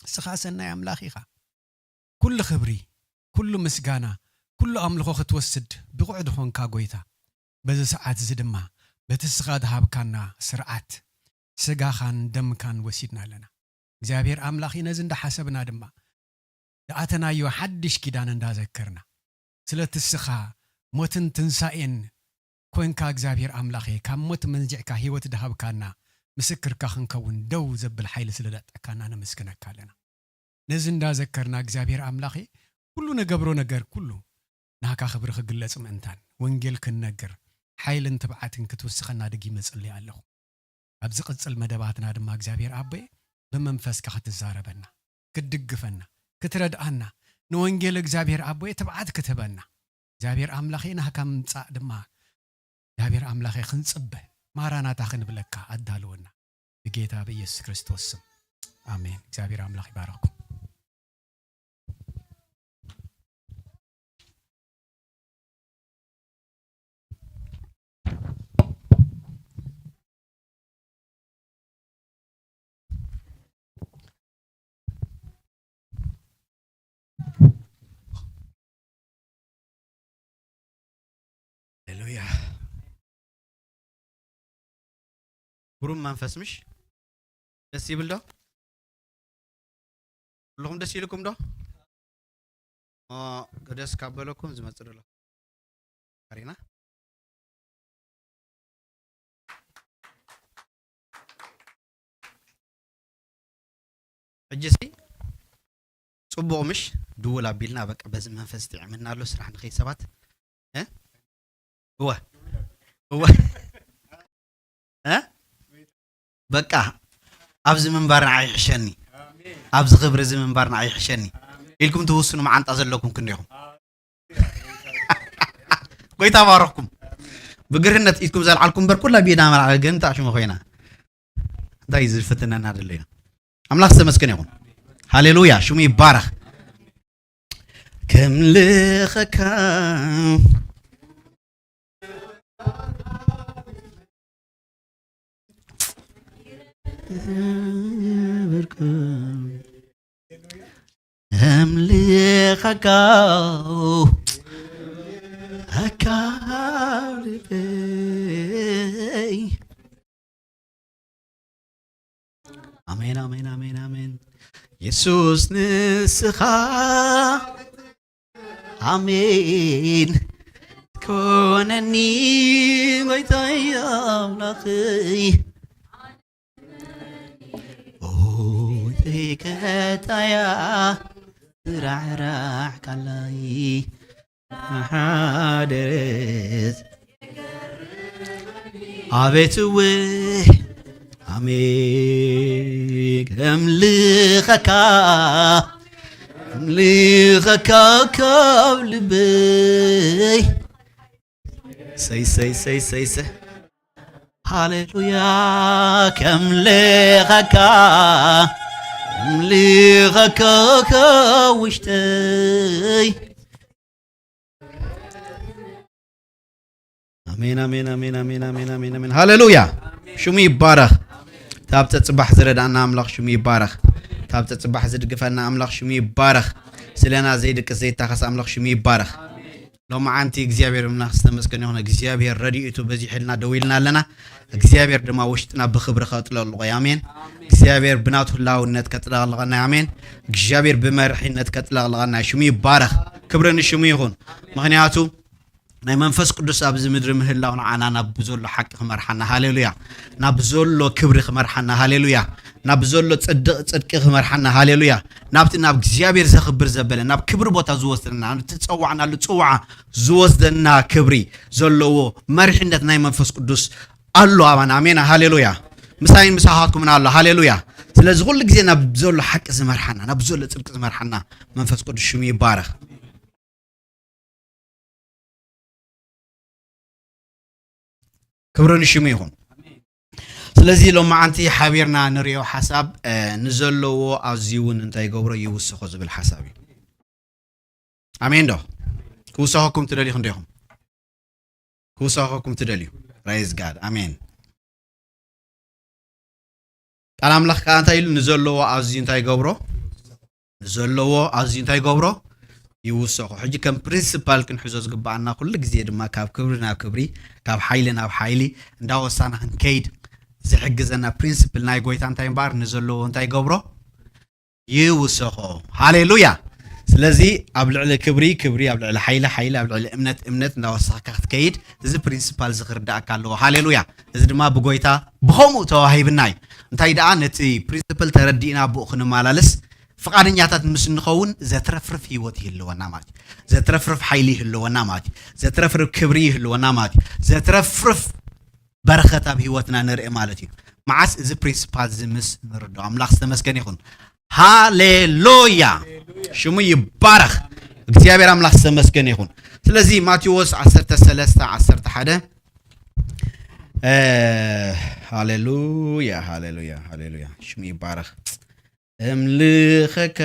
ንስኻ ሰናይ ኣምላኽ ኢኻ። ኩሉ ክብሪ፣ ኩሉ ምስጋና፣ ኩሉ ኣምልኾ ክትወስድ ብቑዕ ዝኾንካ ጎይታ፣ በዚ ሰዓት እዚ ድማ በቲ ንስኻ ዝሃብካና ስርዓት ስጋኻን ደምካን ወሲድና ኣለና። እግዚኣብሔር ኣምላኽ ነዚ እንዳሓሰብና ድማ ዝኣተናዮ ሓድሽ ኪዳን እንዳዘከርና ስለቲ ንስኻ ሞትን ትንሳኤን ኮንካ እግዚኣብሔር ኣምላኸ ካብ ሞት መንዚዕካ ህይወት ዝሃብካና ምስክርካ ክንከውን ደው ዘብል ሓይሊ ስለ ዘዕጠካና ነመስግነካ ኣለና። ነዚ እንዳዘከርና እግዚኣብሔር ኣምላኸ ኩሉ ነገብሮ ነገር ኩሉ ናካ ክብሪ ክግለጽ ምእንታን ወንጌል ክንነግር ሓይልን ትብዓትን ክትውስኸና ድጊመ ጽልየ ኣለኹ። ኣብ ዝቕጽል መደባትና ድማ እግዚኣብሔር ኣቦየ ብመንፈስካ ክትዛረበና ክትድግፈና ክትረድኣና ንወንጌል እግዚኣብሔር ኣቦየ ትብዓት ክትህበና እግዚኣብሔር ኣምላኸ ናካ ምምጻእ ድማ እግዚኣብሔር ኣምላኸ ክንጽበ ማራናታ ክንብለካ ኣዳልወና ብጌታ ብኢየሱስ ክርስቶስ ስም ኣሜን። እግዚኣብሔር ኣምላኽ ይባረኩም። ሃሌሉያ። ግሩም መንፈስ ምሽ ደስ ይብል ዶ? ኩልኹም ደስ ኢልኩም ዶ? ኦ፣ ደስ ካብ በለኩም ዝመጽእ ደሎ። ካሪና። ሕጂ ሲ ጽቡቕ ምሽ ድውል ኣቢልና፣ በቃ በዚ መንፈስ ጥዕምና ኣሎ ስራሕ ንኸይ ሰባት። እ? እወ። እወ። እ? በቃ ኣብዚ ምንባር ንዓይ ይሕሸኒ። ኣብዚ ክብሪ እዚ ምንባር ንዓይ ይሕሸኒ ኢልኩም ትውስኑ መዓንጣ ዘለኩም ክንዲኹም። ጎይታ ባረኽኩም። ብግርህነት ኢድኩም ዘልዓልኩም እምበር ኩላ ብኢዳ መልዓለ ግን እንታይ ሽሙ ኮይና? እንታይ እዩ ዝፍትነና ደለና? ኣምላኽ ዝተመስገነ ይኹን። ሃሌሉያ፣ ሽሙ ይባረኽ። ከምልኸካ ከምልኸካ ኣካልበይ። ኣሜን፣ ኣሜን፣ ኣሜን፣ ኣሜን። የሱስ ንስኻ፣ ኣሜን፣ ኮነኒ ጎይታይ ኣምላኸይ። ኦይ ከታያ ስራሕራሕ ካላይ ሓደረት ኣቤት እወ ኣሜን። ከምልኸካ፣ ከምልኸካ ካብ ልበይ። ሰይ፣ ሰይ፣ ሰይ፣ ሰይ፣ ሰይ። ሃሌሉያ። ከምልኸካ፣ ከምልኸካ ካብ ውሽጠይ። ኣሜን፣ ኣሜን፣ ኣሜን፣ ኣሜን፣ ኣሜን፣ ኣሜን፣ ኣሜን። ሃሌሉያ። ሽሙ ይባረኽ። ታብ ተጽባሕ ዝረዳእና ኣምላኽ ሽሙ ይባረኽ። ታብ ተጽባሕ ዝድግፈና ኣምላኽ ሽሙ ይባረኽ። ስለና ዘይድቅስ ዘይታኸስ ኣምላኽ ሽሙ ይባረኽ። ሎማዓንቲ እግዚኣብሔር ኣምላኽ ዝተመስገነ ይኹን። እግዚኣብሔር ረድኤቱ በዚሕልና ደው ኢልና ኣለና። እግዚኣብሔር ድማ ውሽጥና ብኽብሪ ከጥለቕልቖ እዩ። ኣሜን። እግዚኣብሔር ብናቱ ህላውነት ከጥለቕልቐና እዩ። ኣሜን። እግዚኣብሔር ብመርሒነት ከጥለቕልቐና እዩ። ሽሙ ይባረኽ። ክብሪ ንሽሙ ይኹን። ምኽንያቱ ናይ መንፈስ ቅዱስ ኣብዚ ምድሪ ምህላው ንዓና ናብ ዘሎ ሓቂ ክመርሓና፣ ሃሌሉያ። ናብ ዘሎ ክብሪ ክመርሓና፣ ሃሌሉያ። ናብ ዘሎ ጽድቅ-፣ ጽድቂ ክመርሓና፣ ሃሌሉያ። ናብቲ ናብ እግዚኣብሔር ዘኽብር ዘበለ፣ ናብ ክብሪ ቦታ ዝወስደና፣ ናብቲ ዝጸዋዕናሉ ጽውዓ ዝወስደና ክብሪ ዘለዎ መሪሕነት ናይ መንፈስ ቅዱስ ኣሎ ኣባና። ኣሜን፣ ሃሌሉያ። ምሳይን ምሳኻትኩምን ኣሎ፣ ሃሌሉያ። ስለዚ ኩሉ ግዜ ናብ ዘሎ ሓቂ ዝመርሓና፣ ናብ ዘሎ ጽድቂ ዝመርሓና መንፈስ ቅዱስ ሽሙ ይባረኽ። ክብሪ ንሽሙ ይኹን። ስለዚ ሎማዓንቲ ሓቢርና ንሪኦ ሓሳብ፣ እ፣ ንዘለዎ ኣዝዩ እውን እንታይ ይገብሮ ይውስኾ ዝብል ሓሳብ እዩ። ኣሜን ዶ? ክውሰኸኩም ትደልዩ ክንደይኹም? ክውሰኸኩም ትደልዩ? Praise God። ኣሜን። ቃል ኣምላኽ ከኣ እንታይ ኢሉ? ንዘለዎ ኣዝዩ እንታይ ይገብሮ? ንዘለዎ ኣዝዩ እንታይ ይገብሮ? ይውሰኾ። ሕጂ ከም ፕሪንሲፓል ክንሕዞ ዝግብኣና፣ ኩሉ ግዜ ድማ ካብ ክብሪ ናብ ክብሪ፣ ካብ ሓይሊ ናብ ሓይሊ እንዳወሳና ክንከይድ ዝሕግዘና ፕሪንሲፕል ናይ ጎይታ እንታይ እምበኣር? ንዘለዎ እንታይ ይገብሮ? ይውሰኾ። ሃሌሉያ። ስለዚ ኣብ ልዕሊ ክብሪ ክብሪ፣ ኣብ ልዕሊ ሓይሊ ሓይሊ፣ ኣብ ልዕሊ እምነት እምነት እንዳወሰኽካ ክትከይድ፣ እዚ ፕሪንሲፓል እዚ ክርዳእካ ኣለዎ። ሃሌሉያ። እዚ ድማ ብጎይታ ብኸምኡ ተዋሂብና እዩ። እንታይ ደኣ፣ ነቲ ፕሪንሲፕል ተረዲእና ብኡ ክንመላለስ ፍቓደኛታት ምስ እንኸውን ዘትረፍርፍ ህይወት ይህልወና ማለት እዩ። ዘትረፍርፍ ሓይሊ ይህልወና ማለት እዩ። ዘትረፍርፍ ክብሪ ይህልወና ማለት እዩ። ዘትረፍርፍ በረኸት ኣብ ህይወትና ንርኢ ማለት እዩ። መዓስ? እዚ ፕሪንሲፓል እዚ ምስ ንርድኦ። ኣምላኽ ዝተመስገነ ይኹን። ሃሌሉያ! ሽሙ ይባረኽ። እግዚኣብሔር ኣምላኽ ዝተመስገነ ይኹን። ስለዚ ማቴዎስ ዓሰርተ ሰለስተ ዓሰርተ ሓደ፣ እ፣ ሃሌሉያ፣ ሃሌሉያ፣ ሃሌሉያ። ሽሙ ይባረኽ። እምልኸካ፣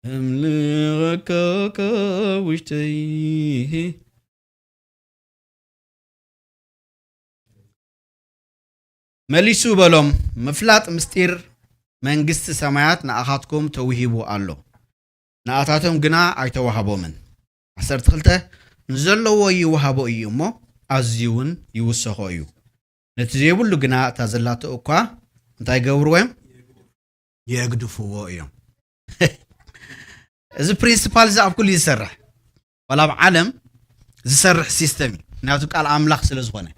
እምልኸካ ካብ ውሽጠይ። መሊሱ በሎም፣ ምፍላጥ ምስጢር መንግስቲ ሰማያት ንኣኻትኩም ተውሂቡ ኣሎ፣ ንኣታቶም ግና ኣይተዋህቦምን። ዓሰርተ ክልተ፣ ንዘለዎ ይወሃቦ እዩ እሞ፣ ኣዝዩ እውን ይውሰኾ እዩ። ነቲ ዘይብሉ ግና እታ ዘላቶ እኳ እንታይ ይገብርዎ እዮም? የግድፍዎ እዮም። እዚ ፕሪንሲፓል እዚ ኣብ ኩሉ እዩ ዝሰርሕ። ዋላ ኣብ ዓለም ዝሰርሕ ሲስተም እዩ። ምክንያቱ ቃል ኣምላኽ ስለ ዝኾነ።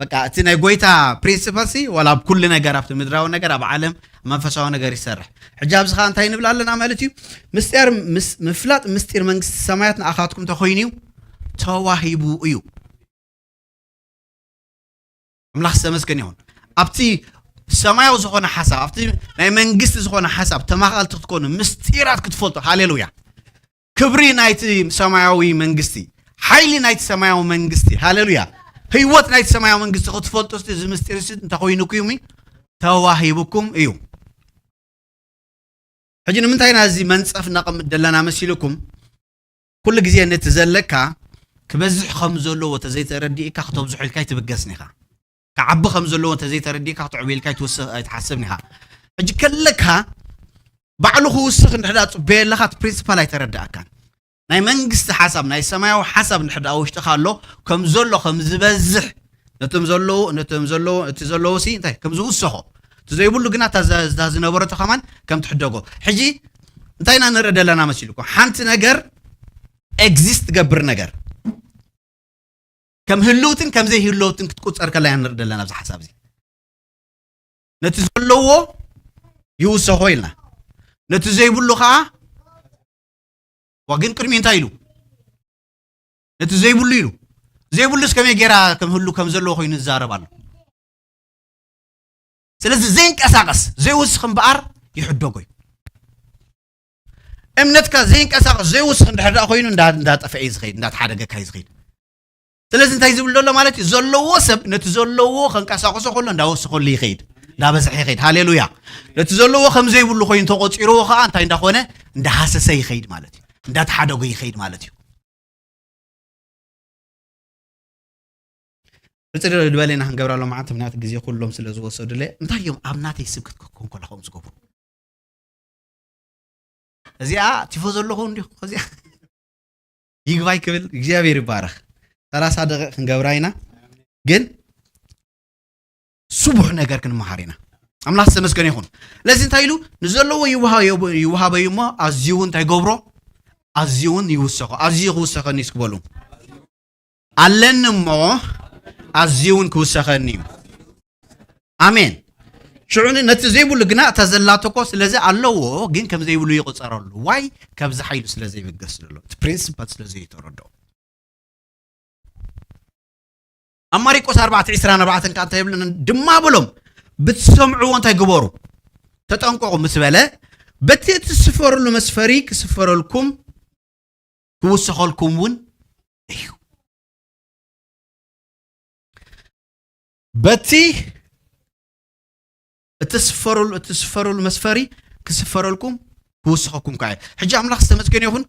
በቃ እቲ ናይ ጎይታ ፕሪንሲፓል ሲ ዋላ ኣብ ኩሉ ነገር፣ ኣብቲ ምድራዊ ነገር፣ ኣብ ዓለም መንፈሳዊ ነገር ይሰርሕ። ሕጂ ኣብዚ ኸዓ እንታይ ንብል ኣለና ማለት እዩ? ምስጢር፣ ምስ-፣ ምፍላጥ ምስጢር መንግስቲ ሰማያት ንኣኻትኩም ተኾይኑ እዩ፣ ተዋሂቡ እዩ። ኣምላኽ ዝተመስገነ ይኹን። ኣብቲ ሰማያዊ ዝኾነ ሓሳብ፣ ኣብቲ ናይ መንግስቲ ዝኾነ ሓሳብ ተማኻልቲ ክትኮኑ፣ ምስጢራት ክትፈልጡ። ሃሌሉያ። ክብሪ ናይቲ ሰማያዊ መንግስቲ፣ ሓይሊ ናይቲ ሰማያዊ መንግስቲ፣ ሃሌሉያ። ህይወት ናይቲ ሰማያዊ መንግስቲ ክትፈልጡ፣ እስቲ እዚ ምስጢር እዚ እንተኾይኑኩም እዩ፣ ተዋሂቡኩም እዩ። ሕጂ ንምንታይ ኢና እዚ መንጸፍ ነቐምጥ ዘለና መሲልኩም? ኩሉ ግዜ ነቲ ዘለካ ክበዝሕ ከም ዘለዎ ተዘይተረዲእካ፣ ክተብዝሖ ኢልካ ኣይትብገስን ኢኻ። ክዓቢ ከም ዘለዎ እንተዘይተረዲእካ፣ ክትዕብዮ ኢልካ ኣይትወስኽ፣ ኣይትሓስብን ኢኻ። ሕጂ ከለካ ባዕሉ ክውስኽ እንድሕር ደኣ ጽበዮ ኣለኻ፣ እቲ ፕሪንሲፓል ኣይተረዳእካን። ናይ መንግስቲ ሓሳብ፣ ናይ ሰማያዊ ሓሳብ እንድሕር ደኣ ውሽጥኻ ኣሎ፣ ከም ዘሎ፣ ከም ዝበዝሕ፣ ነቶም ዘለዉ፣ ነቶም ዘለዉ፣ እቲ ዘለዉ ሲ እንታይ ከም ዝውሰኾ፣ እቲ ዘይብሉ ግና እታ ዘ-፣ እታ ዝነበረቶ ከማን ከም ትሕደጎ። ሕጂ እንታይ ኢና ንርኢ ዘለና መሲልኩም? ሓንቲ ነገር ኤግዚስት ትገብር ነገር ከም ህልውትን ከም ዘይህልውትን ክትቁጸር ከላ ኢና ንርኢ ዘለና ኣብዚ ሓሳብ እዚ። ነቲ ዘለዎ ይውሰኾ ኢልና፣ ነቲ ዘይብሉ ኸዓ፣ ዋ፣ ግን ቅድሚ እንታይ ኢሉ? ነቲ ዘይብሉ ኢሉ። ዘይብሉስ ከመይ ጌራ ከም ህሉ ከም ዘለዎ ኮይኑ ዝዛረብ ኣሎ? ስለዚ ዘይንቀሳቐስ ዘይውስኽ እምበኣር ይሕደጎ እዩ። እምነትካ ዘይንቀሳቐስ ዘይውስኽ እንድሕር ደኣ ኮይኑ እንዳ-፣ እንዳጠፍአ እዩ ዝኸይድ፣ እንዳተሓደገካ እዩ ዝኸይድ። ስለዚ እንታይ ዝብል ዘሎ ማለት እዩ? ዘለዎ ሰብ ነቲ ዘለዎ ከንቀሳቕሶ ከሎ እንዳወሰኸሉ ይኸይድ፣ እንዳበዝሐ ይኸይድ። ሃሌሉያ። ነቲ ዘለዎ ከም ዘይብሉ ኮይኑ ተቖጺርዎ ኸዓ እንታይ እንዳኾነ? እንዳሃሰሰ ይኸይድ ማለት እዩ። እንዳተሓደጎ ይኸይድ ማለት እዩ። ብጽሪ ዝበለና ክንገብራ ሎማዓንቲ፣ ምክንያቱ ግዜ ኩሎም ስለ ዝወሰዱለ። እንታይ እዮም ኣብ ናተይ ስብከት ክኾን ከሎ ከምኡ ዝገብሩ? እዚኣ ቲፎ ዘለኹ እንዲኹ፣ እዚኣ ይግባይ ክብል። እግዚኣብሔር ይባረኽ። ሰላሳ ደቂቕ ክንገብራ ኢና፣ ግን ስቡሕ ነገር ክንመሃር ኢና። ኣምላኽ ዝተመስገነ ይኹን። ስለዚ እንታይ ኢሉ? ንዘለዎ ይውሃ-፣ ይውሃበዩ እሞ፣ ኣዝዩ እውን እንታይ ገብሮ? ኣዝዩ እውን ይውሰኾ። ኣዝዩ ክውሰኸኒ እስኪ በሉ። ኣለኒ እሞ፣ ኣዝዩ እውን ክውሰኸኒ እዩ። ኣሜን። ሽዑ ን-፣ ነቲ ዘይብሉ ግና እታ ዘላቶ እኮ ስለዚ ኣለዎ፣ ግን ከም ዘይብሉ ይቑጸረሉ። ዋይ? ካብዚ ሓይሉ ስለ ዘይብገስ ዘሎ፣ እቲ ፕሪንሲፓል ስለ ዘይተረድኦ። ኣብ ማሪቆስ ኣርባዕተ ዕስራን ኣርባዕተን ከኣ እንታይ ይብለና? ድማ በሎም፣ ብትሰምዕዎ እንታይ ግበሩ? ተጠንቀቑ ምስ በለ፣ በቲ እትስፈርሉ መስፈሪ ክስፈረልኩም፣ ክውሰኸልኩም እውን እዩ። በቲ እትስፈረሉ፣ እትስፈረሉ መስፈሪ ክስፈረልኩም፣ ክውስኸኩም ከኣ እዩ። ሕጂ ኣምላኽ ዝተመስገነ ይኹን።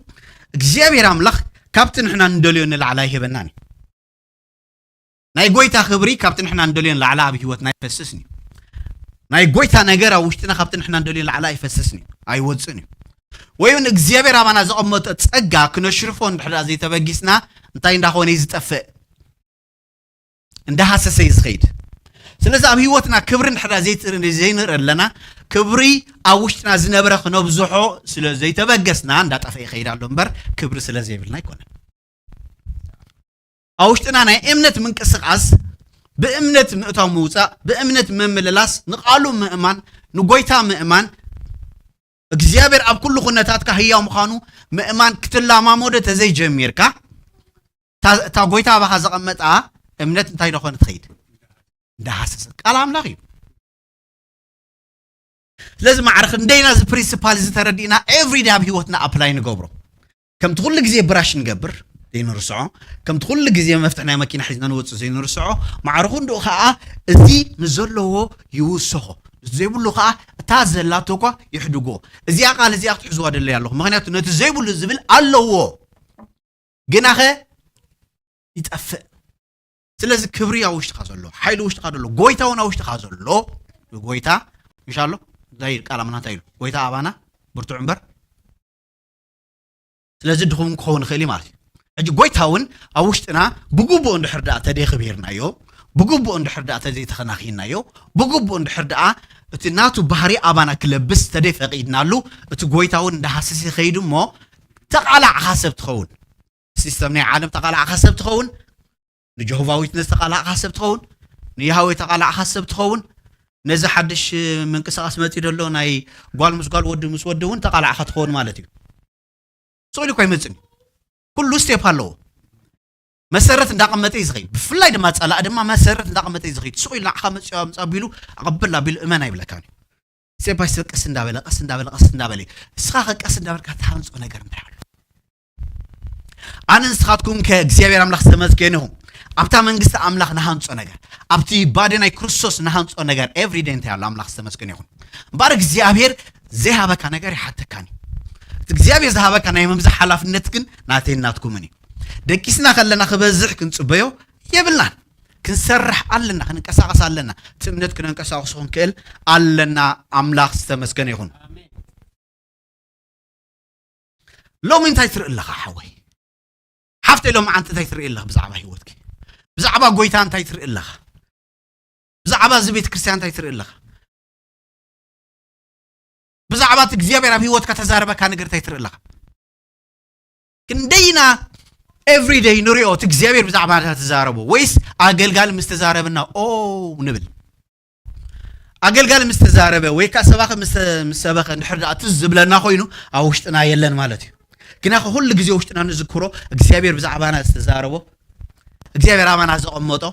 እግዚኣብሔር ኣምላኽ ካብቲ ንሕና ንደልዮ ንላዕሊ ኣይህበናን እዩ። ናይ ጎይታ ክብሪ ካብቲ ንሕና ንደልዮ ንላዕሊ ኣብ ህይወትና ኣይፈስስን እዩ። ናይ ጎይታ ነገር ኣብ ውሽጥና ካብቲ ንሕና ንደልዮ ንላዕሊ ኣይፈስስን እዩ፣ ኣይወጽእን እዩ። ወይ እውን እግዚኣብሔር ኣባና ዘቐመጦ ጸጋ ክነሽርፎ እንድሕር ደኣ ዘይተበጊስና እንታይ እንዳኾነ እዩ ዝጠፍእ? እንዳሃሰሰ እዩ ዝኸይድ። ስለዚ ኣብ ህይወትና ክብሪ እንድሕር ደኣ ዘይት-፣ ዘይንርኢ ኣለና፣ ክብሪ ኣብ ውሽጥና ዝነበረ ክነብዝሖ ስለ ዘይተበገስና እንዳጠፍአ ይኸይድ ኣሎ እምበር ክብሪ ስለ ዘይብልና ኣይኮነን። ኣብ ውሽጥና ናይ እምነት ምንቅስቓስ፣ ብእምነት ምእታው ምውጻእ፣ ብእምነት ምምልላስ፣ ንቓሉ ምእማን፣ ንጎይታ ምእማን፣ እግዚኣብሔር ኣብ ኩሉ ኩነታትካ ህያው ምዃኑ ምእማን ክትለማመዶ ተዘይጀሚርካ፣ እታ፣ እታ ጎይታ ኣባኻ ዘቐመጣ እምነት እንታይ ደኾነ ትኸይድ? እንዳሃሰሰ። ቃል ኣምላኽ እዩ። ስለዚ ማዕረ ክንደይና እዚ ፕሪንሲፓል እዚ ተረዲእና ኤቭሪዴይ ኣብ ህይወትና ኣፕላይ ንገብሮ። ከምቲ ኩሉ ግዜ ብራሽ ንገብር ዘይንርስዖ፣ ከምቲ ኩሉ ግዜ መፍትሕ ናይ መኪና ሒዝና ንወጽእ ዘይንርስዖ፣ ማዕረ ክንድኡ ከኣ እዚ ንዘለዎ ይውሰኾ፣ ዘይብሉ ከኣ እታ ዘላቶ እኳ ይሕድጎ። እዚኣ ቃል እዚኣ ክትሕዝዋ ደለይ ኣለኹ። ምኽንያቱ ነቲ ዘይብሉ ዝብል ኣለዎ፣ ግናኸ ይጠፍእ። ስለዚ ክብሪ ኣብ ውሽጥኻ ዘሎ፣ ሓይሊ ውሽጥኻ ዘሎ፣ ጎይታ እውን ኣብ ውሽጥኻ ዘሎ፣ ጎይታ ምሽ ኣሎ። እንታይ ቃል ኣምላኽ እንታይ ኢሉ? ጎይታ ኣባና ብርቱዕ እምበር፣ ስለዚ ድኹም ክኸውን ይኽእል እዩ ማለት እዩ። ሕጂ ጎይታ እውን ኣብ ውሽጥና ብግቡእ እንድሕር ደኣ ተደይ ክብሂርናዮ፣ ብግቡእ እንድሕር ደኣ ተዘይተኸናኺናዮ፣ ብግቡእ እንድሕር ደኣ እቲ ናቱ ባህሪ ኣባና ክለብስ ተደይ ፈቒድናሉ፣ እቲ ጎይታ እውን እንዳሃሰሰ ይኸይድ እሞ፣ ተቓላዕኻ ሰብ ትኸውን። ሲስተም ናይ ዓለም ተቓላዕኻ ሰብ ትኸውን። ንጀሆቫ ዊትነስ ተቓላዕኻ ሰብ ትኸውን። ንያህዌ ተቓላዕኻ ሰብ ትኸውን። ነዚ ሓድሽ ምንቅስቓስ መጺኡ ዘሎ ናይ ጓል ምስ ጓል፣ ወዲ ምስ ወዲ እውን ተቓላዕኻ ትኸውን ማለት እዩ። ስቕ ኢሉ እኮ ኣይመጽእን እዩ። ኩሉ ስቴፕ ኣለዎ። መሰረት እንዳቐመጠ እዩ ዝኸይድ። ብፍላይ ድማ ጸላእ ድማ መሰረት እንዳቐመጠ እዩ ዝኸይድ። ስቕ ኢሉ ንዓኻ መጺኡ ኣምጽእ ኣቢሉ፣ ኣቐብል ኣቢሉ እመን ኣይብለካን እዩ። ስቴፕ ባይ ስቴፕ፣ ቀስ እንዳበለ፣ ቀስ እንዳበለ፣ ቀስ እንዳበለ። እስኻ ከ ቀስ እንዳበልካ ትሃንጾ ነገር እንታይ ኣሎ? ኣነ ንስኻትኩም ከ እግዚኣብሔር ኣምላኽ ዝተመስገነ ይኹን። ኣብታ መንግስቲ ኣምላኽ ንሃንጾ ነገር፣ ኣብቲ ባዲ ናይ ክርስቶስ ንሃንጾ ነገር፣ ኤቭሪደይ እንታይ ኣሎ? ኣምላኽ ዝተመስገነ ይኹን። እምበኣር እግዚኣብሔር ዘይሃበካ ነገር ይሓተካን እዩ። እቲ እግዚኣብሔር ዝሃበካ ናይ ምብዛሕ ሓላፍነት ግን ናተይን ናትኩምን እዩ። ደቂስና ከለና ክበዝሕ ክንጽበዮ የብልናን። ክንሰርሕ ኣለና፣ ክንንቀሳቐስ ኣለና። እቲ እምነት ክነንቀሳቕሶ ክንክእል ኣለና። ኣምላኽ ዝተመስገነ ይኹን። ሎሚ እንታይ ትርኢ ኣለኻ ሓወይ? ሓፍተይ፣ ሎሚ ዓንቲ እንታይ ትርኢ ኣለኻ ብዛዕባ ህይወትኪ? ብዛዕባ ጎይታ እንታይ ትርኢ ኣለኻ? ብዛዕባ እዚ ቤተ ክርስቲያን እንታይ ትርኢ ኣለኻ? ብዛዕባ እቲ እግዚኣብሔር ኣብ ህይወትካ ተዛረበካ ነገር እንታይ ትርኢ ኣለኻ? ክንደይና ኤቭሪደይ ንሪኦ እቲ እግዚኣብሔር ብዛዕባ ተዛረቦ፣ ወይስ ኣገልጋሊ ምስ ተዛረበና ኦ ንብል? ኣገልጋሊ ምስ ተዛረበ ወይ ከዓ ሰባኺ ምስ ምስ ሰበኸ እንድሕር ደኣ ትዝ ዝብለና ኮይኑ ኣብ ውሽጥና የለን ማለት እዩ። ግና ኩሉ ግዜ ውሽጥና ንዝክሮ እግዚኣብሔር ብዛዕባና ዝተዛረቦ፣ እግዚኣብሔር ኣባና ዘቐመጦ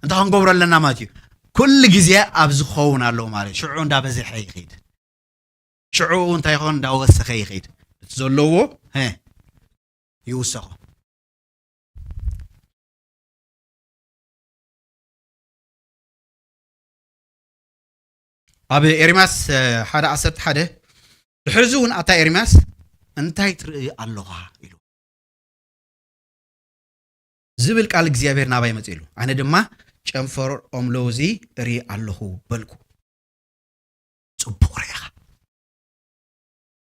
እንታይ ክንገብሮ ኣለና ማለት እዩ? ኩሉ ግዜ ኣብ ዝኸውን ኣለዎ ማለት እዩ። ሽዑ እንዳበዝሐ ይኸይድ። ሽዑ እንታይ ይኾን? እንዳወሰኸ ይኸይድ። እቲ ዘለዎ፣ ሀ፣ ይውሰኾ። ኣብ ኤርምያስ፣ እ፣ ሓደ ዓሰርተ ሓደ፣ ድሕሪ እዚ እውን ኣታ ኤርምያስ እንታይ ትርኢ ኣለኻ? ኢሉ ዝብል ቃል እግዚኣብሔር ናባይ መጺኡ ኢሉ። ኣነ ድማ ጨንፈር ኦም ለውዚ እርኢ ኣለኹ በልኩ። ጽቡቕ ርኢኻ።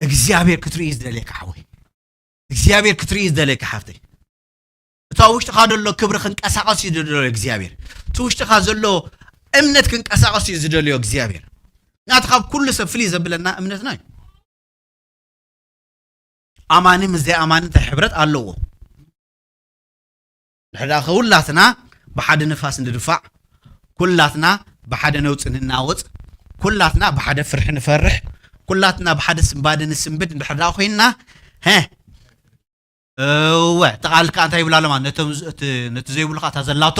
እግዚኣብሔር ክትርኢ እዩ ዝደልየካ ሓወይ። እግዚኣብሔር ክትርኢ እዩ ዝደልየካ ሓፍተይ። እታ ውሽጥኻ ዘሎ ክብሪ ክንቀሳቐስ እዩ ዝደልዮ እግዚኣብሔር። እቲ ውሽጥኻ ዘሎ እምነት ክንቀሳቐስ እዩ ዝደልዮ እግዚኣብሔር። ናቲ ካብ ኩሉ ሰብ ፍልይ ዘብለና እምነትና እዩ። ኣማኒ ምስ ዘይኣማኒ እንታይ ሕብረት ኣለዎ? ንሕና ኩላትና ብሓደ ንፋስ ንድፋዕ፣ ኩላትና ብሓደ ነውፂ ንናወፅ፣ ኩላትና ብሓደ ፍርሒ ንፈርሕ፣ ኩላትና ብሓደ ስንባደ ንስንብድ እንድሕር ደኣ ኮይንና፣ ሀ፣ እወ፣ እቲ ቃል ከዓ እንታይ ይብላ ኣሎ ማለት ነቶም ዝ-፣ እቲ፣ ነቲ ዘይብሉ ከዓ እታ ዘላቶ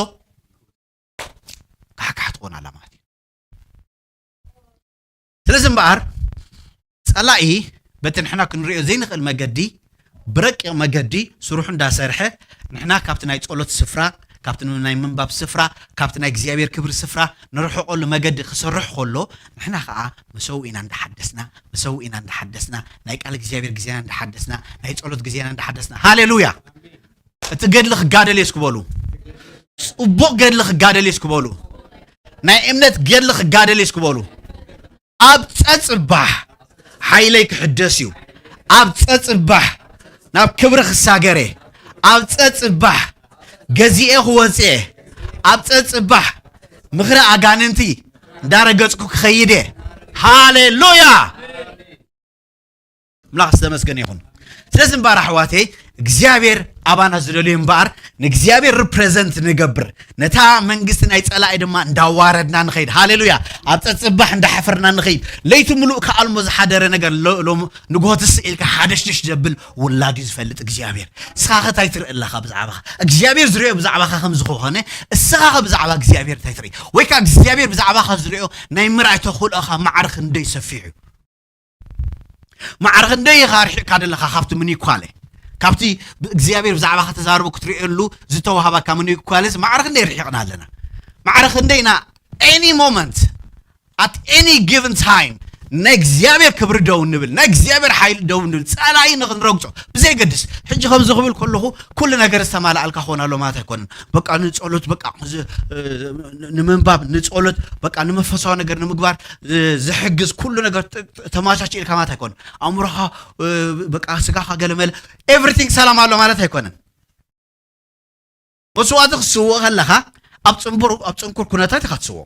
ካሕካሕ ትኾን ኣላ ማለት እዩ። ስለዚ እምበኣር ጸላኢ በቲ ንሕና ክንሪኦ ዘይንኽእል መገዲ፣ ብረቂቕ መገዲ ስርሑ እንዳሰርሐ፣ ንሕና ካብቲ ናይ ጸሎት ስፍራ፣ ካብቲ ናይ ምንባብ ስፍራ፣ ካብቲ ናይ እግዚኣብሔር ክብሪ ስፍራ ንርሕቐሉ መገዲ ክሰርሕ ከሎ፣ ንሕና ኸኣ መሰውኢና እንዳሓደስና፣ መሰውኢና እንዳሓደስና፣ ናይ ቃል እግዚኣብሔር ግዜና እንዳሓደስና፣ ናይ ጸሎት ግዜና እንዳሓደስና። ሃሌሉያ! እቲ ገድሊ ክጋደል እዩ እስኪ በሉ። ጽቡቕ ገድሊ ክጋደል እዩ እስኪ በሉ። ናይ እምነት ገድሊ ክጋደል እዩ እስኪ በሉ። ኣብ ጸጽባሕ ሓይለይ ክሕደስ እዩ። ኣብ ጸጽባሕ ናብ ክብሪ ክሳገር እየ። ኣብ ጸጽባሕ ገዚኤ ክወጽእ እየ። ኣብ ጸጽባሕ ምኽሪ ኣጋንንቲ እንዳረገጽኩ ክኸይድ እየ። ሃሌሉያ! ኣምላኽ ዝተመስገነ ይኹን። ስለዚ እምበኣር ኣሕዋተይ እግዚኣብሔር ኣባና ዝደልዮ እምበኣር ንእግዚኣብሔር ሪፕሬዘንት ንገብር፣ ነታ መንግስቲ ናይ ጸላኢ ድማ እንዳዋረድና ንኸይድ። ሃሌሉያ! ኣብ ጸጽባሕ እንዳሓፈርና ንኸይድ። ለይቲ ምሉእ ክኣልሞ ዝሓደረ ነገር ሎ-፣ ሎም-፣ ንግሆ ትስእ ኢልካ ሓደሽድሽ ዘብል ውላድ እዩ ዝፈልጥ እግዚኣብሔር። ንስኻ ኸ እንታይ ትርኢ ኣለኻ ብዛዕባኻ? እግዚኣብሔር ዝርእዮ ብዛዕባኻ ከም ዝኾነ፣ እስኻ ኸ ብዛዕባ እግዚኣብሔር እንታይ ትርኢ? ወይ ከኣ እግዚኣብሔር ብዛዕባኻ ዝርእዮ ናይ ምርኣይ ተኽእሎኻ ማዕረ ክንደይ ሰፊሕ እዩ? ማዕረ ክንደይ ኢኻ ርሒቕካ ዘለኻ ካብቲ ምኒኳለ? ካብቲ እግዚኣብሔር ብዛዕባኻ ተዛርቡ ክትርእየሉ ዝተዋህባካ ምኒኳለስ ማዕረ ክንደይ ርሒቕና ኣለና? ማዕረ ክንደይ ኢና ኤኒ ሞመንት፣ ኣት ኤኒ ጊቨን ታይም ናይ እግዚኣብሔር ክብሪ ደው ንብል፣ ናይ እግዚኣብሔር ሓይሊ ደው ንብል፣ ጸላኢ ንኽንረግጾ ብዘይገድስ። ሕጂ ከምዚ ክብል ከለኹ ኩሉ ነገር ዝተማልኣልካ ክኾን ኣሎ ማለት ኣይኮነን። በቃ ንጸሎት፣ በቃ ዝ-፣ እ፣ ንምንባብ፣ ንጸሎት፣ በቃ ንመንፈሳዊ ነገር ንምግባር ዝ-፣ ዝሕግዝ ኩሉ ነገር ጥ-፣ ጥ-፣ ተማቻችልካ ማለት ኣይኮነን። ኣእምሮኻ፣ እ፣ በቃ ስጋኻ ገለመለ፣ ኤቭሪቲንግ ሰላም ኣሎ ማለት ኣይኮነን። መስዋእቲ ክትስውእ ከለኻ ኣብ ጽንቡር-፣ ኣብ ጽንኩር ኩነታት ኢኻ ትስውኦ።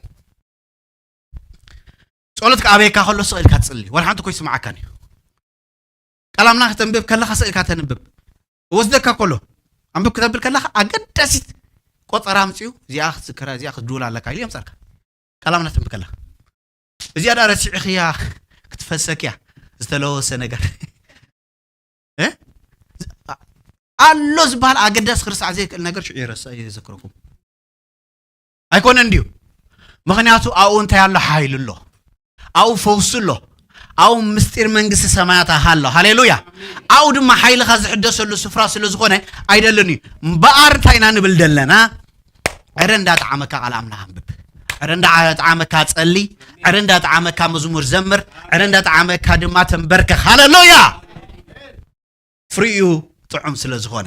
ጸሎት ክኣበየካ ከሎ ስቕ ኢልካ ትጽሊ፣ ወላ ሓንቲ እኮ ይስምዓካን እዩ። ቃል ኣምላኽ ተንብብ ከለኻ ስቕ ኢልካ ተንብብ። እወስደካ ከሎ፣ ኣንብብ ክተብል ከለኻ ኣገዳሲት ቆጸራ ኣምጺኡ፣ እዚኣ ክትዝክራ፣ እዚኣ ክትድውላ ኣለካ ኢሉ የምጻልካ። ቃል ኣምላኽ ተንብብ ከለኻ። እዚኣ ደኣ ረሲዕኽያ ክትፈሰክያ ዝተለወሰ ነገር። እ? ኣሎ ዝበሃል ኣገዳሲ ክርስዓት ዘይክእል ነገር ሽዑ ይረስዕ፣ ይዘክረኩም። ኣይኮነን ድዩ? ምኽንያቱ ኣብኡ እንታይ ኣሎ? ሓይሊ ኣሎ። ኣብኡ ፈውሲ ኣሎ። ኣብኡ ምስጢር መንግስቲ ሰማያት ኣሎ። ሃሌሉያ። ኣብኡ ድማ ሓይልኻ ዝሕደሰሉ ስፍራ ስለ ዝኾነ ኣይደልን እዩ። እምበኣር እንታይ ኢና ንብል ዘለና? ዕረ እንዳጠዓመካ ቃል ኣምላኽ ኣንብብ። ዕረ እንዳጠዓመካ ጸሊ። ዕረ እንዳጠዓመካ መዝሙር ዘምር። ዕረ እንዳጠዓመካ ድማ ተንበርከኽ። ሃሌሉያ። ፍሪኡ ጥዑም ስለ ዝኾነ፣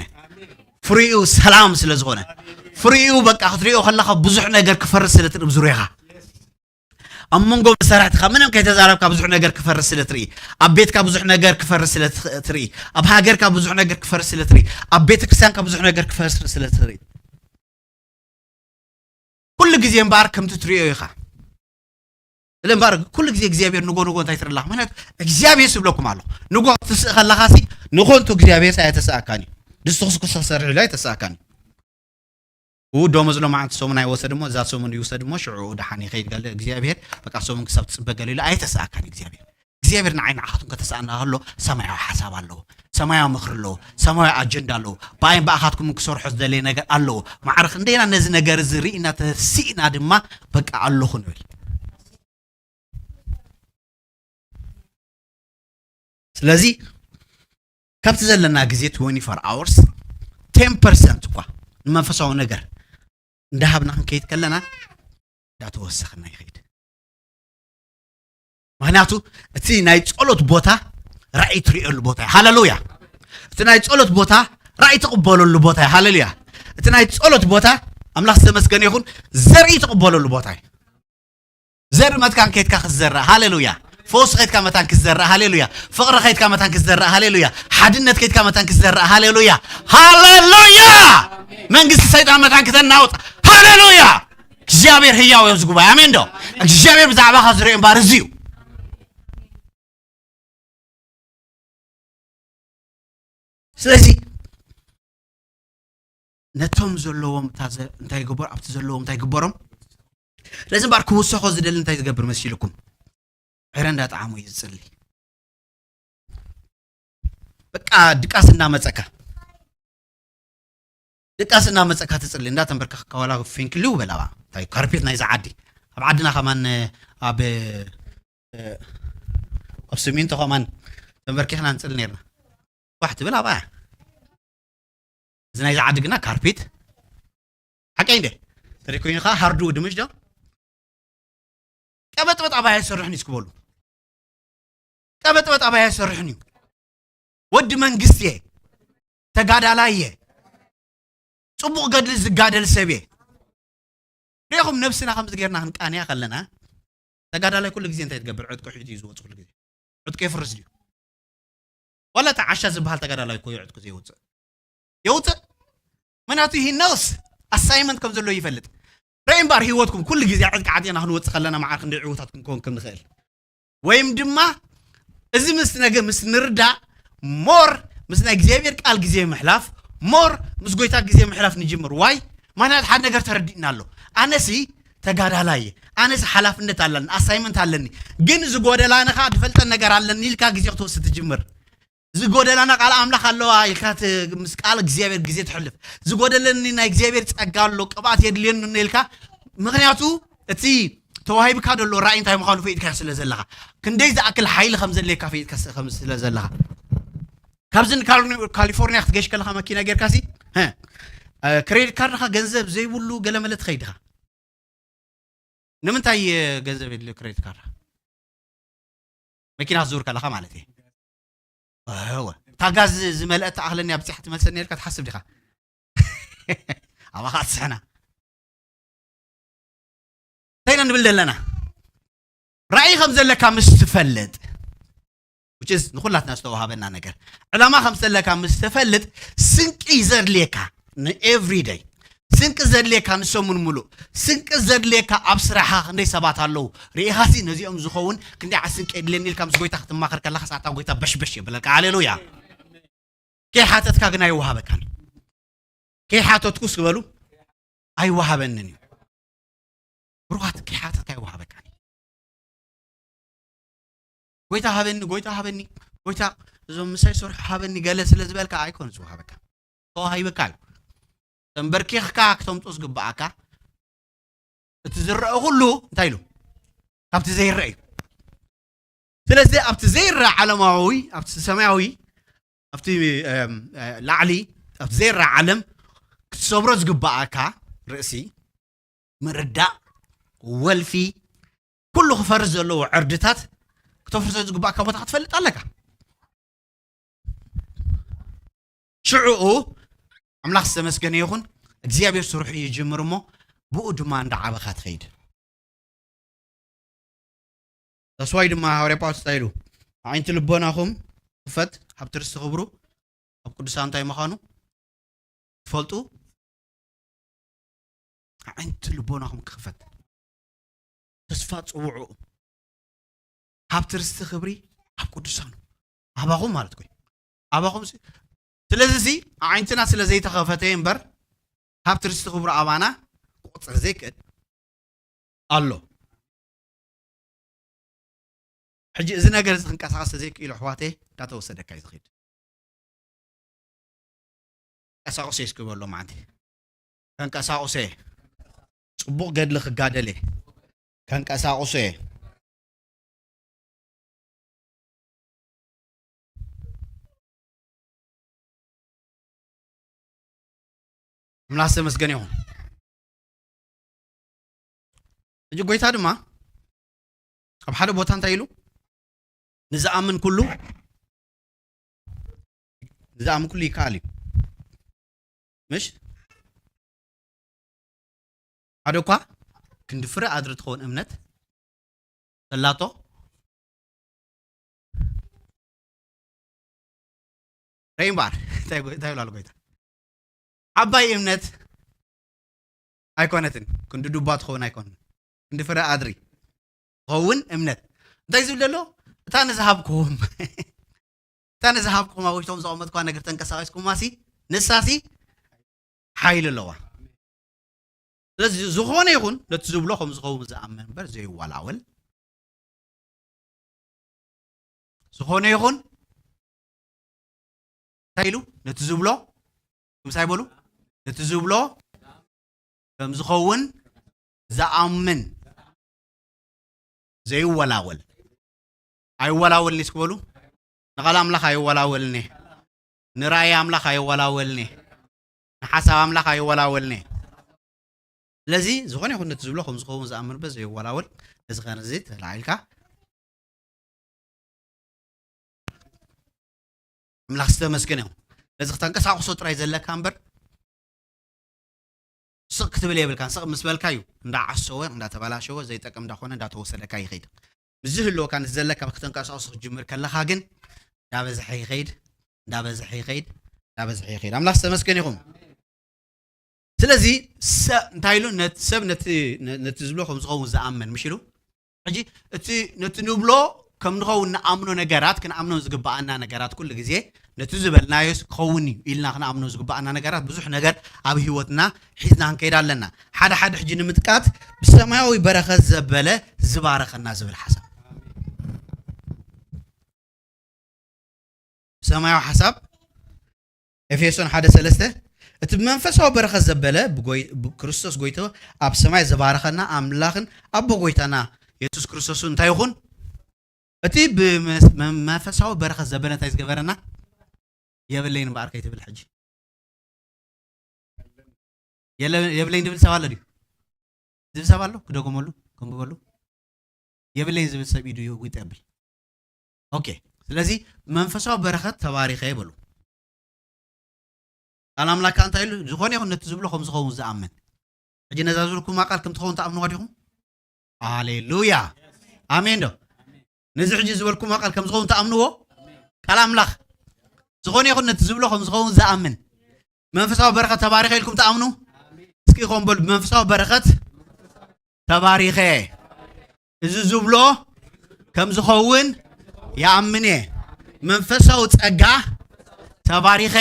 ፍሪኡ ሰላም ስለ ዝኾነ፣ ፍሪኡ በቃ ክትሪኦ ከለኻ ብዙሕ ነገር ክፈርስ ስለ ትርኢ ብዙርያኻ። ኣብ መንጎ መሳርሕትኻ ምንም ከይተዛረብካ ብዙሕ ነገር ክፈርስ ስለ ትርኢ፣ ኣብ ቤትካ ብዙሕ ነገር ክፈርስ ስለ ትኽ-፣ ትርኢ፣ ኣብ ሃገርካ ብዙሕ ነገር ክፈርስ ስለ ትርኢ፣ ኣብ ቤተ ክርስቲያንካ ብዙሕ ነገር ክፈርስ ስለ ትርኢ። ኩሉ ግዜ እምበኣር ከምቲ ትሪኦ ኢኻ። ስለ እምበኣር ኩሉ ግዜ እግዚኣብሔር ንጎ ንጎ እንታይ ትርኢ ኣለኻ? ምኽንያቱ እግዚኣብሔር ዝብለኩም ኣሎ። ንጎ ክትስእ ከለኻ ሲ ንጎ እንቱ እግዚኣብሔር ሲ ኣይተሰኣካን እዩ። ድስቲ ክስኩስ ክሰርሕ ኢሉ ኣይተሰኣካን እዩ። እው ደሞዝ ሎማዓንቲ ሰሙን ኣይወሰድ እሞ እዛ ሰሙን ይውሰድ እሞ ሽዑ ደሓን ይኸይድ ገለ እግዚኣብሔር በቃ ሰሙን ክሳብ ትጽበ ገለ ኢሉ ኣይተሰኣካን እዩ እግዚኣብሔር። እግዚኣብሔር ንዓይ ንዓኻትኩም ከተሰኣና ከሎ ሰማያዊ ሓሳብ ኣለዎ። ሰማያዊ ምኽሪ ኣለዎ። ሰማያዊ ኣጀንዳ ኣለዎ። ብኣይን ብኣኻትኩም ክሰርሖ ዝደለየ ነገር ኣለዎ። ማዕረ ክንደይና ነዚ ነገር እዚ ርኢና ተሲእና ድማ በቃ ኣለኹ ንብል። ስለዚ ካብቲ ዘለና ግዜ twenty-four hours ten percent እኳ ንመንፈሳዊ ነገር እንዳሃብና ክንከይድ ከለና እንዳተወሰኽና ይኸይድ። ምኽንያቱ እቲ ናይ ጸሎት ቦታ ራእይ ትርእየሉ ቦታ እዩ። ሃሌሉያ። እቲ ናይ ጸሎት ቦታ ራእይ ትቕበለሉ ቦታ እዩ። ሃሌሉያ። እቲ ናይ ጸሎት ቦታ ኣምላኽ ዝተመስገነ ይኹን ዘርኢ ትቕበለሉ ቦታ እዩ። ዘርኢ መትካን ከይድካ ክትዘርእ። ሃሌሉያ። ፈውሲ ከይድካ መታን ክትዘርእ። ሃሌሉያ። ፍቕሪ ከይድካ መታን ክትዘርእ። ሃሌሉያ። ሓድነት ከይድካ መታን ክትዘርእ። ሃሌሉያ። ሃሌሉያ። መንግስቲ ሰይጣን መታን ክተናውጥ። ሃሌሉያ። እግዚኣብሔር ህያው እዩ ኣብዚ ጉባኤ። ኣሜን ዶ? እግዚኣብሔር ብዛዕባኻ ዝርኢ እምበር እዚ እዩ። ስለዚ ነቶም ዘለዎም እታ ዘ-፣ እንታይ ይግበር፣ ኣብቲ ዘለዎም እንታይ ይግበሮም? ስለዚ እምበኣር ክውሰኾ ዝደሊ እንታይ ዝገብር መሲልኩም? ዕረ እንዳጠዓሙ እዩ ዝጽሊ። በቃ ድቃስ እንዳመጸካ፣ ድቃስ እንዳመጸካ ትጽሊ፣ እንዳተንበርከኽካ ዋላ ፊንክሊው በል ኣብኣ። እንታይ ካርፔት ናይዛ ዓዲ። ኣብ ዓድና ከማን ኣብ፣ ኣብ ሲሚንቶ ከማን ተንበርኪኽና ንጽሊ ነርና። ዋሕ ትብል ኣብኣ። እዚ ናይዛ ዓዲ ግና ካርፔት። ሓቀይ እንደ? ተሪኮይኑ ከኣ ሃርድውድ ምሽ ዶ? ቀበጥበጥ ኣባይ ኣይሰርሕን እዩ እስኪ በሉ። ቀበጥበጥ ኣባይ ኣይሰርሕን እዩ። ወዲ መንግስቲ እየ። ተጋዳላይ እየ። ጽቡቕ ገድሊ ዝጋደል ሰብ እየ። ሪኢኹም ነብስና ከምዚ ጌርና ክንቃንያ ከለና፣ ተጋዳላይ ኩሉ ግዜ እንታይ ትገብር? ዕጥቁ ሒዙ እዩ ዝወጽእ ኩሉ ግዜ። ዕጥቁ የፍርስ ድዩ? ዋላ እቲ ዓሻ ዝበሃል ተጋዳላይ እኮ እዩ ዕጥቁ ዘየውጽእ። የውጽእ። ምክንያቱ he knows ኣሳይመንት ከም ዘለዎ ይፈልጥ። ርኣይ እምበኣር ህይወትኩም ኩሉ ግዜ ዕጥቂ ዓጢቕና ክንወጽእ ከለና መዓር ክንደይ ዕዉታት ክንከውን ከም ንኽእል። ወይም ድማ እዚ ምስ ነገ ምስ ንርዳእ ሞር ምስ ናይ እግዚኣብሔር ቃል ግዜ ምሕላፍ፣ ሞር ምስ ጎይታ ግዜ ምሕላፍ ንጅምር። ዋይ? ምክንያቱ ሓደ ነገር ተረዲእና ኣሎ። ኣነሲ ተጋዳላይ እየ። ኣነሲ ሓላፍነት ኣለኒ፣ ኣሳይመንት ኣለኒ። ግን ዝጎደላኒ ኸዓ ዝፈልጠን ነገር ኣለኒ ኢልካ ግዜ ክትወስድ ትጅምር። ዝጎደላና ቃል ኣምላኽ ኣለዋ ኢልካ ት-፣ ምስ ቃል እግዚኣብሔር ግዜ ትሕልፍ። ዝጎደለኒ ናይ እግዚኣብሔር ጸጋ ኣሎ፣ ቅብኣት የድልየኒ ኢልካ። ምኽንያቱ እቲ ተዋሂብካ ዘሎ ራእይ እንታይ ምዃኑ ፈይጥካ ስለ ዘለኻ። ክንደይ ዝኣክል ሓይሊ ከም ዘድልየካ ፈይጥካ ስ-፣ ከም ስለ ዘለኻ። ካብዚ ንካል-፣ ካሊፎርኒያ ክትገሽ ከለኻ መኪና ጌርካ ሲ፣ ሀ፣ እ፣ ክሬዲት ካርድኻ ገንዘብ ዘይብሉ ገለመለ ትኸይድ ኢኻ። ንምንታይ፣ እ፣ ገንዘብ የድልዮ ክሬዲት ካርድ? መኪና ክትዝውር ከለኻ ማለት እየ። እወ። እታ ጋዝ ዝመልአት ትኣኽለኒ ኣብጺሓ ትመልሰኒ ኢልካ ትሓስብ ዲኻ? ኣባኻ ትስሕና። እንታይ ኢና ንብል ዘለና? ራእይ ከም ዘለካ ምስ ትፈልጥ፣ which is ንኹላትና ዝተዋሃበና ነገር፣ ዕላማ ከም ዘለካ ምስ ትፈልጥ፣ ስንቂ ዘድልየካ ን every day፣ ስንቂ ዘድልየካ ንሰሙን ሙሉእ፣ ስንቂ ዘድልየካ ኣብ ስራሓ ክንደይ ሰባት ኣለዉ ርኢኻሲ፣ ነዚኦም ዝኸውን ክንደይ ዓይነት ስንቂ የድልየኒ ኢልካ ምስ ጎይታ ክትማኸር ከለኻ፣ ሳታ ጎይታ በሽበሽ የብለካ። ሃሌሉያ። ከይሓተትካ ግን ኣይወሃበካን። ከይሓተትኩስ ክበሉ ኣይወሃበንን እዩ። ብሩኻት፣ ከይሓተትካ ኣይወሃበካን እዩ። ጎይታ ሃበኒ፣ ጎይታ ሃበኒ፣ ጎይታ እዞም ምሳይ ሰርሑ ሃበኒ ገለ ስለ ዝበልካ ኣይኮን ዝወሃበካ። ተዋሂበካ እዩ። ተንበርኪኽካ ክተምጦ ዝግብኣካ፣ እቲ ዝረአ ኩሉ እንታይ ኢሉ? ካብቲ ዘይረአ እዩ። ስለዚ ኣብቲ ዘይረአ ዓለማዊ፣ ኣብቲ ሰማያዊ፣ ኣብቲ፣ እም፣ እ፣ ላዕሊ፣ ኣብቲ ዘይረአ ዓለም ክትሰብሮ ዝግብኣካ ርእሲ፣ ምርዳእ፣ ወልፊ፣ ኩሉ ክፈርስ ዘለዎ ዕርድታት ክተፍርሶ ዝግብኣካ ቦታ ክትፈልጥ ኣለካ። ሽዑኡ ኣምላኽ ዝተመስገነ ይኹን፣ እግዚኣብሔር ስርሑ ይጅምር እሞ ብኡ ድማ እንዳዓበኻ ትኸይድ። ተስዋይ ድማ ሃዋርያ ጳውሎስ እንታይ ኢሉ? ኣዒንቲ ልቦናኹም ክፈት፣ ሃብቲ ርስቲ ክብሩ ኣብ ቅዱሳን እንታይ ምዃኑ ትፈልጡ። ኣዒንቲ ልቦናኹም ክኽፈት፣ ተስፋ ጽውዑ፣ ሃብቲ ርስቲ ክብሪ ኣብ ቅዱሳኑ፣ ኣባኹም ማለት ኮይኑ፣ ኣባኹም ሲ-፣ ስለዚ ሲ ኣዒንትና ስለ ዘይተኸፈተ እምበር፣ ሃብቲ ርስቲ ክብሩ ኣባና ክቑጸር ዘይክእል ኣሎ። ሕጂ እዚ ነገር እዚ ክንቀሳቐስ ዘይክእሉ ኣሕዋተይ፣ እንዳተወሰደካ እዩ ዝኸይድ። ቀሳቑሰ እስኪ በሎ፣ ማዓንቲ። ከንቀሳቑሰ። ጽቡቕ ገድሊ ክጋደል እየ። ከንቀሳቑሰ። ኣምላኽ ዝተመስገነ ይኹን። ሕጂ ጎይታ ድማ ኣብ ሓደ ቦታ እንታይ ኢሉ? "ንዝኣምን ኩሉ፣ ንዝኣምን ኩሉ ይከኣል እዩ." ምሽ? ሓደ እኳ ክንዲ ፍረ ኣድሪ ትኸውን እምነት ተላቶ። ረይ እምበኣር፣ እንታይ ጎ-፣ እንታይ ይብላሉ ጎይታ? ዓባይ እምነት ኣይኮነትን፣ ክንዲ ዱባ ትኸውን ኣይኮነን፣ ክንዲ ፍረ ኣድሪ ትኸውን እምነት። እንታይ ዝብል ዘሎ? እታ ንዝሃብኩም፣ እታ ንዝሃብኩም ኣብ ውሽጦም ዘቐመጥኳ ነገር ተንቀሳቒስኩማሲ፣ ንሳሲ ሓይሊ ኣለዋ። ስለዚ ዝኾነ ይኹን ነቲ ዝብሎ ከም ዝኸውን ዝኣምን እምበር ዘይወላወል፣ ዝኾነ ይኹን እንታይ ኢሉ ነቲ ዝብሎ፣ ምሳይ በሉ፣ ነቲ ዝብሎ ከም ዝኸውን ዝኣምን ዘይወላወል። ኣይወላወልኒ እስኪ በሉ። ንቓል ኣምላኽ ኣይወላወልኒ። ንራእይ ኣምላኽ ኣይወላወልኒ። ንሓሳብ ኣምላኽ ኣይወላወልኒ። ስለዚ ዝኾነ ይኹን ነቲ ዝብሎ ከም ዝኸውን ዝኣምን እምበር ዘይወላወል። እዚ ኸነዚ ተላዒልካ ኣምላኽ ዝተመስገነ ይኹን። ነዚ ክተንቀሳቕሶ ጥራይ ዘለካ እምበር ስቕ ክትብል የብልካን። ስቕ ምስ በልካ እዩ እንዳዓሰወ፣ እንዳተበላሸወ፣ ዘይጠቅም እንዳኾነ፣ እንዳተወሰደካ ይኸይድ። ምስ ዝህልወካ፣ ምስ ዘለካ ክትንቀሳቐሶ ክትጅምር ከለኻ ግን እንዳበዝሐ ይኸይድ፣ እንዳበዝሐ ይኸይድ፣ እንዳበዝሐ ይኸይድ። ኣምላኽ ዝተመስገነ ይኹን። ስለዚ ሰ-፣ እንታይ ኢሉ? ነት-፣ ሰብ ነቲ፣ ነ-፣ ነቲ ዝብሎ ከም ዝኸውን ዝኣምን፣ ምሽ ኢሉ? ሕጂ እቲ ነቲ ንብሎ ከም ንኸውን ንኣምኖ ነገራት፣ ክንኣምኖ ዝግብኣና ነገራት ኩሉ ግዜ ነቲ ዝበልናዮስ ክኸውን እዩ ኢልና ክንኣምኖ ዝግብኣና ነገራት ብዙሕ ነገር ኣብ ህይወትና ሒዝና ክንከይድ ኣለና። ሓደ ሓደ ሕጂ ንምጥቃት ብሰማያዊ በረኸት ዘበለ ዝባረኸና ዝብል ሓሳብ። ብሰማያዊ ሓሳብ ኤፌሶን ሓደ ሰለስተ፣ እቲ ብመንፈሳዊ በረኸት ዘበለ ብጎይ-፣ ብክርስቶስ ጎይቶ ኣብ ሰማይ ዝባረኸና ኣምላኽን ኣቦ ጎይታና የሱስ ክርስቶስ እንታይ ይኹን? እቲ ብመስ-፣ መ-፣ መንፈሳዊ በረኸት ዘበለ እንታይ ዝገበረና? የብለይን እምበኣር ከይትብል ሕጂ። የለ-፣ የብለይን ዝብል ሰብ ኣሎ ድዩ? ዝብል ሰብ ኣሎ? ክደግመሉ፣ ከንብበሉ። የብለይን ዝብል ሰብ ኢዱ ይውጥ የብል። ኦኬ። ስለዚ መንፈሳዊ በረኸት ተባሪኸ ይበሉ። ቃል ኣምላክ ከኣ እንታይ ኢሉ? ዝኾነ ይኹን ነቲ ዝብሎ ከም ዝኸውን ዝኣምን። ሕጂ ነዛ ዝብልኩማ ቃል ከም ትኸውን ትኣምንዋ ዲኹም? ሃሌሉያ። ኣሜን ዶ? ነዚ ሕጂ ዝበልኩማ ቃል ከም ዝኸውን ትኣምንዎ? ቃል ኣምላኽ። ዝኾነ ይኹን ነቲ ዝብሎ ከም ዝኸውን ዝኣምን። መንፈሳዊ በረኸት ተባሪኸ ኢልኩም ትኣምኑ? እስኪ ኾን በሉ፣ ብመንፈሳዊ በረኸት ተባሪኸ። እዚ ዝብሎ ከም ዝኸውን ይኣምን እየ። መንፈሳዊ ጸጋ ተባሪኸ።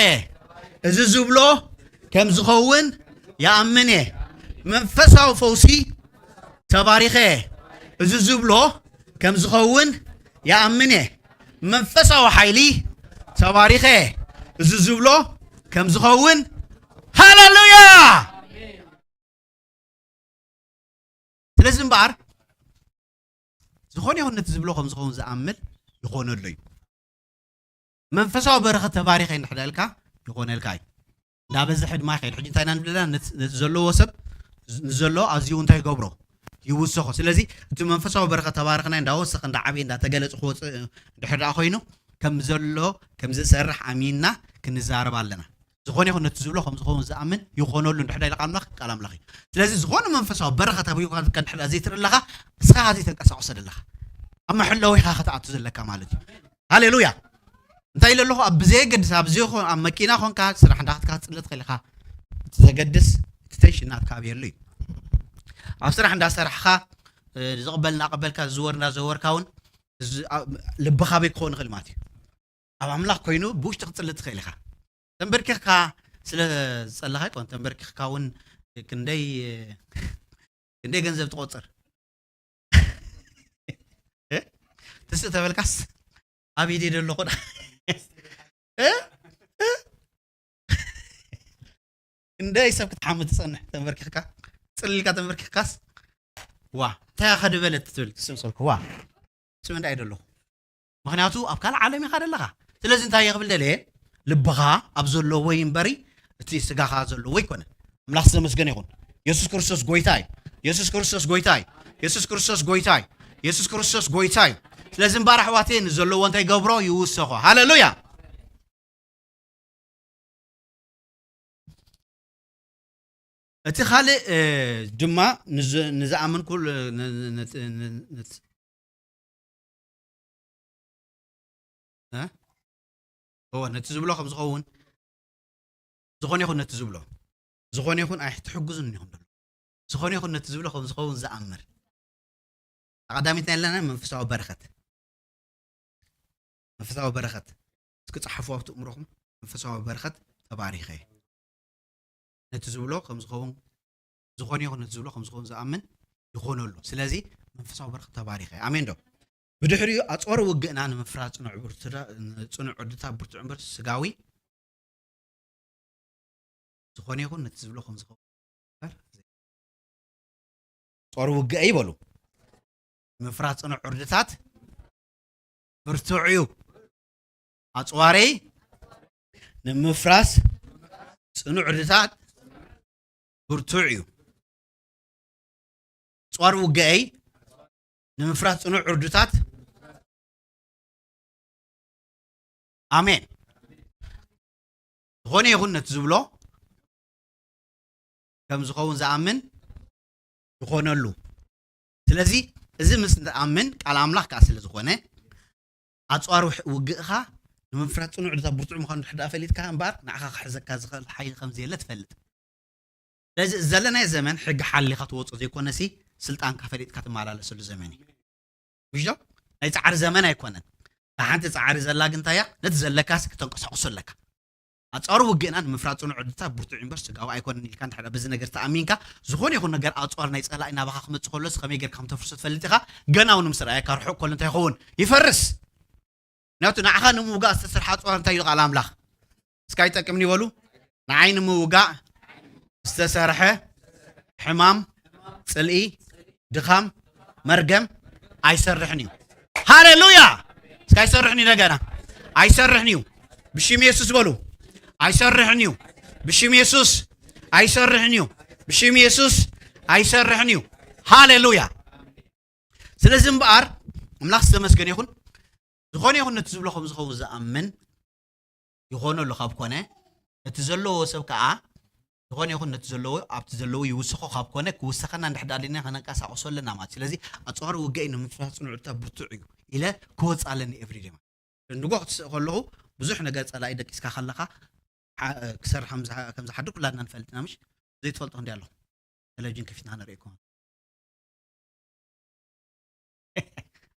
እዚ ዝብሎ ከም ዝኸውን ይኣምን እየ። መንፈሳዊ ፈውሲ ተባሪኸ። እዚ ዝብሎ ከም ዝኸውን ይኣምን እየ። መንፈሳዊ ሓይሊ ተባሪኸ። እዚ ዝብሎ ከም ዝኸውን፣ ሃሌሉያ! ስለዚ እምበኣር ዝኾነ ይኹን ነቲ ዝብሎ ከም ዝኸውን ዝኣምን ይኾነሉ እዩ። መንፈሳዊ በረኸት ተባሪኸ እንድሕር ኢልካ ይኾነልካ እዩ። እንዳበዝሐ ድማ ይኸይድ። ሕጂ እንታይ ኢና ንብል ዘለና? ነቲ፣ ነቲ ዘለዎ ሰብ፣ ንዘሎ ኣዝዩ እንታይ ይገብሮ? ይውሰኾ። ስለዚ እቲ መንፈሳዊ በረኸት ተባረኽና እንዳወሰኸ፣ እንዳዓበየ፣ እንዳተገለጸ ክወፅእ እንድሕር ደኣ ኮይኑ፣ ከም ዘሎ፣ ከም ዝሰርሕ ኣሚንና ክንዛረብ ኣለና። ዝኾነ ይኹን ነቲ ዝብሎ ከም ዝኸውን ዝኣምን ይኾነሉ እንድሕር ኢለ ቃል ኣምላኽ፣ ቃል ኣምላኽ እዩ። ስለዚ ዝኾነ መንፈሳዊ በረኸት ኣብ ህይወትካ እንድሕር ዘይትርኢ ኣለኻ፣ ንስኻ ዘይተንቀሳቕሶ ዘለኻ፣ ኣብ መሐለዊ ኢኻ ክትኣቱ ዘለካ ማለት እዩ። ሃሌሉያ! እንታይ ኢለ ኣለኹ? ኣብ ብዘየገድስ፣ ኣብ ዘይኮን፣ ኣብ መኪና ኾንካ፣ ስራሕ እንዳኸድካ ክትጽሊ ትኽእል ኢኻ። እቲ ዘገድስ እቲ ቴንሽን ናትካ ኣብየሉ እዩ። ኣብ ስራሕ እንዳሰራሕኻ፣ እ፣ ዝቕበል እናቐበልካ፣ ዝዝወር እንዳዘወርካ እውን፣ ዝ-፣ ኣብ፣ ልብኻ ኣበይ ክኸውን ይኽእል ማለት እዩ? ኣብ ኣምላኽ ኮይኑ ብውሽጢ ክትጽሊ ትኽእል ኢኻ። ተንበርኪኽካ ስለ ዝጸለኻ ኣይኮን፣ ተንበርኪኽካ እውን ክንደይ፣ ክንደይ ገንዘብ ትቆጽር? እ? ትስእ ተበልካስ ኣብ ኢደይ ደለኹ ዳ? እ? እ? ክንደይ ሰብ ክትሓምት ትጸንሕ ተንበርኪኽካ? ጽልልካ ተንበርኪኽካስ? ዋ፣ እንታይ ኢኻ ድበለት ትብል ትስእ ሰልኩ? ዋ፣ ስም እንታይ ደለኹ? ምኽንያቱ ኣብ ካልእ ዓለም ኢኻ ደለኻ። ስለዚ እንታይ እየ ክብል ደልየ? ልብኻ ኣብ ዘለዎ ይንበሪ፣ እቲ ስጋኻ ዘለዎ ኣይኮነን። ኣምላኽ ዝተመስገነ ይኹን። የሱስ ክርስቶስ ጎይታ እዩ። የሱስ ክርስቶስ ጎይታ እዩ። የሱስ ክርስቶስ ጎይታ እዩ። የሱስ ክርስቶስ ጎይታ እዩ። ስለዚ እምበኣር ኣሕዋተይ ንዘለዎ እንታይ ገብሮ? ይውሰኾ። ሃሌሉያ! እቲ ካልእ፣ እ፣ ድማ ንዝ-፣ ንዝኣምን ኩሉ፣ ን-፣ ን-፣ ነት-፣ ን-፣ ነት-፣ እ? እወ፣ ነቲ ዝብሎ ከም ዝኸውን፣ ዝኾነ ይኹን ነቲ ዝብሎ፣ ዝኾነ ይኹን ኣይትሕግዙን ኢኹም ደሎ። ዝኾነ ይኹን ነቲ ዝብሎ ከም ዝኸውን ዝኣምር። ኣቐዳሚት ናይ ኣለና መንፈሳዊ በረኸት። መንፈሳዊ በረኸት። እስኪ ጸሓፉ ኣብቲ እምሮኹም። መንፈሳዊ በረኸት ተባሪኸ። ነቲ ዝብሎ ከም ዝኸውን፣ ዝኾነ ይኹን ነቲ ዝብሎ ከም ዝኸውን ዝኣምን ይኾነሉ። ስለዚ መንፈሳዊ በረኸት ተባሪኸ። ኣሜን ዶ? ብድሕሪኡ ኣጽዋር ውግእና ንምፍራስ ጽኑዕ ብርቱዕ፣ ጽኑዕ ዕርድታ ብርቱዕ እምበር ስጋዊ ዝኾነ ይኹን ነቲ ዝብሎ ከም ዝኸውን እምበር ኣጽዋር ውግእ ይበሉ። ምፍራስ ጽኑዕ ዕርድታት ብርቱዕ እዩ። ኣጽዋረይ ንምፍራስ ጽኑዕ ዕርድታት ብርቱዕ እዩ። ኣጽዋር ውግአይ ንምፍራስ ጽኑዕ ዕርድታት። ኣሜን። ዝኾነ ይኹን ነቲ ዝብሎ ከም ዝኸውን ዝኣምን ይኾነሉ። ስለዚ እዚ ምስ ንኣምን ቃል ኣምላኽ ከኣ ስለ ዝኾነ ኣጽዋር ውሕ-፣ ውግእኻ ንምፍራስ ጽኑዕ ዕርድታት ብርቱዕ ምዃኑ ድሕር ደኣ ፈሊጥካ እምበኣር ንዓኻ ክሕዘካ ዝኽእል ሓይሊ ከም ዘየለ ትፈልጥ። ስለዚ እዚ ዘለናዮ ዘመን ሕጊ ሓሊኻ ትወጾ ዘይኮነሲ ስልጣንካ ፈሊጥካ ትመላለሰሉ ዘመን እዩ። ምሽ ዶ? ናይ ጻዕሪ ዘመን ኣይኮነን። እታ ሓንቲ ጻዕሪ ዘላ ግን እንታይ እያ? ነቲ ዘለካሲ ክተንቀሳቕሶ ኣለካ። ኣጻሩ ውግእና ንምፍራስ ጽኑዕ ዕድታት ብርቱዕ እምበር ስጋዊ ኣይኮነን ኢልካ እንድሕር በዚ ነገር ተኣሚንካ፣ ዝኾነ ይኹን ነገር ኣጽዋር ናይ ጸላኢ ናባኻ ክመጽእ ከሎስ ከመይ ጌርካ ከም ተፍርሶ ትፈልጥ ኢኻ። ገና እውን ምስ ረኣየካ ርሑቕ ከሎ እንታይ ይኸውን? ይፈርስ። ምክንያቱ ንዓኻ ንምውጋእ ዝተሰርሐ ኣጽዋር እንታይ ኢሉ ቃል ኣምላኽ? እስካ ይጠቅምኒ ይበሉ። ንዓይ ንምውጋእ ዝተሰርሐ ሕማም፣ ጽልኢ፣ ድኻም፣ መርገም ኣይሰርሕን እዩ። ሃሌሉያ! እስካ ኣይሰርሕን እዩ፣ እንደገና ኣይሰርሕን እዩ። ብሽም የሱስ በሉ። ኣይሰርሕን እዩ። ብሽም የሱስ ኣይሰርሕን እዩ። ብሽም የሱስ ኣይሰርሕን እዩ። ሃሌሉያ! ስለዚ እምበኣር ኣምላኽ ዝተመስገነ ይኹን። ዝኾነ ይኹን ነቲ ዝብሎ ከም ዝኸውን ዝኣምን ይኾነሉ ካብ ኮነ፣ እቲ ዘለዎ ሰብ ከኣ ዝኾነ ይኹን ነቲ ዘለዎ፣ ኣብቲ ዘለዎ ይውስኾ ካብ ኮነ፣ ክውሰኸና እንድሕር ደኣ ደሊና ከነንቀሳቕሶ ኣለና ማለት። ስለዚ ኣጽዋር ውግአይ ንምፍራስ ጽኑዕ ዕድታ ብርቱዕ እዩ ኢለ ክወጽእ ኣለኒ ኤቭሪዴ ማለት። ንግሆ ክትስእ ከለኹ ብዙሕ ነገር ጸላኢ ደቂስካ ከለኻ፣ ሓ-፣ ክሰርሕ ከም ዝሓ-፣ ከም ዝሓድር ኩላትና ንፈልጥ ኢና፣ ምሽ? ዘይትፈልጦ ክንደይ ኣለኹም? ቴሌቪዥን ከፊትና ንርኢ እኮ።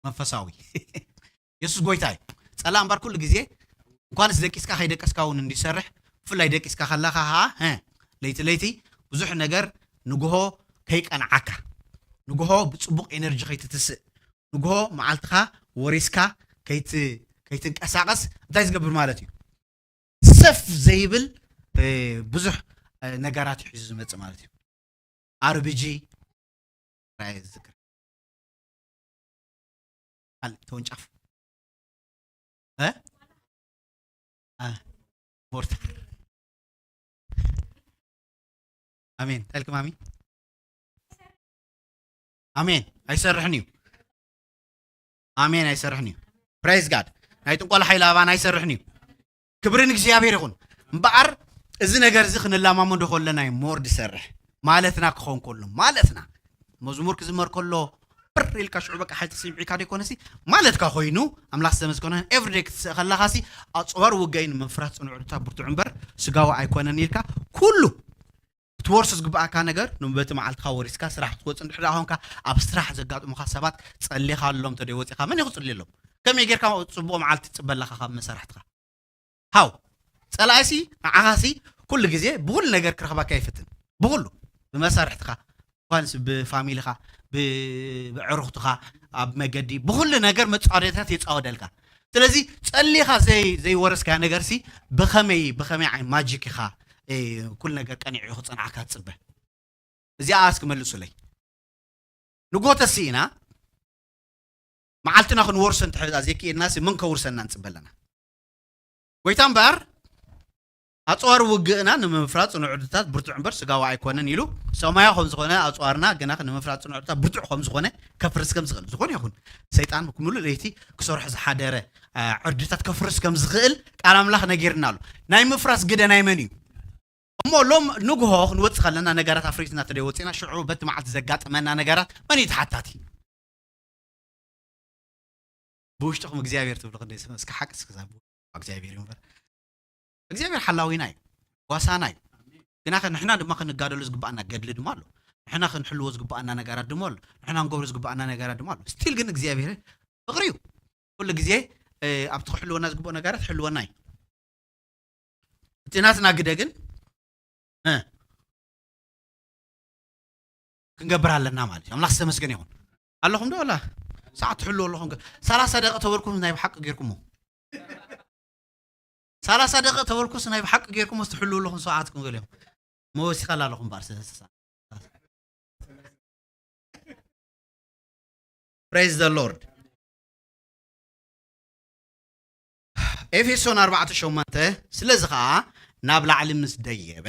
መንፈሳዊ። የሱስ ጎይታ እዩ። ጸላ እምበር ኩሉ ግዜ እንኳንስ ደቂስካ ከይደቀስካ እውን እንዲሰርሕ፣ ብፍላይ ደቂስካ ከለኻ ኸዓ፣ ሀ፣ ለይቲ ለይቲ ብዙሕ ነገር ንግሆ ከይቀንዓካ፣ ንግሆ ብጽቡቕ ኤነርጂ ከይትትስእ፣ ንግሆ መዓልትኻ ወሪስካ ከይት-፣ ከይትንቀሳቐስ እንታይ ዝገብር ማለት እዩ? ሰፍ ዘይብል፣ እ፣ ብዙሕ፣ እ፣ ነገራት እዩ ሒዙ ዝመጽእ ማለት እዩ። ኣርቢጂ ራእይ ዝዝክር። ካልእ ተወንጫፍ። እ? እ፣ ሞርታር። ኣሜን። እንታይ ኢልኩም ኣሜን? ኣሜን። ኣይሰርሕን እዩ። ኣሜን። ኣይሰርሕን እዩ። ፕሬዝ ጋድ። ናይ ጥንቆላ ሓይሊ ኣባና ኣይሰርሕን እዩ። ክብሪ ንእግዚኣብሔር ይኹን። እምበኣር እዚ ነገር እዚ ክንለማመዶ ከለና እዩ ሞር ዝሰርሕ ማለትና ክኸውን ከሎ፣ ማለትና መዝሙር ክዝመር ከሎ ብር ኢልካ ሽዑ በቃ ሓይሊ ተሰሚዑካ ደይኮነሲ ማለትካ ኮይኑ፣ ኣምላኽ ዝተመስገነ። ኤቭሪዴይ ክትስእ ከለኻሲ ኣጽዋር ውግእይ ንምፍራስ ጽኑዕ ዕርድታት ብርቱዕ እምበር ስጋዊ ኣይኮነን ኢልካ ኩሉ ክትወርሶ ዝግብኣካ ነገር ን-፣ በቲ መዓልትኻ ወሪስካ ስራሕ ክትወጽእ እንድሕር ደኣ ኾንካ፣ ኣብ ስራሕ ዘጋጥሙኻ ሰባት ጸሊኻሎም ተደይ ወጺኻ መን እዩ ክጽልየሎም? ከመይ ጌርካ ጽቡቕ መዓልቲ ትጽበ ኣለኻ ካብ መሳርሕትኻ? ሃው ጸላኢሲ ንዓኻሲ ኩሉ ግዜ ብኹሉ ነገር ክረኽበካ ይፍትን። ብኹሉ፣ ብመሳርሕትኻ፣ እኳንስ ብፋሚሊኻ፣ ብ-፣ ብዕሩኽትኻ፣ ኣብ መገዲ፣ ብኹሉ ነገር መጻወድያታት የጻወደልካ። ስለዚ ጸሊኻ ዘይ-፣ ዘይወረስካዮ ነገርሲ ብኸመይ፣ ብኸመይ ዓይ ማጂክ ኢኻ፣ እ፣ ኩሉ ነገር ቀኒዑ ክጸንዓካ ትጽበ? እዚኣ እስኪ መልሱለይ። ንግሆ ተስኢና፣ መዓልትና ክንወርሶ እንተ ዘይክኢልናሲ መን ከውርሰና ንጽበ ኣለና? ጎይታ እምበኣር፣ ኣጽዋር ውግእና ንምፍራስ ጽኑዕ ዕርድታት ብርቱዕ እምበር ስጋዊ ኣይኮነን ኢሉ፣ ሰማያዊ ከም ዝኾነ ኣጽዋርና ግና ንምፍራስ ጽኑዕ ዕርድታት ብርቱዕ ከም ዝኾነ ከፍርስ ከም ዝኽእል፣ ዝኾነ ይኹን ሰይጣን ብምሉእ ለይቲ ክሰርሖ ዝሓደረ፣ አ፣ ዕርድታት ከፍርስ ከም ዝኽእል ቃል ኣምላኽ ነጊርና ኣሎ። ናይ ምፍራስ ግደ ናይ መን እዩ? እሞ ሎም ንግሆ ክንወጽእ ከለና ነገራት ኣፍሪስና ተደይ ወጺና፣ ሽዑ በቲ መዓልቲ ዘጋጠመና ነገራት መን እዩ ተሓታቲ? ብውሽጥኹም እግዚኣብሔር ትብሉ ክንደይ ስመ-፣ እስከ ሓቂ እስከ ዛቡ እግዚኣብሔር እዩ እምበር። እግዚኣብሔር ሓላዊና እዩ፣ ጓሳና እዩ። ግና ከ ንሕና ድማ ክንጋደሉ ዝግባኣና ገድሊ ድማ ኣሎ። ንሕና ክንሕልዎ ዝግባኣና ነገራት ድማ ኣሎ። ንሕና ክንገብሮ ዝግባኣና ነገራት ድማ ኣሎ። ስቲል ግን እግዚኣብሔር ፍቕሪ እዩ። ኩሉ ግዜ፣ እ፣ ኣብቲ ክሕልወና ዝግብኦ ነገራት ይሕልወና እዩ። እቲ ናትና ግደ ግን፣ እ፣ ክንገብር ኣለና ማለት እዩ። ኣምላኽ ዝተመስገነ ይኹን። ኣለኹም ዶ? ኣላ ሰዓት ትሕልዎ ኣለኹም። ሰላሳ ደቂቕ ተበልኩም ናይ ብሓቂ ጌርኩሞ። ሰላሳ ደቂቕ ተበልኩስ ናይ ብሓቂ ጌርኩሞ ትሕልዎ ኣለኹም ሰዓትኩም ገሊኦም። መወሲኸላ ኣለኹም በኣር ሰላሳ ሰዓት። Praise the Lord። ኤፌሶን ኣርባዕተ ሸሞንተ፣ ስለዚ ኸዓ ናብ ላዕሊ ምስ ደየበ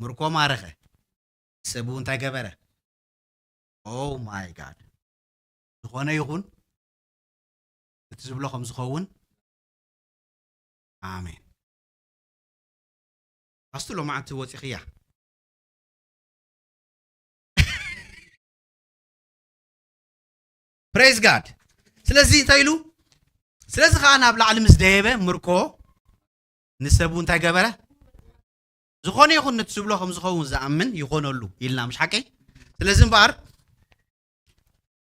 ምርኮ ማረኸ። ሰብ እውን እንታይ ገበረ? Oh my God። ዝኾነ ይኹን፣ እቲ ዝብሎ ከም ዝኸውን። ኣሜን። ኣስቱ ሎማዓንቲ ወፂኽያ። Praise God። ስለዚ እንታይ ኢሉ? ስለዚ ኸዓ ናብ ላዕሊ ምስ ደየበ ምርኮ ንሰቡ እንታይ ገበረ? ዝኾነ ይኹን ነቲ ዝብሎ ከም ዝኸውን ዝኣምን ይኾነሉ ኢልና፣ ምሽ ሓቀይ? ስለዚ እምበኣር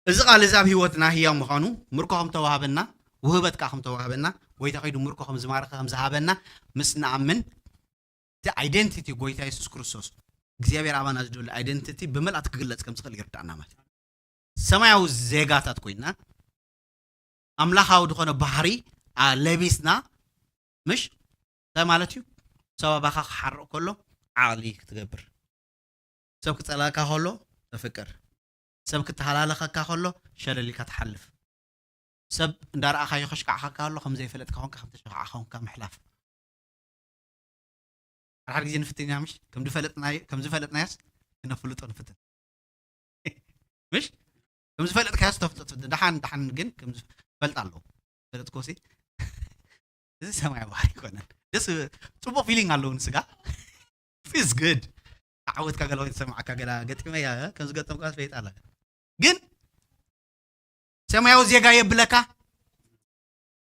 እዚ ቃል እዚ ኣብ ህይወትና ህያው ምዃኑ፣ ምርኮ ከም ተዋህበና፣ ውህበት ከኣ ከም ተዋህበና፣ ጎይታ ከይዱ ምርኮ ከም ዝማረኸ ከም ዝሃበና ምስ ንኣምን፣ እቲ ኣይደንቲቲ ጎይታ የሱስ ክርስቶስ እግዚኣብሔር ኣባና ዝደሉ ኣይደንቲቲ ብምልኣት ክግለጽ ከም ዝኽእል ይርዳእና ማለት እዩ። ሰማያዊ ዜጋታት ኮይና ኣምላኻዊ ዝኾነ ባህሪ፣ ኣ፣ ለቢስና፣ ምሽ? እንታይ ማለት እዩ? ሰብ ኣባኻ ክሓርቕ ከሎ ዓቕሊ ክትገብር፣ ሰብ ክጸልኣካ ከሎ ተፍቅር፣ ሰብ ክተሃላለኸካ ከሎ ሸለል ኢልካ ትሓልፍ፣ ሰብ እንዳረኣኻዮ ከሽካዕኸካ ከሎ ከም ዘይፈለጥካ ኮንካ ከም ተሸካዕኻ ኮንካ ምሕላፍ። ሓድሓድ ግዜ ንፍትን ኢና ምሽ? ከም ዝፈለጥናዮ፣ ከም ዝፈለጥናዮስ ክነፍልጦ ንፍትን። ምሽ? ከም ዝፈለጥካዮስ ተፍልጦ ትፍትን። ደሓን፣ ደሓን ግን ከም ዝፈልጥ ኣለዎ። ፈለጥኮሲ፣ እዚ ሰማያዊ ባህሪ ኣይኮነን። ደስ፣ ጽቡቕ ፊሊንግ ኣለዎ ንስጋ። Feels good። ዓወትካ ገለ ወይ ተሰማዕካ ገላ ገጢመያ፣ ከም ዝገጠምካ ትፈልጥ ኣላ። ግን ሰማያዊ ዜጋ የብለካ፣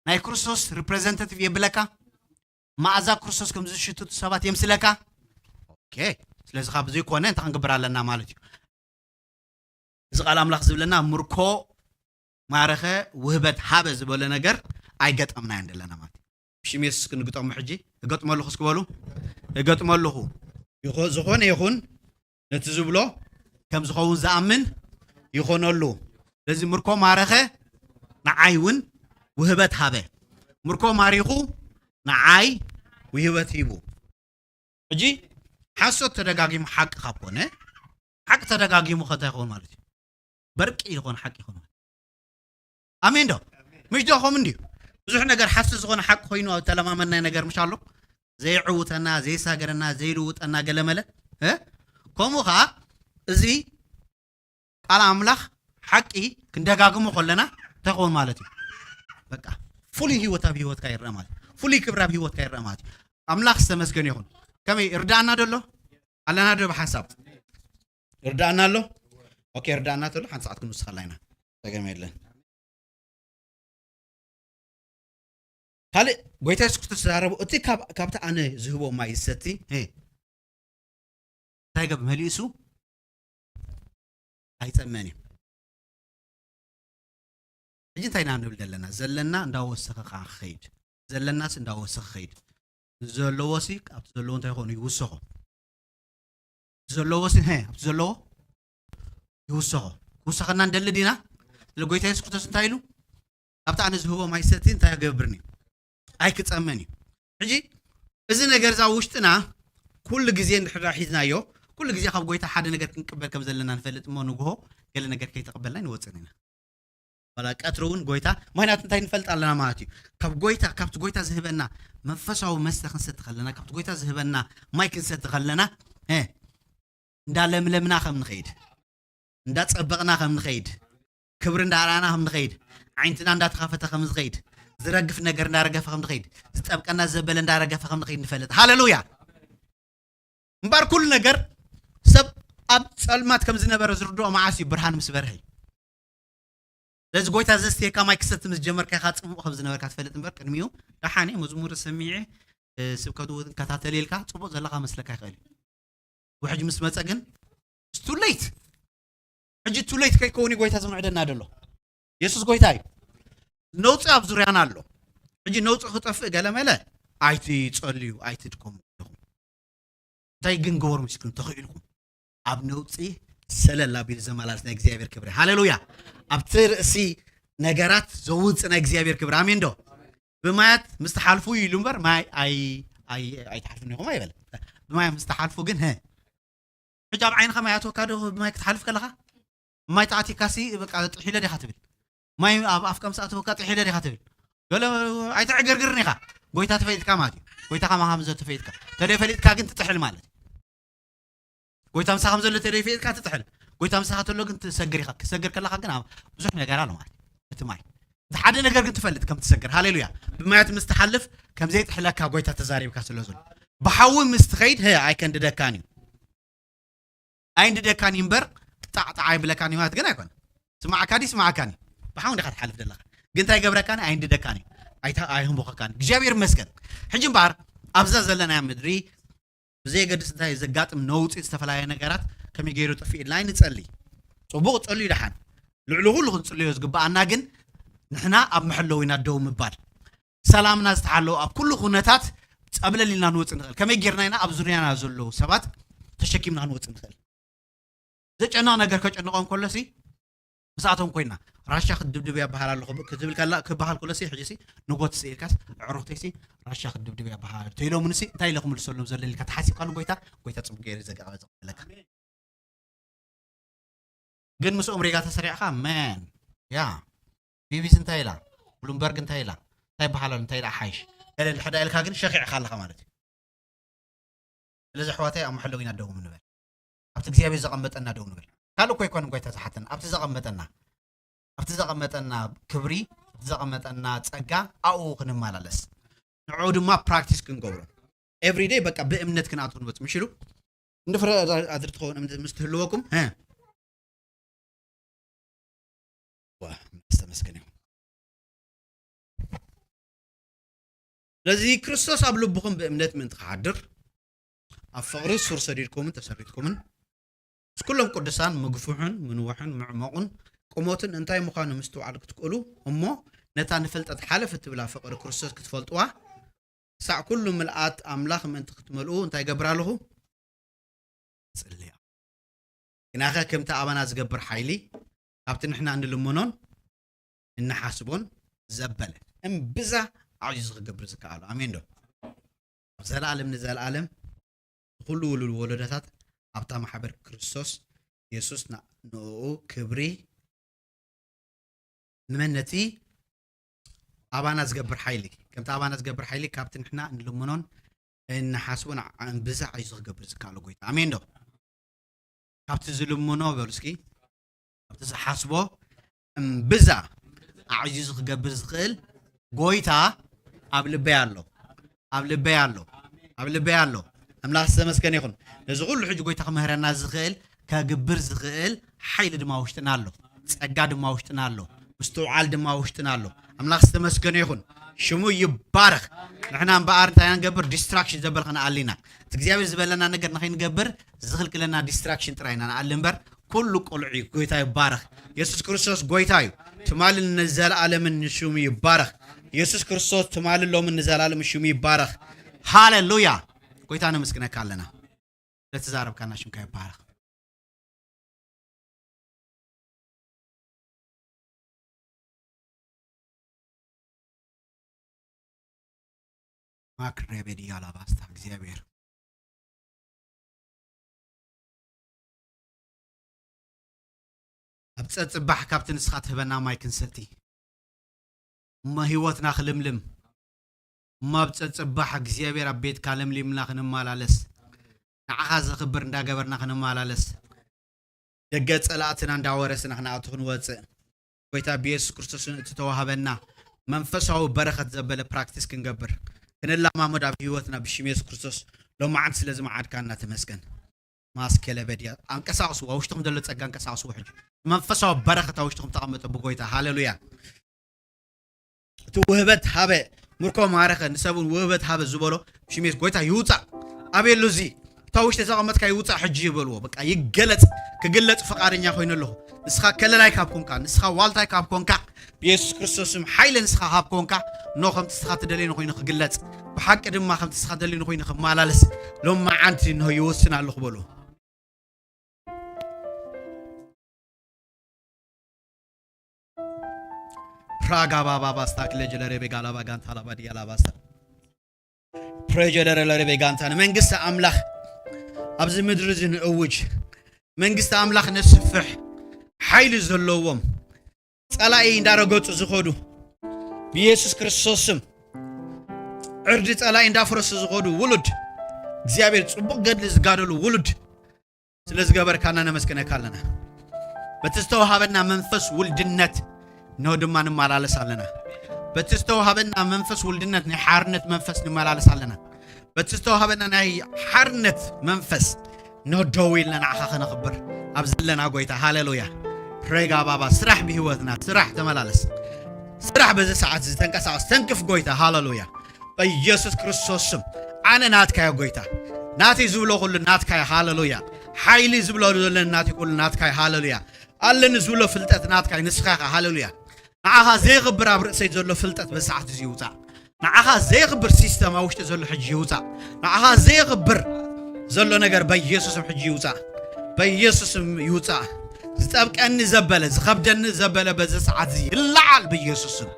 ናይ ክርስቶስ ሪፕሬዘንታቲቭ የብለካ፣ መኣዛ ክርስቶስ ከም ዝሽትቱ ሰባት የምስለካ። ኦኬ፣ ስለዚ ካብ ዘይኮነ እንታይ ክንገብር ኣለና ማለት እዩ? እዚ ቃል ኣምላኽ ዝብለና ምርኮ ማረኸ፣ ውህበት ሃበ ዝበሎ ነገር ኣይገጠምናዮን ዘለና ማለት እዩ። ብሽም የሱስ ክንግጠሙ ሕጂ እገጥመሉ እስኪ በሉ። እገጥመሉ። ይኾ-፣ ዝኾነ ይኹን ነቲ ዝብሎ ከም ዝኸውን ዝኣምን ይኾነሉ። ስለዚ ምርኮ ማረኸ፣ ንዓይ እውን ውህበት ሃበ። ምርኮ ማሪኹ ንዓይ ውህበት ሂቡ። ሕጂ ሓሶት ተደጋጊሙ ሓቂ ካብ ኮነ፣ ሓቂ ተደጋጊሙ ከ እንታይ ይኸውን ማለት እዩ? በርቂ ይኾን ሓቂ ይኾን ማለት እዩ። ኣሜን ዶ? ምሽ ዶ ከምኡ እንድዩ? ብዙሕ ነገር ሓሶት ዝኾነ ሓቂ ኮይኑ ኣብ ተለማመድናዮ ነገር ምሽ ኣሎ? ዘይዕውተና፣ ዘይሳገረና፣ ዘይልውጠና ገለመለ፣ እ? ከምኡ ኸዓ እዚ ቃል ኣምላኽ ሓቂ ክንደጋግሞ ከለና እንታይ ክኸውን ማለት እዩ? በቃ ፍሉይ ህይወት ኣብ ህይወትካ ይረአ ማለት እዩ። ፍሉይ ክብሪ ኣብ ህይወትካ ይረአ ማለት እዩ። ኣምላኽ ዝተመስገነ ይኹን። ከመይ ርዳእና ዶ ኣሎ? ኣለና ዶ ብሓንሳብ? ርዳእና ኣሎ? ኦኬ፣ ርዳእና ተሎ ሓንቲ ሰዓት ክንውስኸላ ኢና። ጸገም የለን። ካልእ ጎይታ የሱስ ክርስቶስ ዝተዛረቦ፣ እቲ ካብ-፣ ካብቲ ኣነ ዝህቦ ማይ ዝሰቲ፣ ሄ፣ እንታይ ገብ መሊሱ ኣይጸመን እዩ። ሕጂ እንታይ ኢና ንብል ዘለና? ዘለና እንዳወሰኸ ከዓ ክኸይድ። ዘለናስ እንዳወሰኸ ክኸይድ። ዘለዎሲ ኣብቲ ዘለዎ እንታይ ይኾኑ? ይውሰኾ። ዘለዎሲ፣ ሄ፣ ኣብቲ ዘለዎ ይውሰኾ። ክውሰኸና ንደሊ ዲና? ስለ ጎይታ የሱስ ክርስቶስ እንታይ ኢሉ? ኣብቲ ኣነ ዝህቦ ማይ ሰቲ እንታይ ክገብርኒ? ኣይክጸመን እዩ። ሕጂ እዚ ነገር እዛ ውሽጥና ኩሉ ግዜ እንድሕር ሒዝናዮ፣ ኩሉ ግዜ ካብ ጎይታ ሓደ ነገር ክንቅበል ከም ዘለና ንፈልጥ እሞ፣ ንግሆ ገለ ነገር ከይተቐበልና ንወጽእ ኢና። ዋላ ቀትሪ እውን ጎይታ፣ ምኽንያቱ እንታይ ንፈልጥ ኣለና ማለት እዩ? ካብ ጎይታ፣ ካብቲ ጎይታ ዝህበና መንፈሳዊ መስተ ክንሰቲ ከለና፣ ካብቲ ጎይታ ዝህበና ማይ ክንሰቲ ከለና፣ እ፣ እንዳለምለምና ከም ንኸይድ፣ እንዳጸበቕና ከም ንኸይድ፣ ክብሪ እንዳርኣና ከም ንኸይድ፣ ዓይንትና እንዳተኸፈተ ከም ዝኸይድ፣ ዝረግፍ ነገር እንዳረገፈ ከም ዝኸይድ፣ ዝጠብቀና ዘበለ እንዳረገፈ ከም ንኸይድ ንፈልጥ። ሃሌሉያ! እምበኣር ኩሉ ነገር ሰብ ኣብ ጸልማት ከም ዝነበረ ዝርድኦ መዓስ እዩ? ብርሃን ምስ በርሀ እዩ። ስለዚ ጎይታ ዘስትየካ ማይ ክሰቲ ምስ ጀመርካ ኢኻ ጽሙቕ ከም ዝነበርካ ትፈልጥ እምበር፣ ቅድሚኡ ደሓን እየ፣ መዝሙር ሰሚዐ፣ እ፣ ስብከቱ እውን እከታተል ኢልካ ጽቡቕ ዘለኻ መስለካ ይኽእል እዩ። ውሕጅ ምስ መጸ ግን it's too late። ሕጂ too late ከይከውን እዩ ጎይታ ዝምዕደና ዘሎ። የሱስ ጎይታ እዩ። ነውጺ ኣብ ዙርያና ኣሎ። ሕጂ ነውጺ ክጠፍእ ገለመለ ኣይትጸልዩ፣ ኣይትድከሙ ኣለኹም። እንታይ ግን ግበሩ ምስክን ተኽኢልኩም። ኣብ ነውጺ ሰለል ኣቢሉ ዘመላልስ ናይ እግዚኣብሔር ክብሪ። ሃሌሉያ! ኣብቲ ርእሲ ነገራት ዘውጽእ ናይ እግዚኣብሔር ክብሪ። ኣሜን ዶ? ብማያት ምስ ትሓልፉ ኢሉ እምበር ማይ ኣይ-፣ ኣይ-፣ ኣይትሓልፉን ኢኹም ኣይበለ። ብማይ ምስ ትሓልፉ ግን፣ ሀ፣ ሕጂ ኣብ ዓይንኻ ማይ ኣትወካ ዶ ብማይ ክትሓልፍ ከለኻ? ማይ ተኣቲካሲ በቃ ጥሒለ ዲኻ ትብል? ማይ ኣብ ኣፍካ ምስ ኣተወካ ጥሒለ ዲኻ ትብል? ገለ ኣይተዕገርግርን ኢኻ። ጎይታ ተፈሊጥካ ማለት እዩ። ጎይታ ከማኻ ከም ዘሎ ተፈሊጥካ። ተደይ ፈሊጥካ ግን ትጥሕል ማለት እዩ። ጎይታ ምሳኻ ከም ዘሎ ተደይ ፈሊጥካ ትጥሕል። ጎይታ ምሳኻ ተሎ ግን ትሰግር ኢኻ። ክትሰግር ከለኻ ግን ኣብ ብዙሕ ነገር ኣሎ ማለት እዩ። እቲ ማይ። እቲ ሓደ ነገር ግን ትፈልጥ ከም ትሰግር። ሃሌሉያ። ብማያት ምስ ትሓልፍ ከም ዘይጥሕለካ ጎይታ ተዛሪብካ ስለ ዘሎ። ብሓዊ ምስ ትኸይድ፣ ሀ፣ ኣይከንድደካን እዩ። ኣይንድደካን እዩ እምበር፣ ጣዕጣዕ ኣይብለካን እዩ ማለት ግን ኣይኮነ። ስማዕካ ድዩ? ስማዕካን እዩ። ብሓዊ እንዲኻ ትሓልፍ ዘለኻ። ግን እንታይ ገብረካን? ኣይንድደካን እዩ። ኣይታ-፣ ኣይህንቦኸካን እዩ። እግዚኣብሔር ይመስገን። ሕጂ እምበኣር፣ ኣብዛ ዘለናያ ምድሪ፣ ብዘየገድስ እንታይ ዘጋጥም ነውጺ፣ ዝተፈላለየ ነገራት ከመይ ገይሩ ጥፍእ ኢልና ንጸሊ። ጽቡቕ ጸልዩ ደሓን። ልዕሊ ኩሉ ክንጽልዮ ዝግብኣና ግን፣ ንሕና ኣብ መሐለዊና ደው ምባል። ሰላምና ዝተሓለወ ኣብ ኩሉ ኩነታት ጸብለል ኢልና ንወጽእ ንኽእል። ከመይ ጌርና ኢና ኣብ ዙርያና ዘለዉ ሰባት ተሸኪምና ክንወጽእ ንኽእል? ዘጨንቕ ነገር ከጨንቖም ከሎሲ፣ ምስኣቶም ኮይና፣ ራሻ ክትድብድብ እያ በሃል ኣለኹ ክትብል ከላ፣ ክበሃል ከሎሲ፣ ሕጂሲ ንጎት ስኢልካስ፣ ኣዕሩኽተይሲ ራሻ ክትድብድብ እያ በሃል ኣሎ። ተኢሎምንሲ፣ እንታይ ኢለ ክምልሰሎም ዘለኒ ኢልካ ተሓሲብካ ንጎይታ፣ ጎይታ ጽቡቕ ገይሩ ዘጋበዘ ክብለካ። ግን ምስኦም ሪጋ ተሰሪዕኻ፣ መን፣ ያ፣ ቢቢሲ እንታይ ኢላ? ብሉምበርግ እንታይ ኢላ? እንታይ በሃል ኣሎ? እንታይ ደኣ ሓይሽ? ገለ እንድሕር ደኣ ኢልካ ግን ሸኺዕካ ኣለኻ ማለት እዩ። ስለዚ ኣሕዋተይ ኣብ መሐለዊና ደው ንበል። ኣብቲ እግዚኣብሔር ዘቐመጠና ደው ንበል። ካልእ እኮ ኣይኮነን ጎይታ ዝሓተና። ኣብቲ ዘቐመጠና፣ ኣብቲ ዘቐመጠና ክብሪ፣ ኣብቲ ዘቐመጠና ጸጋ ኣብኡ ክንመላለስ። ንዕኡ ድማ ፕራክቲስ ክንገብሮ። ኤቭሪደይ በቃ ብእምነት ክንኣቱ ክንመጽእ ምሽ ኢሉ እንደ ፍረ ኣድሪ ትኸውን እምነት ምስ ትህልወኩም፣ ሀ። ዋ፣ ዝተመስገነ ይሁን። ስለዚ ክርስቶስ ኣብ ልብኹም ብእምነት ምእንቲ ክሓድር፣ ኣብ ፍቕሪ ሱር ሰዲድኩምን ተሰሪትኩምን ምስ ኩሎም ቅዱሳን ምግፉሕን ምንውሕን ምዕሙቕን ቁመቱን እንታይ ምዃኑ ምስትውዓል ክትክእሉ እሞ ነታ ንፍልጠት ሓለፍ እትብላ ፍቕሪ ክርስቶስ ክትፈልጥዋ ክሳዕ ኩሉ ምልኣት ኣምላኽ ምእንቲ ክትመልኡ እንታይ እገብር ኣለኹ? ጽልያ። ግናኸ ከምቲ ኣባና ዝገብር ሓይሊ ካብቲ ንሕና እንልምኖን እንሓስቦን ዘበለ እምብዛ ኣዕዚዙ ክገብር ዝከኣሉ። ኣሜን ዶ? ካብ ዘለኣለም ንዘለኣለም ንኹሉ ውሉድ ወለዶታት ኣብታ ማሕበር ክርስቶስ የሱስ ና-፣ ንእኡ ክብሪ ንመን ነቲ ኣባና ዝገብር ሓይሊ፣ ከምቲ ኣባና ዝገብር ሓይሊ ካብቲ ንሕና እንልምኖን እንሓስቦን ዓ-፣ እምብዛ ኣዕዚዙ ክገብር ዝከኣሉ ጎይታ። ኣሜን ዶ? ካብቲ ዝልምኖ በሉ እስኪ፣ ካብቲ ዝሓስቦ እምብዛ ኣዕዚዙ ክገብር ዝኽእል ጎይታ ኣብ ልበይ ኣሎ፣ ኣብ ልበይ ኣሎ፣ ኣብ ልበይ ኣሎ። ኣምላኽ ዝተመስገነ ይኹን። ነዚ ኩሉ ሕጂ ጎይታ ክምህረና ዝኽእል፣ ከግብር ዝኽእል ሓይሊ ድማ ውሽጥና ኣሎ፣ ጸጋ ድማ ውሽጥና ኣሎ፣ ምስትውዓል ድማ ውሽጥና ኣሎ። ኣምላኽ ዝተመስገነ ይኹን። ሽሙ ይባረኽ። ንሕና እምበኣር እንታይ ኢና ንገብር? ዲስትራክሽን ዘበል ከነኣሊ ኢና። እቲ እግዚኣብሔር ዝበለና ነገር ንኸይንገብር ዝኽልክለና ዲስትራክሽን ጥራይ ኢና ንኣሊ እምበር፣ ኩሉ ቁልዕ እዩ። ጎይታ ይባረኽ። የሱስ ክርስቶስ ጎይታ እዩ። ትማልን ንዘለኣለምን ሽሙ ይባረኽ። የሱስ ክርስቶስ ትማልን ሎምን ንዘለኣለምን ሽሙ ይባረኽ። ሃሌሉያ። ጎይታ ነመስግነካ ኣለና። ለትዛረብካና ሽምካ ይባረኽ። ማክሬቤድያ ላባስታ እግዚኣብሔር ኣብ ጸጽባሕ ካብቲ ንስኻ ትህበና ማይ ክንሰቲ እሞ ህይወትና ክልምልም እሞ ኣብ ጸጽባሕ እግዚኣብሔር ኣብ ቤትካ ለምሊምና ክንመላለስ ንዓኻ ዘኽብር እንዳገበርና ክንመላለስ ደገ ጸላእትና እንዳወረስና ክንኣቱ ክንወጽእ ጎይታ ብየሱስ ክርስቶስን እቲ ተዋህበና መንፈሳዊ በረኸት ዘበለ ፕራክቲስ ክንገብር ክንላማመድ ኣብ ህይወትና ብሽም የሱስ ክርስቶስ ሎማዓንቲ ስለ ዝመዓድካና ተመስገን። ማስከለ በድያ። ኣንቀሳቕስዎ፣ ኣብ ውሽጥኹም ዘሎ ጸጋ ኣንቀሳቕስዎ። ሕጂ መንፈሳዊ በረኸት ኣብ ውሽጥኹም ተቐመጠ ብጎይታ። ሃሌሉያ። እቲ ውህበት ሃበ፣ ምርኮ ማረኸ፣ ንሰብ እውን ውህበት ሃበ ዝበሎ ብሽም የሱስ ጎይታ ይውጻእ። ኣበየሉ እዚ እታ ውሽጢ ተቐመጥካ ይውጻእ ሕጂ ይበልዎ። በቃ ይገለጽ፣ ክግለጽ ፍቓደኛ ኮይኑ ኣለኹ። ንስኻ ከለላይ ካብ ኮንካ፣ ንስኻ ዋልታይ ካብ ኮንካ፣ ብየሱስ ክርስቶስ ስም ሓይሊ ንስኻ ካብ ኮንካ፣ ኖ ከምቲ ንስኻ ትደልዮ ኮይኑ ክግለጽ፣ ብሓቂ ድማ ከምቲ ንስኻ ትደልዮ ኮይኑ ክመላለስ ሎማዓንቲ እንሆ ይወስን ኣለኹ በሉ። ፕራጋ ባባ ባስታ ክለ ጀለሬ ቤጋ ላባ ጋንታ ላባ ድያ ላባ ስታ። ፕሬ ጀለሬ ለሬ ቤጋንታ ንመንግስቲ ኣምላኽ ኣብዚ ምድሪ እዚ ንእውጅ። መንግስቲ ኣምላኽ ነስፍሕ። ሓይሊ ዘለዎም ጸላኢ እንዳረገጹ ዝኸዱ ብኢየሱስ ክርስቶስ ስም ዕርዲ ጸላኢ እንዳፍረሱ ዝኸዱ ውሉድ እግዚኣብሔር ጽቡቕ ገድሊ ዝጋደሉ ውሉድ ስለ ዝገበርካና ነመስግነካ ኣለና። በቲ ዝተዋሃበና መንፈስ ውልድነት እንሆ ድማ ንመላለስ ኣለና። በቲ ዝተዋሃበና መንፈስ ውልድነት ናይ ሓርነት መንፈስ ንመላለስ ኣለና። በቲ ዝተዋሃበና ናይ ሓርነት መንፈስ እንሆ ደው ኢልና ንዓኻ ከነኽብር ኣብ ዘለና ጎይታ። ሃሌሉያ። ፕሬጋ ባባ ስራሕ ብህይወትና ስራሕ ተመላለስ። ስራሕ በዚ ሰዓት እዚ ተንቀሳቐስ ተንክፍ ጎይታ። ሃሌሉያ። በኢየሱስ ክርስቶስ ስም ኣነ ናትካዮ ጎይታ። ናተይ ዝብሎ ኩሉ ናትካዮ። ሃሌሉያ። ሓይሊ ዝብሎ ዘለኒ ናተይ ኩሉ ናትካዮ። ሃሌሉያ። ኣለኒ ዝብሎ ፍልጠት ናትካዮ ንስኻ ኢኻ። ሃሌሉያ። ንዓኻ ዘየኽብር ኣብ ርእሰይ ዘሎ ፍልጠት በዚ ሰዓት እዚ ይውጻእ። ንዓኻ ዘየኽብር ሲስተም ኣብ ውሽጢ ዘሎ ሕጂ ይውጻእ። ንዓኻ ዘየኽብር ዘሎ ነገር በኢየሱስም ሕጂ ይውጻእ። በኢየሱስም ይውጻእ። ዝጠብቀኒ ዘበለ ዝኸብደኒ ዘበለ በዚ ሰዓት እዚ ይለዓል በኢየሱስም።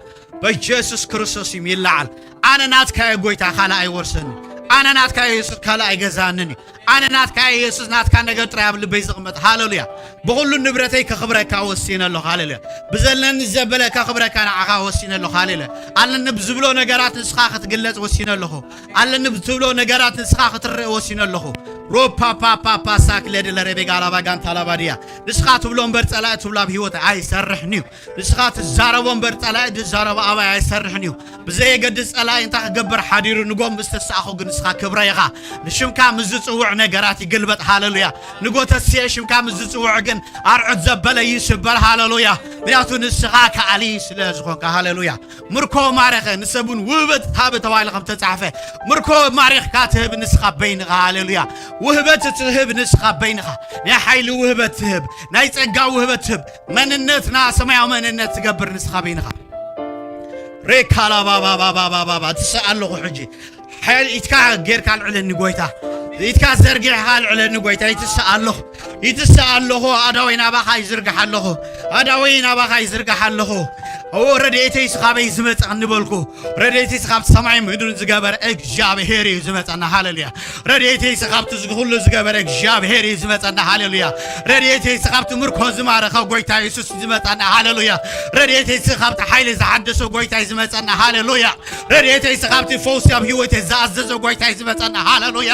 በኢየሱስ ክርስቶስ ይም ይለዓል። ኣነ ናትካ እየ ጎይታ፣ ካልእ ኣይወርሰኒ። ኣነ ናትካ እየ የሱስ፣ ካልእ ኣይገዛንን እዩ። ኣነ ናትካ እየ የሱስ፣ ናትካ ነገር ጥራይ ኣብ ልበይ ዝቕመጥ። ሃሌሉያ። ብኹሉ ንብረተይ ከኽብረካ ወሲነ ኣለኹ። ሃሌሉያ። ብዘለኒ ዘበለ ከኽብረካ ንዓኻ ወሲነ ኣለኹ። ሃሌሉያ። ኣለኒ ብዝብሎ ነገራት ንስኻ ክትግለጽ ወሲነ ኣለኹ። ኣለኒ ብትብሎ ነገራት ንስኻ ክትርእ ወሲነ ኣለኹ። ሮፓፓፓፓ ሳክለ ድለ ሬቤጋ ላባ ጋንታ ላባ ድያ። ንስኻ ትብሎ እምበር ጸላኢ ትብሎ ኣብ ህይወት ኣይሰርሕን እዩ። ንስኻ ትዛረቦ እምበር ጸላኢ ዝዛረቦ ኣባይ ኣይሰርሕን እዩ። ብዘየገድስ ጸላኢ እንታይ ክገብር ሓዲሩ ንጎ ምስ ተሳእኹ ግን ንስኻ ክብረ ኢኻ። ንሽምካ ምስ ዝጽውዕ ነገራት ይግልበጥ። ሃሌሉያ። ንጎ ተስየ ሽምካ ምስ ዝጽውዕ ግን ኣርዑት ዘበለ ይስበር። ሃሌሉያ። ምክንያቱ ንስኻ ከኣሊ ስለ ዝኾንካ። ሃሌሉያ። ምርኮ ማረኸ ንሰቡን ውህበት ሃበ ተባሂሉ ከም ተጻሕፈ፣ ምርኮ ማሪኽካ ትህብ ንስኻ በይንኻ። ሃሌሉያ። ውህበት ትህብ ንስኻ በይንኻ። ናይ ሓይሊ ውህበት ትህብ፣ ናይ ጸጋ ውህበት ትህብ፣ መንነትና ሰማያዊ መንነት ትገብር ንስኻ በይንኻ። ሬካላባባባባባባ ትስእ ኣለኹ ሕጂ። ሓይል ኢትካ ጌርካ ኣልዕለኒ ጎይታ። ኢትካ ዘርጊሕካ ኣልዕለኒ ጎይታ። ይትስእ ኣለኹ። ይትስእ ኣለኹ። ኣእዳወይ ናባኻ ይዝርግሕ ኣለኹ። ኣእዳወይ ናባኻ ይዝርግሕ ኣለኹ። ኦ ረድኤተይ ስኻበይ ዝመጸ እንበልኩ። ረድኤተይ ስኻብ ሰማይ ምድርን ዝገበረ እግዚኣብሔር እዩ ዝመጸና። ሃሌሉያ። ረድኤተይ ስኻብቲ ዝግሁሉ ዝገበረ እግዚኣብሔር እዩ ዝመጸና። ሃሌሉያ። ረድኤተይ ስኻብቲ ምርኮ ዝማረኸ ጎይታ የሱስ እዩ ዝመጸና። ሃሌሉያ። ረድኤተይ ስኻብቲ ሓይሊ ዝሓደሰ ጎይታ እዩ ዝመጸና። ሃሌሉያ። ረድኤተይ ስኻብቲ ፈውሲ ኣብ ህይወተይ ዝኣዘዘ ጎይታ እዩ ዝመጸና። ሃሌሉያ።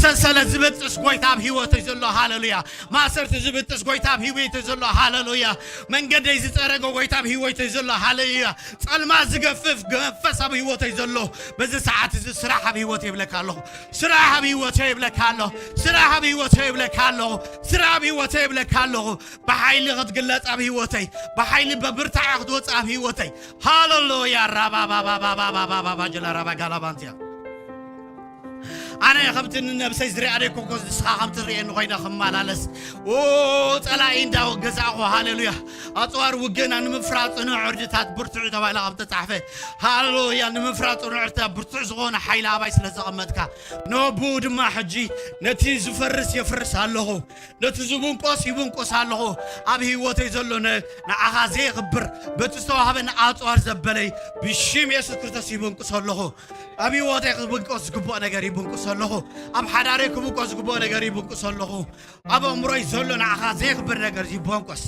ሰንሰለት ዝበጥስ ጎይታ ኣብ ህይወተይ ዘሎ። ሃሌሉያ። ማእሰርቲ ዝበጥስ ጎይታ ኣብ ህይወተይ ዘሎ። ሃሌሉያ። መንገደይ ዝጸረገ ጎይታ ኣብ ህይወተይ ዘሎ። ሃሌሉያ። ጸልማ ዝገፍፍ መንፈስ ኣብ ህይወተይ ዘሎ። በዚ ሰዓት እዚ ስራሕ ኣብ ህይወተይ ይብለካ ኣለኹ። ስራሕ ኣብ ህይወተይ ይብለካ ኣለኹ። ስራሕ ኣብ ህይወተይ ይብለካ ኣለኹ። ስራሕ ኣብ ህይወተይ ይብለካ ኣለኹ። ብሓይሊ ክትግለጽ ኣብ ህይወተይ፣ ብሓይሊ በብርታዐ ክትወጽእ ኣብ ህይወተይ። ሃሌሉያ። ራባባባባባባባባ ጀላ ራባ ጋላባንትያ። ኣነ ከምቲ ንነብሰይ ዝሪኣ ደይኮንኩ ንስኻ ከምቲ ትርእየኒ ኮይነ ክመላለስ። ኦ፣ ጸላኢ እንዳገዛእኹ፣ ሃሌሉያ። ኣጽዋር ውግእና ንምፍራጽ ጽኑዕ ዕርድታት ብርትዑ ተባሂላ ከም ተጻሕፈ። ሃሌሉያ። ንምፍራጽ ጽኑዕ ዕርድታት ብርቱዕ ዝኾነ ሓይሊ ኣባይ ስለ ዘቐመጥካ። ንብኡ ድማ ሕጂ ነቲ ዝፈርስ የፍርስ ኣለኹ። ነቲ ዝብንቆስ ይብንቆስ ኣለኹ። ኣብ ህይወተይ ዘሎ ነ-፣ ንዓኻ ዘየኽብር በቲ ዝተዋህበኒ ኣጽዋር ዘበለይ ብሽም የሱስ ክርስቶስ ይብንቁስ ኣለኹ። ኣብ ህይወተይ ክብንቆስ ዝግብኦ ነገር ይብንቁስ ኣለኹ። ኣብ ሓዳረይ ክብንቆስ ዝግብኦ ነገር ይብንቁስ ኣለኹ። ኣብ ኣእምሮይ ዘሎ ንዓኻ ዘየኽብር ነገር ይብንቆስ።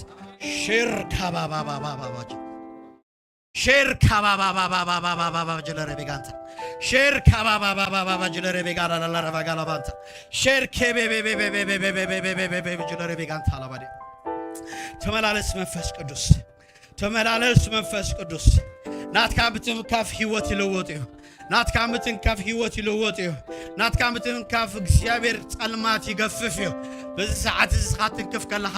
ሽር ካባባባባባባ። ሼር ካባባባባባባባባ ጀለሬ ቤጋንታ። ሼር ካባባባባባባ ጀለሬ ቤጋላላላባጋላባንታ። ሼር ኬቤቤቤቤቤቤቤቤቤቤቤቤቤ ጀለሬ ቤጋንታ ላባዴ። ተመላለስ መንፈስ ቅዱስ። ተመላለስ መንፈስ ቅዱስ። ናትካ ምትንካፍ ህይወት ይለወጥ እዩ። ናትካ ምትንካፍ ህይወት ይለወጥ እዩ። ናትካ ምትንካፍ እግዚኣብሔር ጸልማት ይገፍፍ እዩ። በዚ ሰዓት እዚ እስኻ ትንክፍ ከለኻ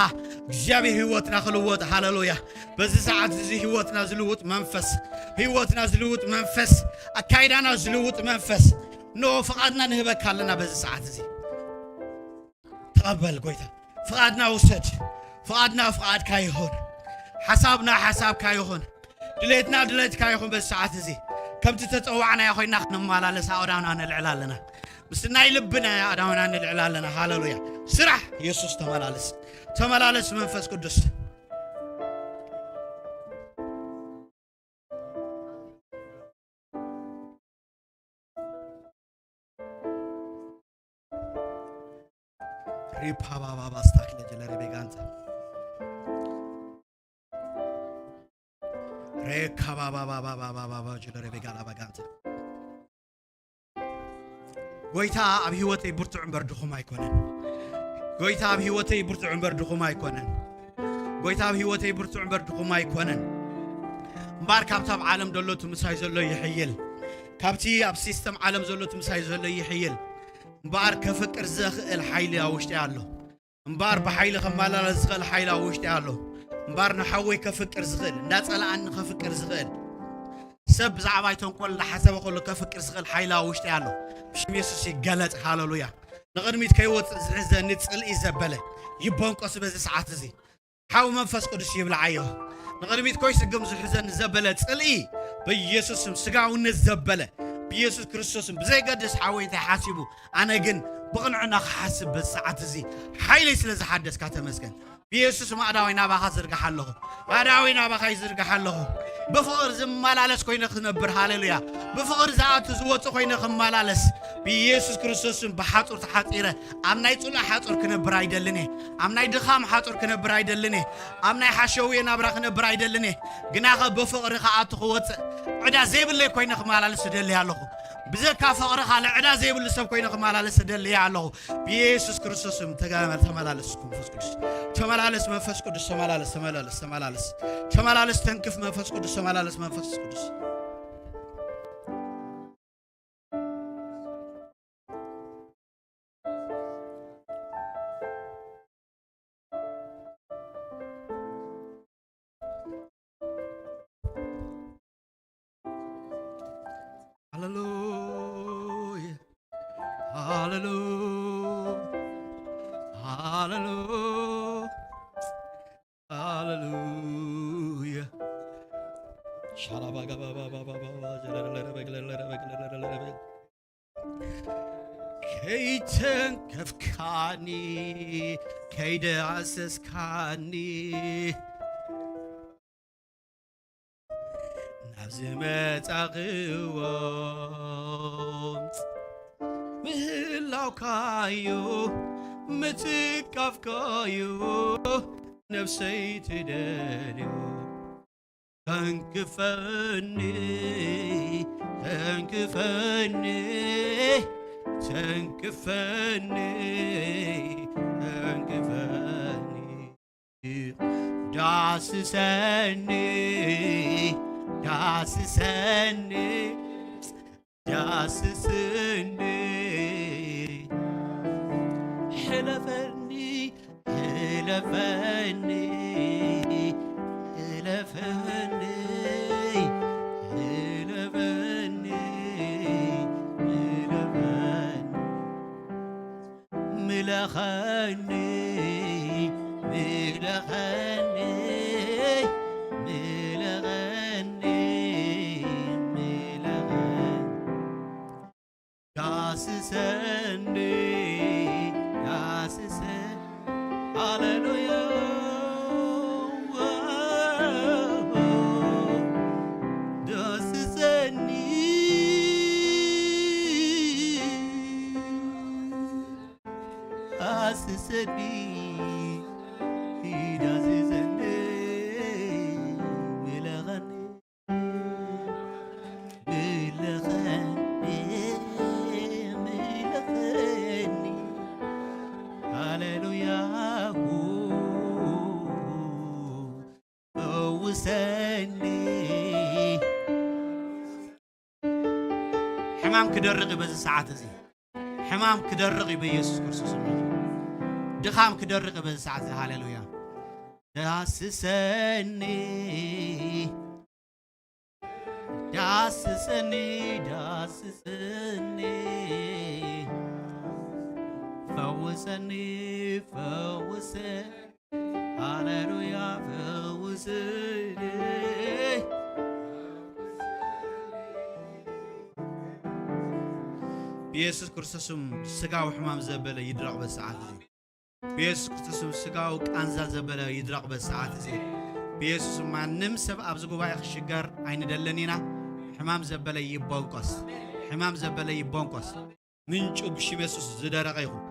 እግዚኣብሔር ህይወትና ክልወጥ። ሃሌሉያ። በዚ ሰዓት እዚ ህይወትና ዝልውጥ መንፈስ፣ ህይወትና ዝልውጥ መንፈስ፣ ኣካይዳና ዝልውጥ መንፈስ፣ ኖ ፍቓድና ንህበካ ኣለና። በዚ ሰዓት እዚ ተቐበል ጎይታ፣ ፍቓድና ውሰድ። ፍቓድና ፍቓድካ ይኹን፣ ሓሳብና ሓሳብካ ይኹን፣ ድሌትና ድሌትካ ይኹን። በዚ ሰዓት እዚ ከምቲ ተጸዋዕናዮ ኮይና ክንመላለስ ኣእዳውና ነልዕል ኣለና። ምስ ናይ ልብና ኣእዳውና ነልዕል ኣለና። ሃሌሉያ። ስራሕ የሱስ ተመላለስ፣ ተመላለስ መንፈስ ቅዱስ። ሪፓባባባ ስታክለ ጀለሬ ቤጋንታ ሬካባባባባባባባ ጀለሬ ቤጋላ ባጋንታ። ጎይታ ኣብ ህይወተይ ብርቱዕ እምበር ድኹም ኣይኮነን። ጎይታ ኣብ ህይወተይ ብርቱዕ እምበር ድኹም ኣይኮነን። ጎይታ ኣብ ህይወተይ ብርቱዕ እምበር ድኹም ኣይኮነን። እምበኣር ካብቲ ኣብ ዓለም ዘሎ እቲ ምሳይ ዘሎ ይሕይል። ካብቲ ኣብ ሲስተም ዓለም ዘሎ እቲ ምሳይ ዘሎ ይሕይል። እምበኣር ከፍቅር ዘኽእል ሓይሊ ኣብ ውሽጢ ኣሎ። እምበኣር ብሓይሊ ከመላልስ ዝኽእል ሓይሊ ኣብ ውሽጢ ኣሎ። እምበኣር ንሓወይ ከፍቅር ዝኽእል፣ እንዳጸልኣኒ ከፍቅር ዝኽእል፣ ሰብ ብዛዕባይ ተንኮል እንዳሓሰበ ከሎ ከፍቅር ዝኽእል ሓይሊ ኣብ ውሽጢ ኣሎ። ብሽም የሱስ ይገለጽ። ሃሌሉያ። ንቕድሚት ከይወጽእ ዝሕዘኒ ጽልኢ ዘበለ ይቦንቆስ በዚ ሰዓት እዚ። ሓው መንፈስ ቅዱስ ይብልዓዮ። ንቕድሚት ኮይስግም ዝሕዘኒ ዘበለ ጽልኢ ብኢየሱስ ስም፣ ስጋውነት ዘበለ ብኢየሱስ ክርስቶስም ብዘይገድስ ሓወይ እንታይ ሓሲቡ፣ ኣነ ግን ብቕንዕና ክሓስብ በዚ ሰዓት እዚ ሓይለይ ስለ ዝሓደስካ ተመስገን። ብኢየሱስ ስም ኣእዳወይ ናባኻ ዝርግሕ ኣለኹ። ኣእዳወይ ናባኻ ይዝርግሕ ኣለኹ። ብፍቕሪ ዝመላለስ ኮይነ ክነብር፣ ሃሌሉያ። ብፍቕሪ ዝኣቱ ዝወጽእ ኮይነ ክመላለስ ብኢየሱስ ክርስቶስ ስም ብሓጹር ተሓጺረ ኣብ ናይ ጽሉእ ሓጹር ክነብር ኣይደልን እየ። ኣብ ናይ ድኻም ሓጹር ክነብር ኣይደልን እየ። ኣብ ናይ ሓሸውየ ናብራ ክነብር ኣይደልን እየ። ግናኸ ብፍቕሪ ክኣቱ ክወጽእ ዕዳ ዘይብለይ ኮይነ ክመላለስ እደሊ ኣለኹ። ብዘካ ፍቕርኻ ልዕዳ ዘይብሉ ሰብ ኮይነ ክመላለስ እደሊ ኣለኹ። ብየሱስ ክርስቶስ ስም ተጋ-፣ ተመላለስ መንፈስ ቅዱስ። ተመላለስ መንፈስ ቅዱስ፣ ተመላለስ፣ ተመላለስ፣ ተመላለስ። ተመላለስ፣ ተንክፍ መንፈስ ቅዱስ፣ ተመላለስ መንፈስ ቅዱስ። ሃሌሉያ፣ ሃሌሉያ፣ ሃሌሉያ፣ ሃሌሉያ። ሻላባጋባባባባባ፣ ከይተንከፍካኒ፣ ከይደኣሰስካኒ፣ ናብዚ መጻእክዎ ምህላውካዩ፣ ምትቃፍካዩ፣ ነፍሰይ ትደልዮ። ተንክፈኒ፣ ተንክፈኒ፣ ተንክፈኒ፣ ተንክፈኒ። ዳስሰኒ፣ ዳስሰኒ፣ ዳስሰኒ። ሕለፈኒ፣ ሕለፈኒ፣ ሕለፈኒ፣ ሕለፈኒ፣ ሕለፈኒ። ምለኸኒ፣ ምለኸኒ፣ ምለኸኒ፣ ምለኸኒ። ዳስሰኒ፣ ዳስሰ-፣ ሃሌሉያ። ዳስሰኒ፣ ዳስሰኒ፣ ዳስሰኒ፣ ምለኸኒ። ምለኸኒ፣ ምለኸኒ። ሃሌሉያ። ፈውሰኒ። ሕማም ክደርቕ እዩ በዚ ሰዓት እዚ። ሕማም ክደርቕ እዩ በኢየሱስ ክርስቶስ። ድኻም ክደርቕ እዩ በዚ ሰዓት እዚ። ሃሌሉያ። ዳስሰኒ። ዳስሰኒ፣ ዳስሰኒ፣ ፈውሰኒ፣ ፈውሰ-፣ ሃሌሉያ፣ ፈውሰኒ። ብኢየሱስ ክርስቶስ ስም ስጋዊ ሕማም ዘበለ ይድረቕ በዚ ሰዓት እዚ። ብኢየሱስ ክርስቶስ ስም ስጋዊ ቃንዛ ዘበለ ይድረቕ በዚ ሰዓት እዚ። ብኢየሱስ ስም ማንም ሰብ ኣብዚ ጉባኤ ክሽገር ኣይንደልን ኢና። ሕማም ዘበለ ይቦንቆስ። ሕማም ዘበለ ይቦንቆስ። ምንጩ ብሽም የሱስ ዝደረቐ ይኹን።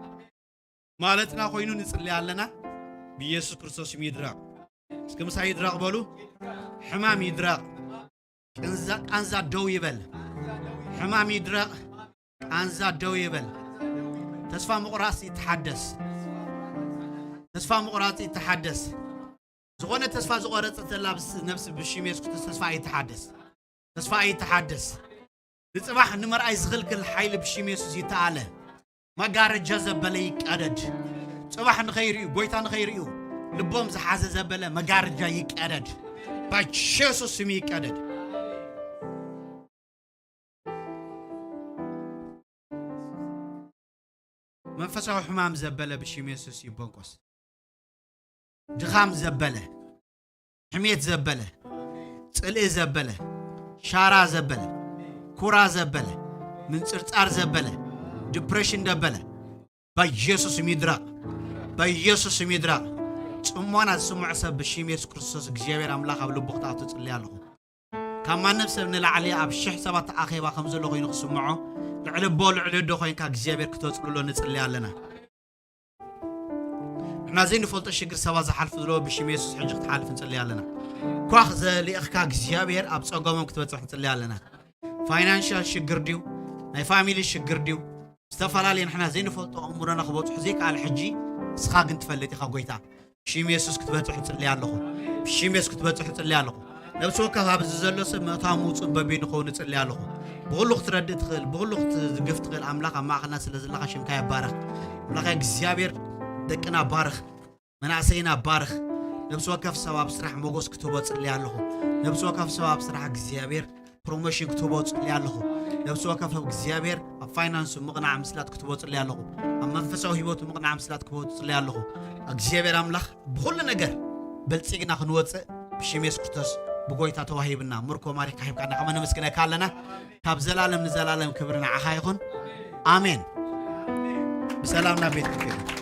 ማለትና ኮይኑ ንጽሊ ኣለና። ብኢየሱስ ክርስቶስ ስም ይድረቕ። እስኪ ምሳይ ይድረቕ በሉ። ሕማም ይድረቕ። ቃንዛ፣ ቃንዛ ደው ይበል። ሕማም ይድረቕ። ቃንዛ ደው ይበል። ተስፋ ምቑራጽ ይተሓደስ። ተስፋ ምቑራጽ ይተሓደስ። ዝኾነ ተስፋ ዝቖረጸት ዘላ ብስ-፣ ነፍሲ ብሽም የሱስ ክርስቶስ ተስፋ ይተሓደስ። ተስፋ ይተሓደስ። ንጽባሕ ንምርኣይ ዝኽልክል ሓይሊ ብሽም የሱስ ይተኣለ። መጋረጃ ዘበለ ይቀደድ። ጽባሕ ንኸይርእዩ፣ ጎይታ ንኸይርእዩ፣ ልቦም ዝሓዘ ዘበለ መጋረጃ ይቀደድ። በየሱስ ስም ይቀደድ። መንፈሳዊ ሕማም ዘበለ ብሽም የሱስ ይቦንቆስ። ድኻም ዘበለ፣ ሕሜት ዘበለ፣ ጽልኢ ዘበለ፣ ሻራ ዘበለ፣ ኩራ ዘበለ፣ ምንጽርጻር ዘበለ፣ ዲፕሬሽን ዘበለ፣ በኢየሱስ ስም ይድረቕ። በኢየሱስ ስም ይድረቕ። ጽሞና ዝስምዖ ሰብ ብሽም የሱስ ክርስቶስ እግዚኣብሔር ኣምላኽ ኣብ ልቡ ክትኣቱ ጽልይ ኣለኹ። ካብ ማንም ሰብ ንላዕሊ ኣብ ሽሕ ሰባት ኣኼባ ከም ዘሎ ኮይኑ ክስምዖ፣ ልዕሊ ኣቦ ልዕሊ ኣዶ ኮይንካ እግዚኣብሔር ክተጽልሎ ንጽሊ ኣለና። ንሕና ዘይንፈልጦ ሽግር ሰባት ዝሓልፉ ዘለዎ ብሽም የሱስ ሕጂ ክትሓልፍ ንጽሊ ኣለና። ኳኽ ዘሊእኽካ እግዚኣብሔር ኣብ ጸገሞም ክትበጽሕ ንጽሊ ኣለና። ፋይናንሻል ሽግር ድዩ? ናይ ፋሚሊ ሽግር ድዩ? ዝተፈላለየ ንሕና ዘይንፈልጦ ኣእምሮና ክበፅሑ ዘይከኣል ሕጂ፣ ንስኻ ግን ትፈልጥ ኢኻ ጎይታ። ብሽም የሱስ ክትበፅሑ እፅሊ ኣለኹ። ብሽም የሱስ ክትበፅሑ እፅሊ ኣለኹ። ነብሲ ወከፍ ኣብዚ ዘሎ ሰብ ምእታው ምውፁእ በቢኑ ክኸውን እፅሊ ኣለኹ። ብኹሉ ክትረድእ ትኽእል፣ ብኹሉ ክትዝግፍ ትኽእል ኣምላኽ ኣብ ማእኸልና ስለ ዘለኻ ሽምካ ይባረኽ። ኣምላኽ እግዚኣብሔር ደቅና ባርኽ፣ መናእሰይና ባርኽ። ነብሲ ወከፍ ሰብ ኣብ ስራሕ ሞጎስ ክትህቦ እፅሊ ኣለኹ። ነብሲ ወከፍ ሰብ ኣብ ስራሕ እግዚኣብሔር ፕሮሞሽን ክትህቦ እፅሊ ኣለኹ። ነብሲ ወከፍ እግዚኣብሔር ኣብ ፋይናንሱ ምቕናዕ ምስላት ክትህቦ እፅሊ ኣለኹ። ኣብ መንፈሳዊ ህይወቱ ምቕናዕ ምስላት ክትህቦ እፅሊ ኣለኹ። እግዚኣብሔር ኣምላኽ ብኹሉ ነገር በልፂግና ክንወፅእ ብሽም የሱስ ክርስቶስ ብጎይታ ተዋሂብና። ምርኮ ማሪካ ሂብካ እናኸመ ነመስግነካ ኣለና። ካብ ዘላለም ንዘላለም ክብሪ ንዓኻ ይኹን። ኣሜን። ብሰላም ናብ ቤት ክትከዱ።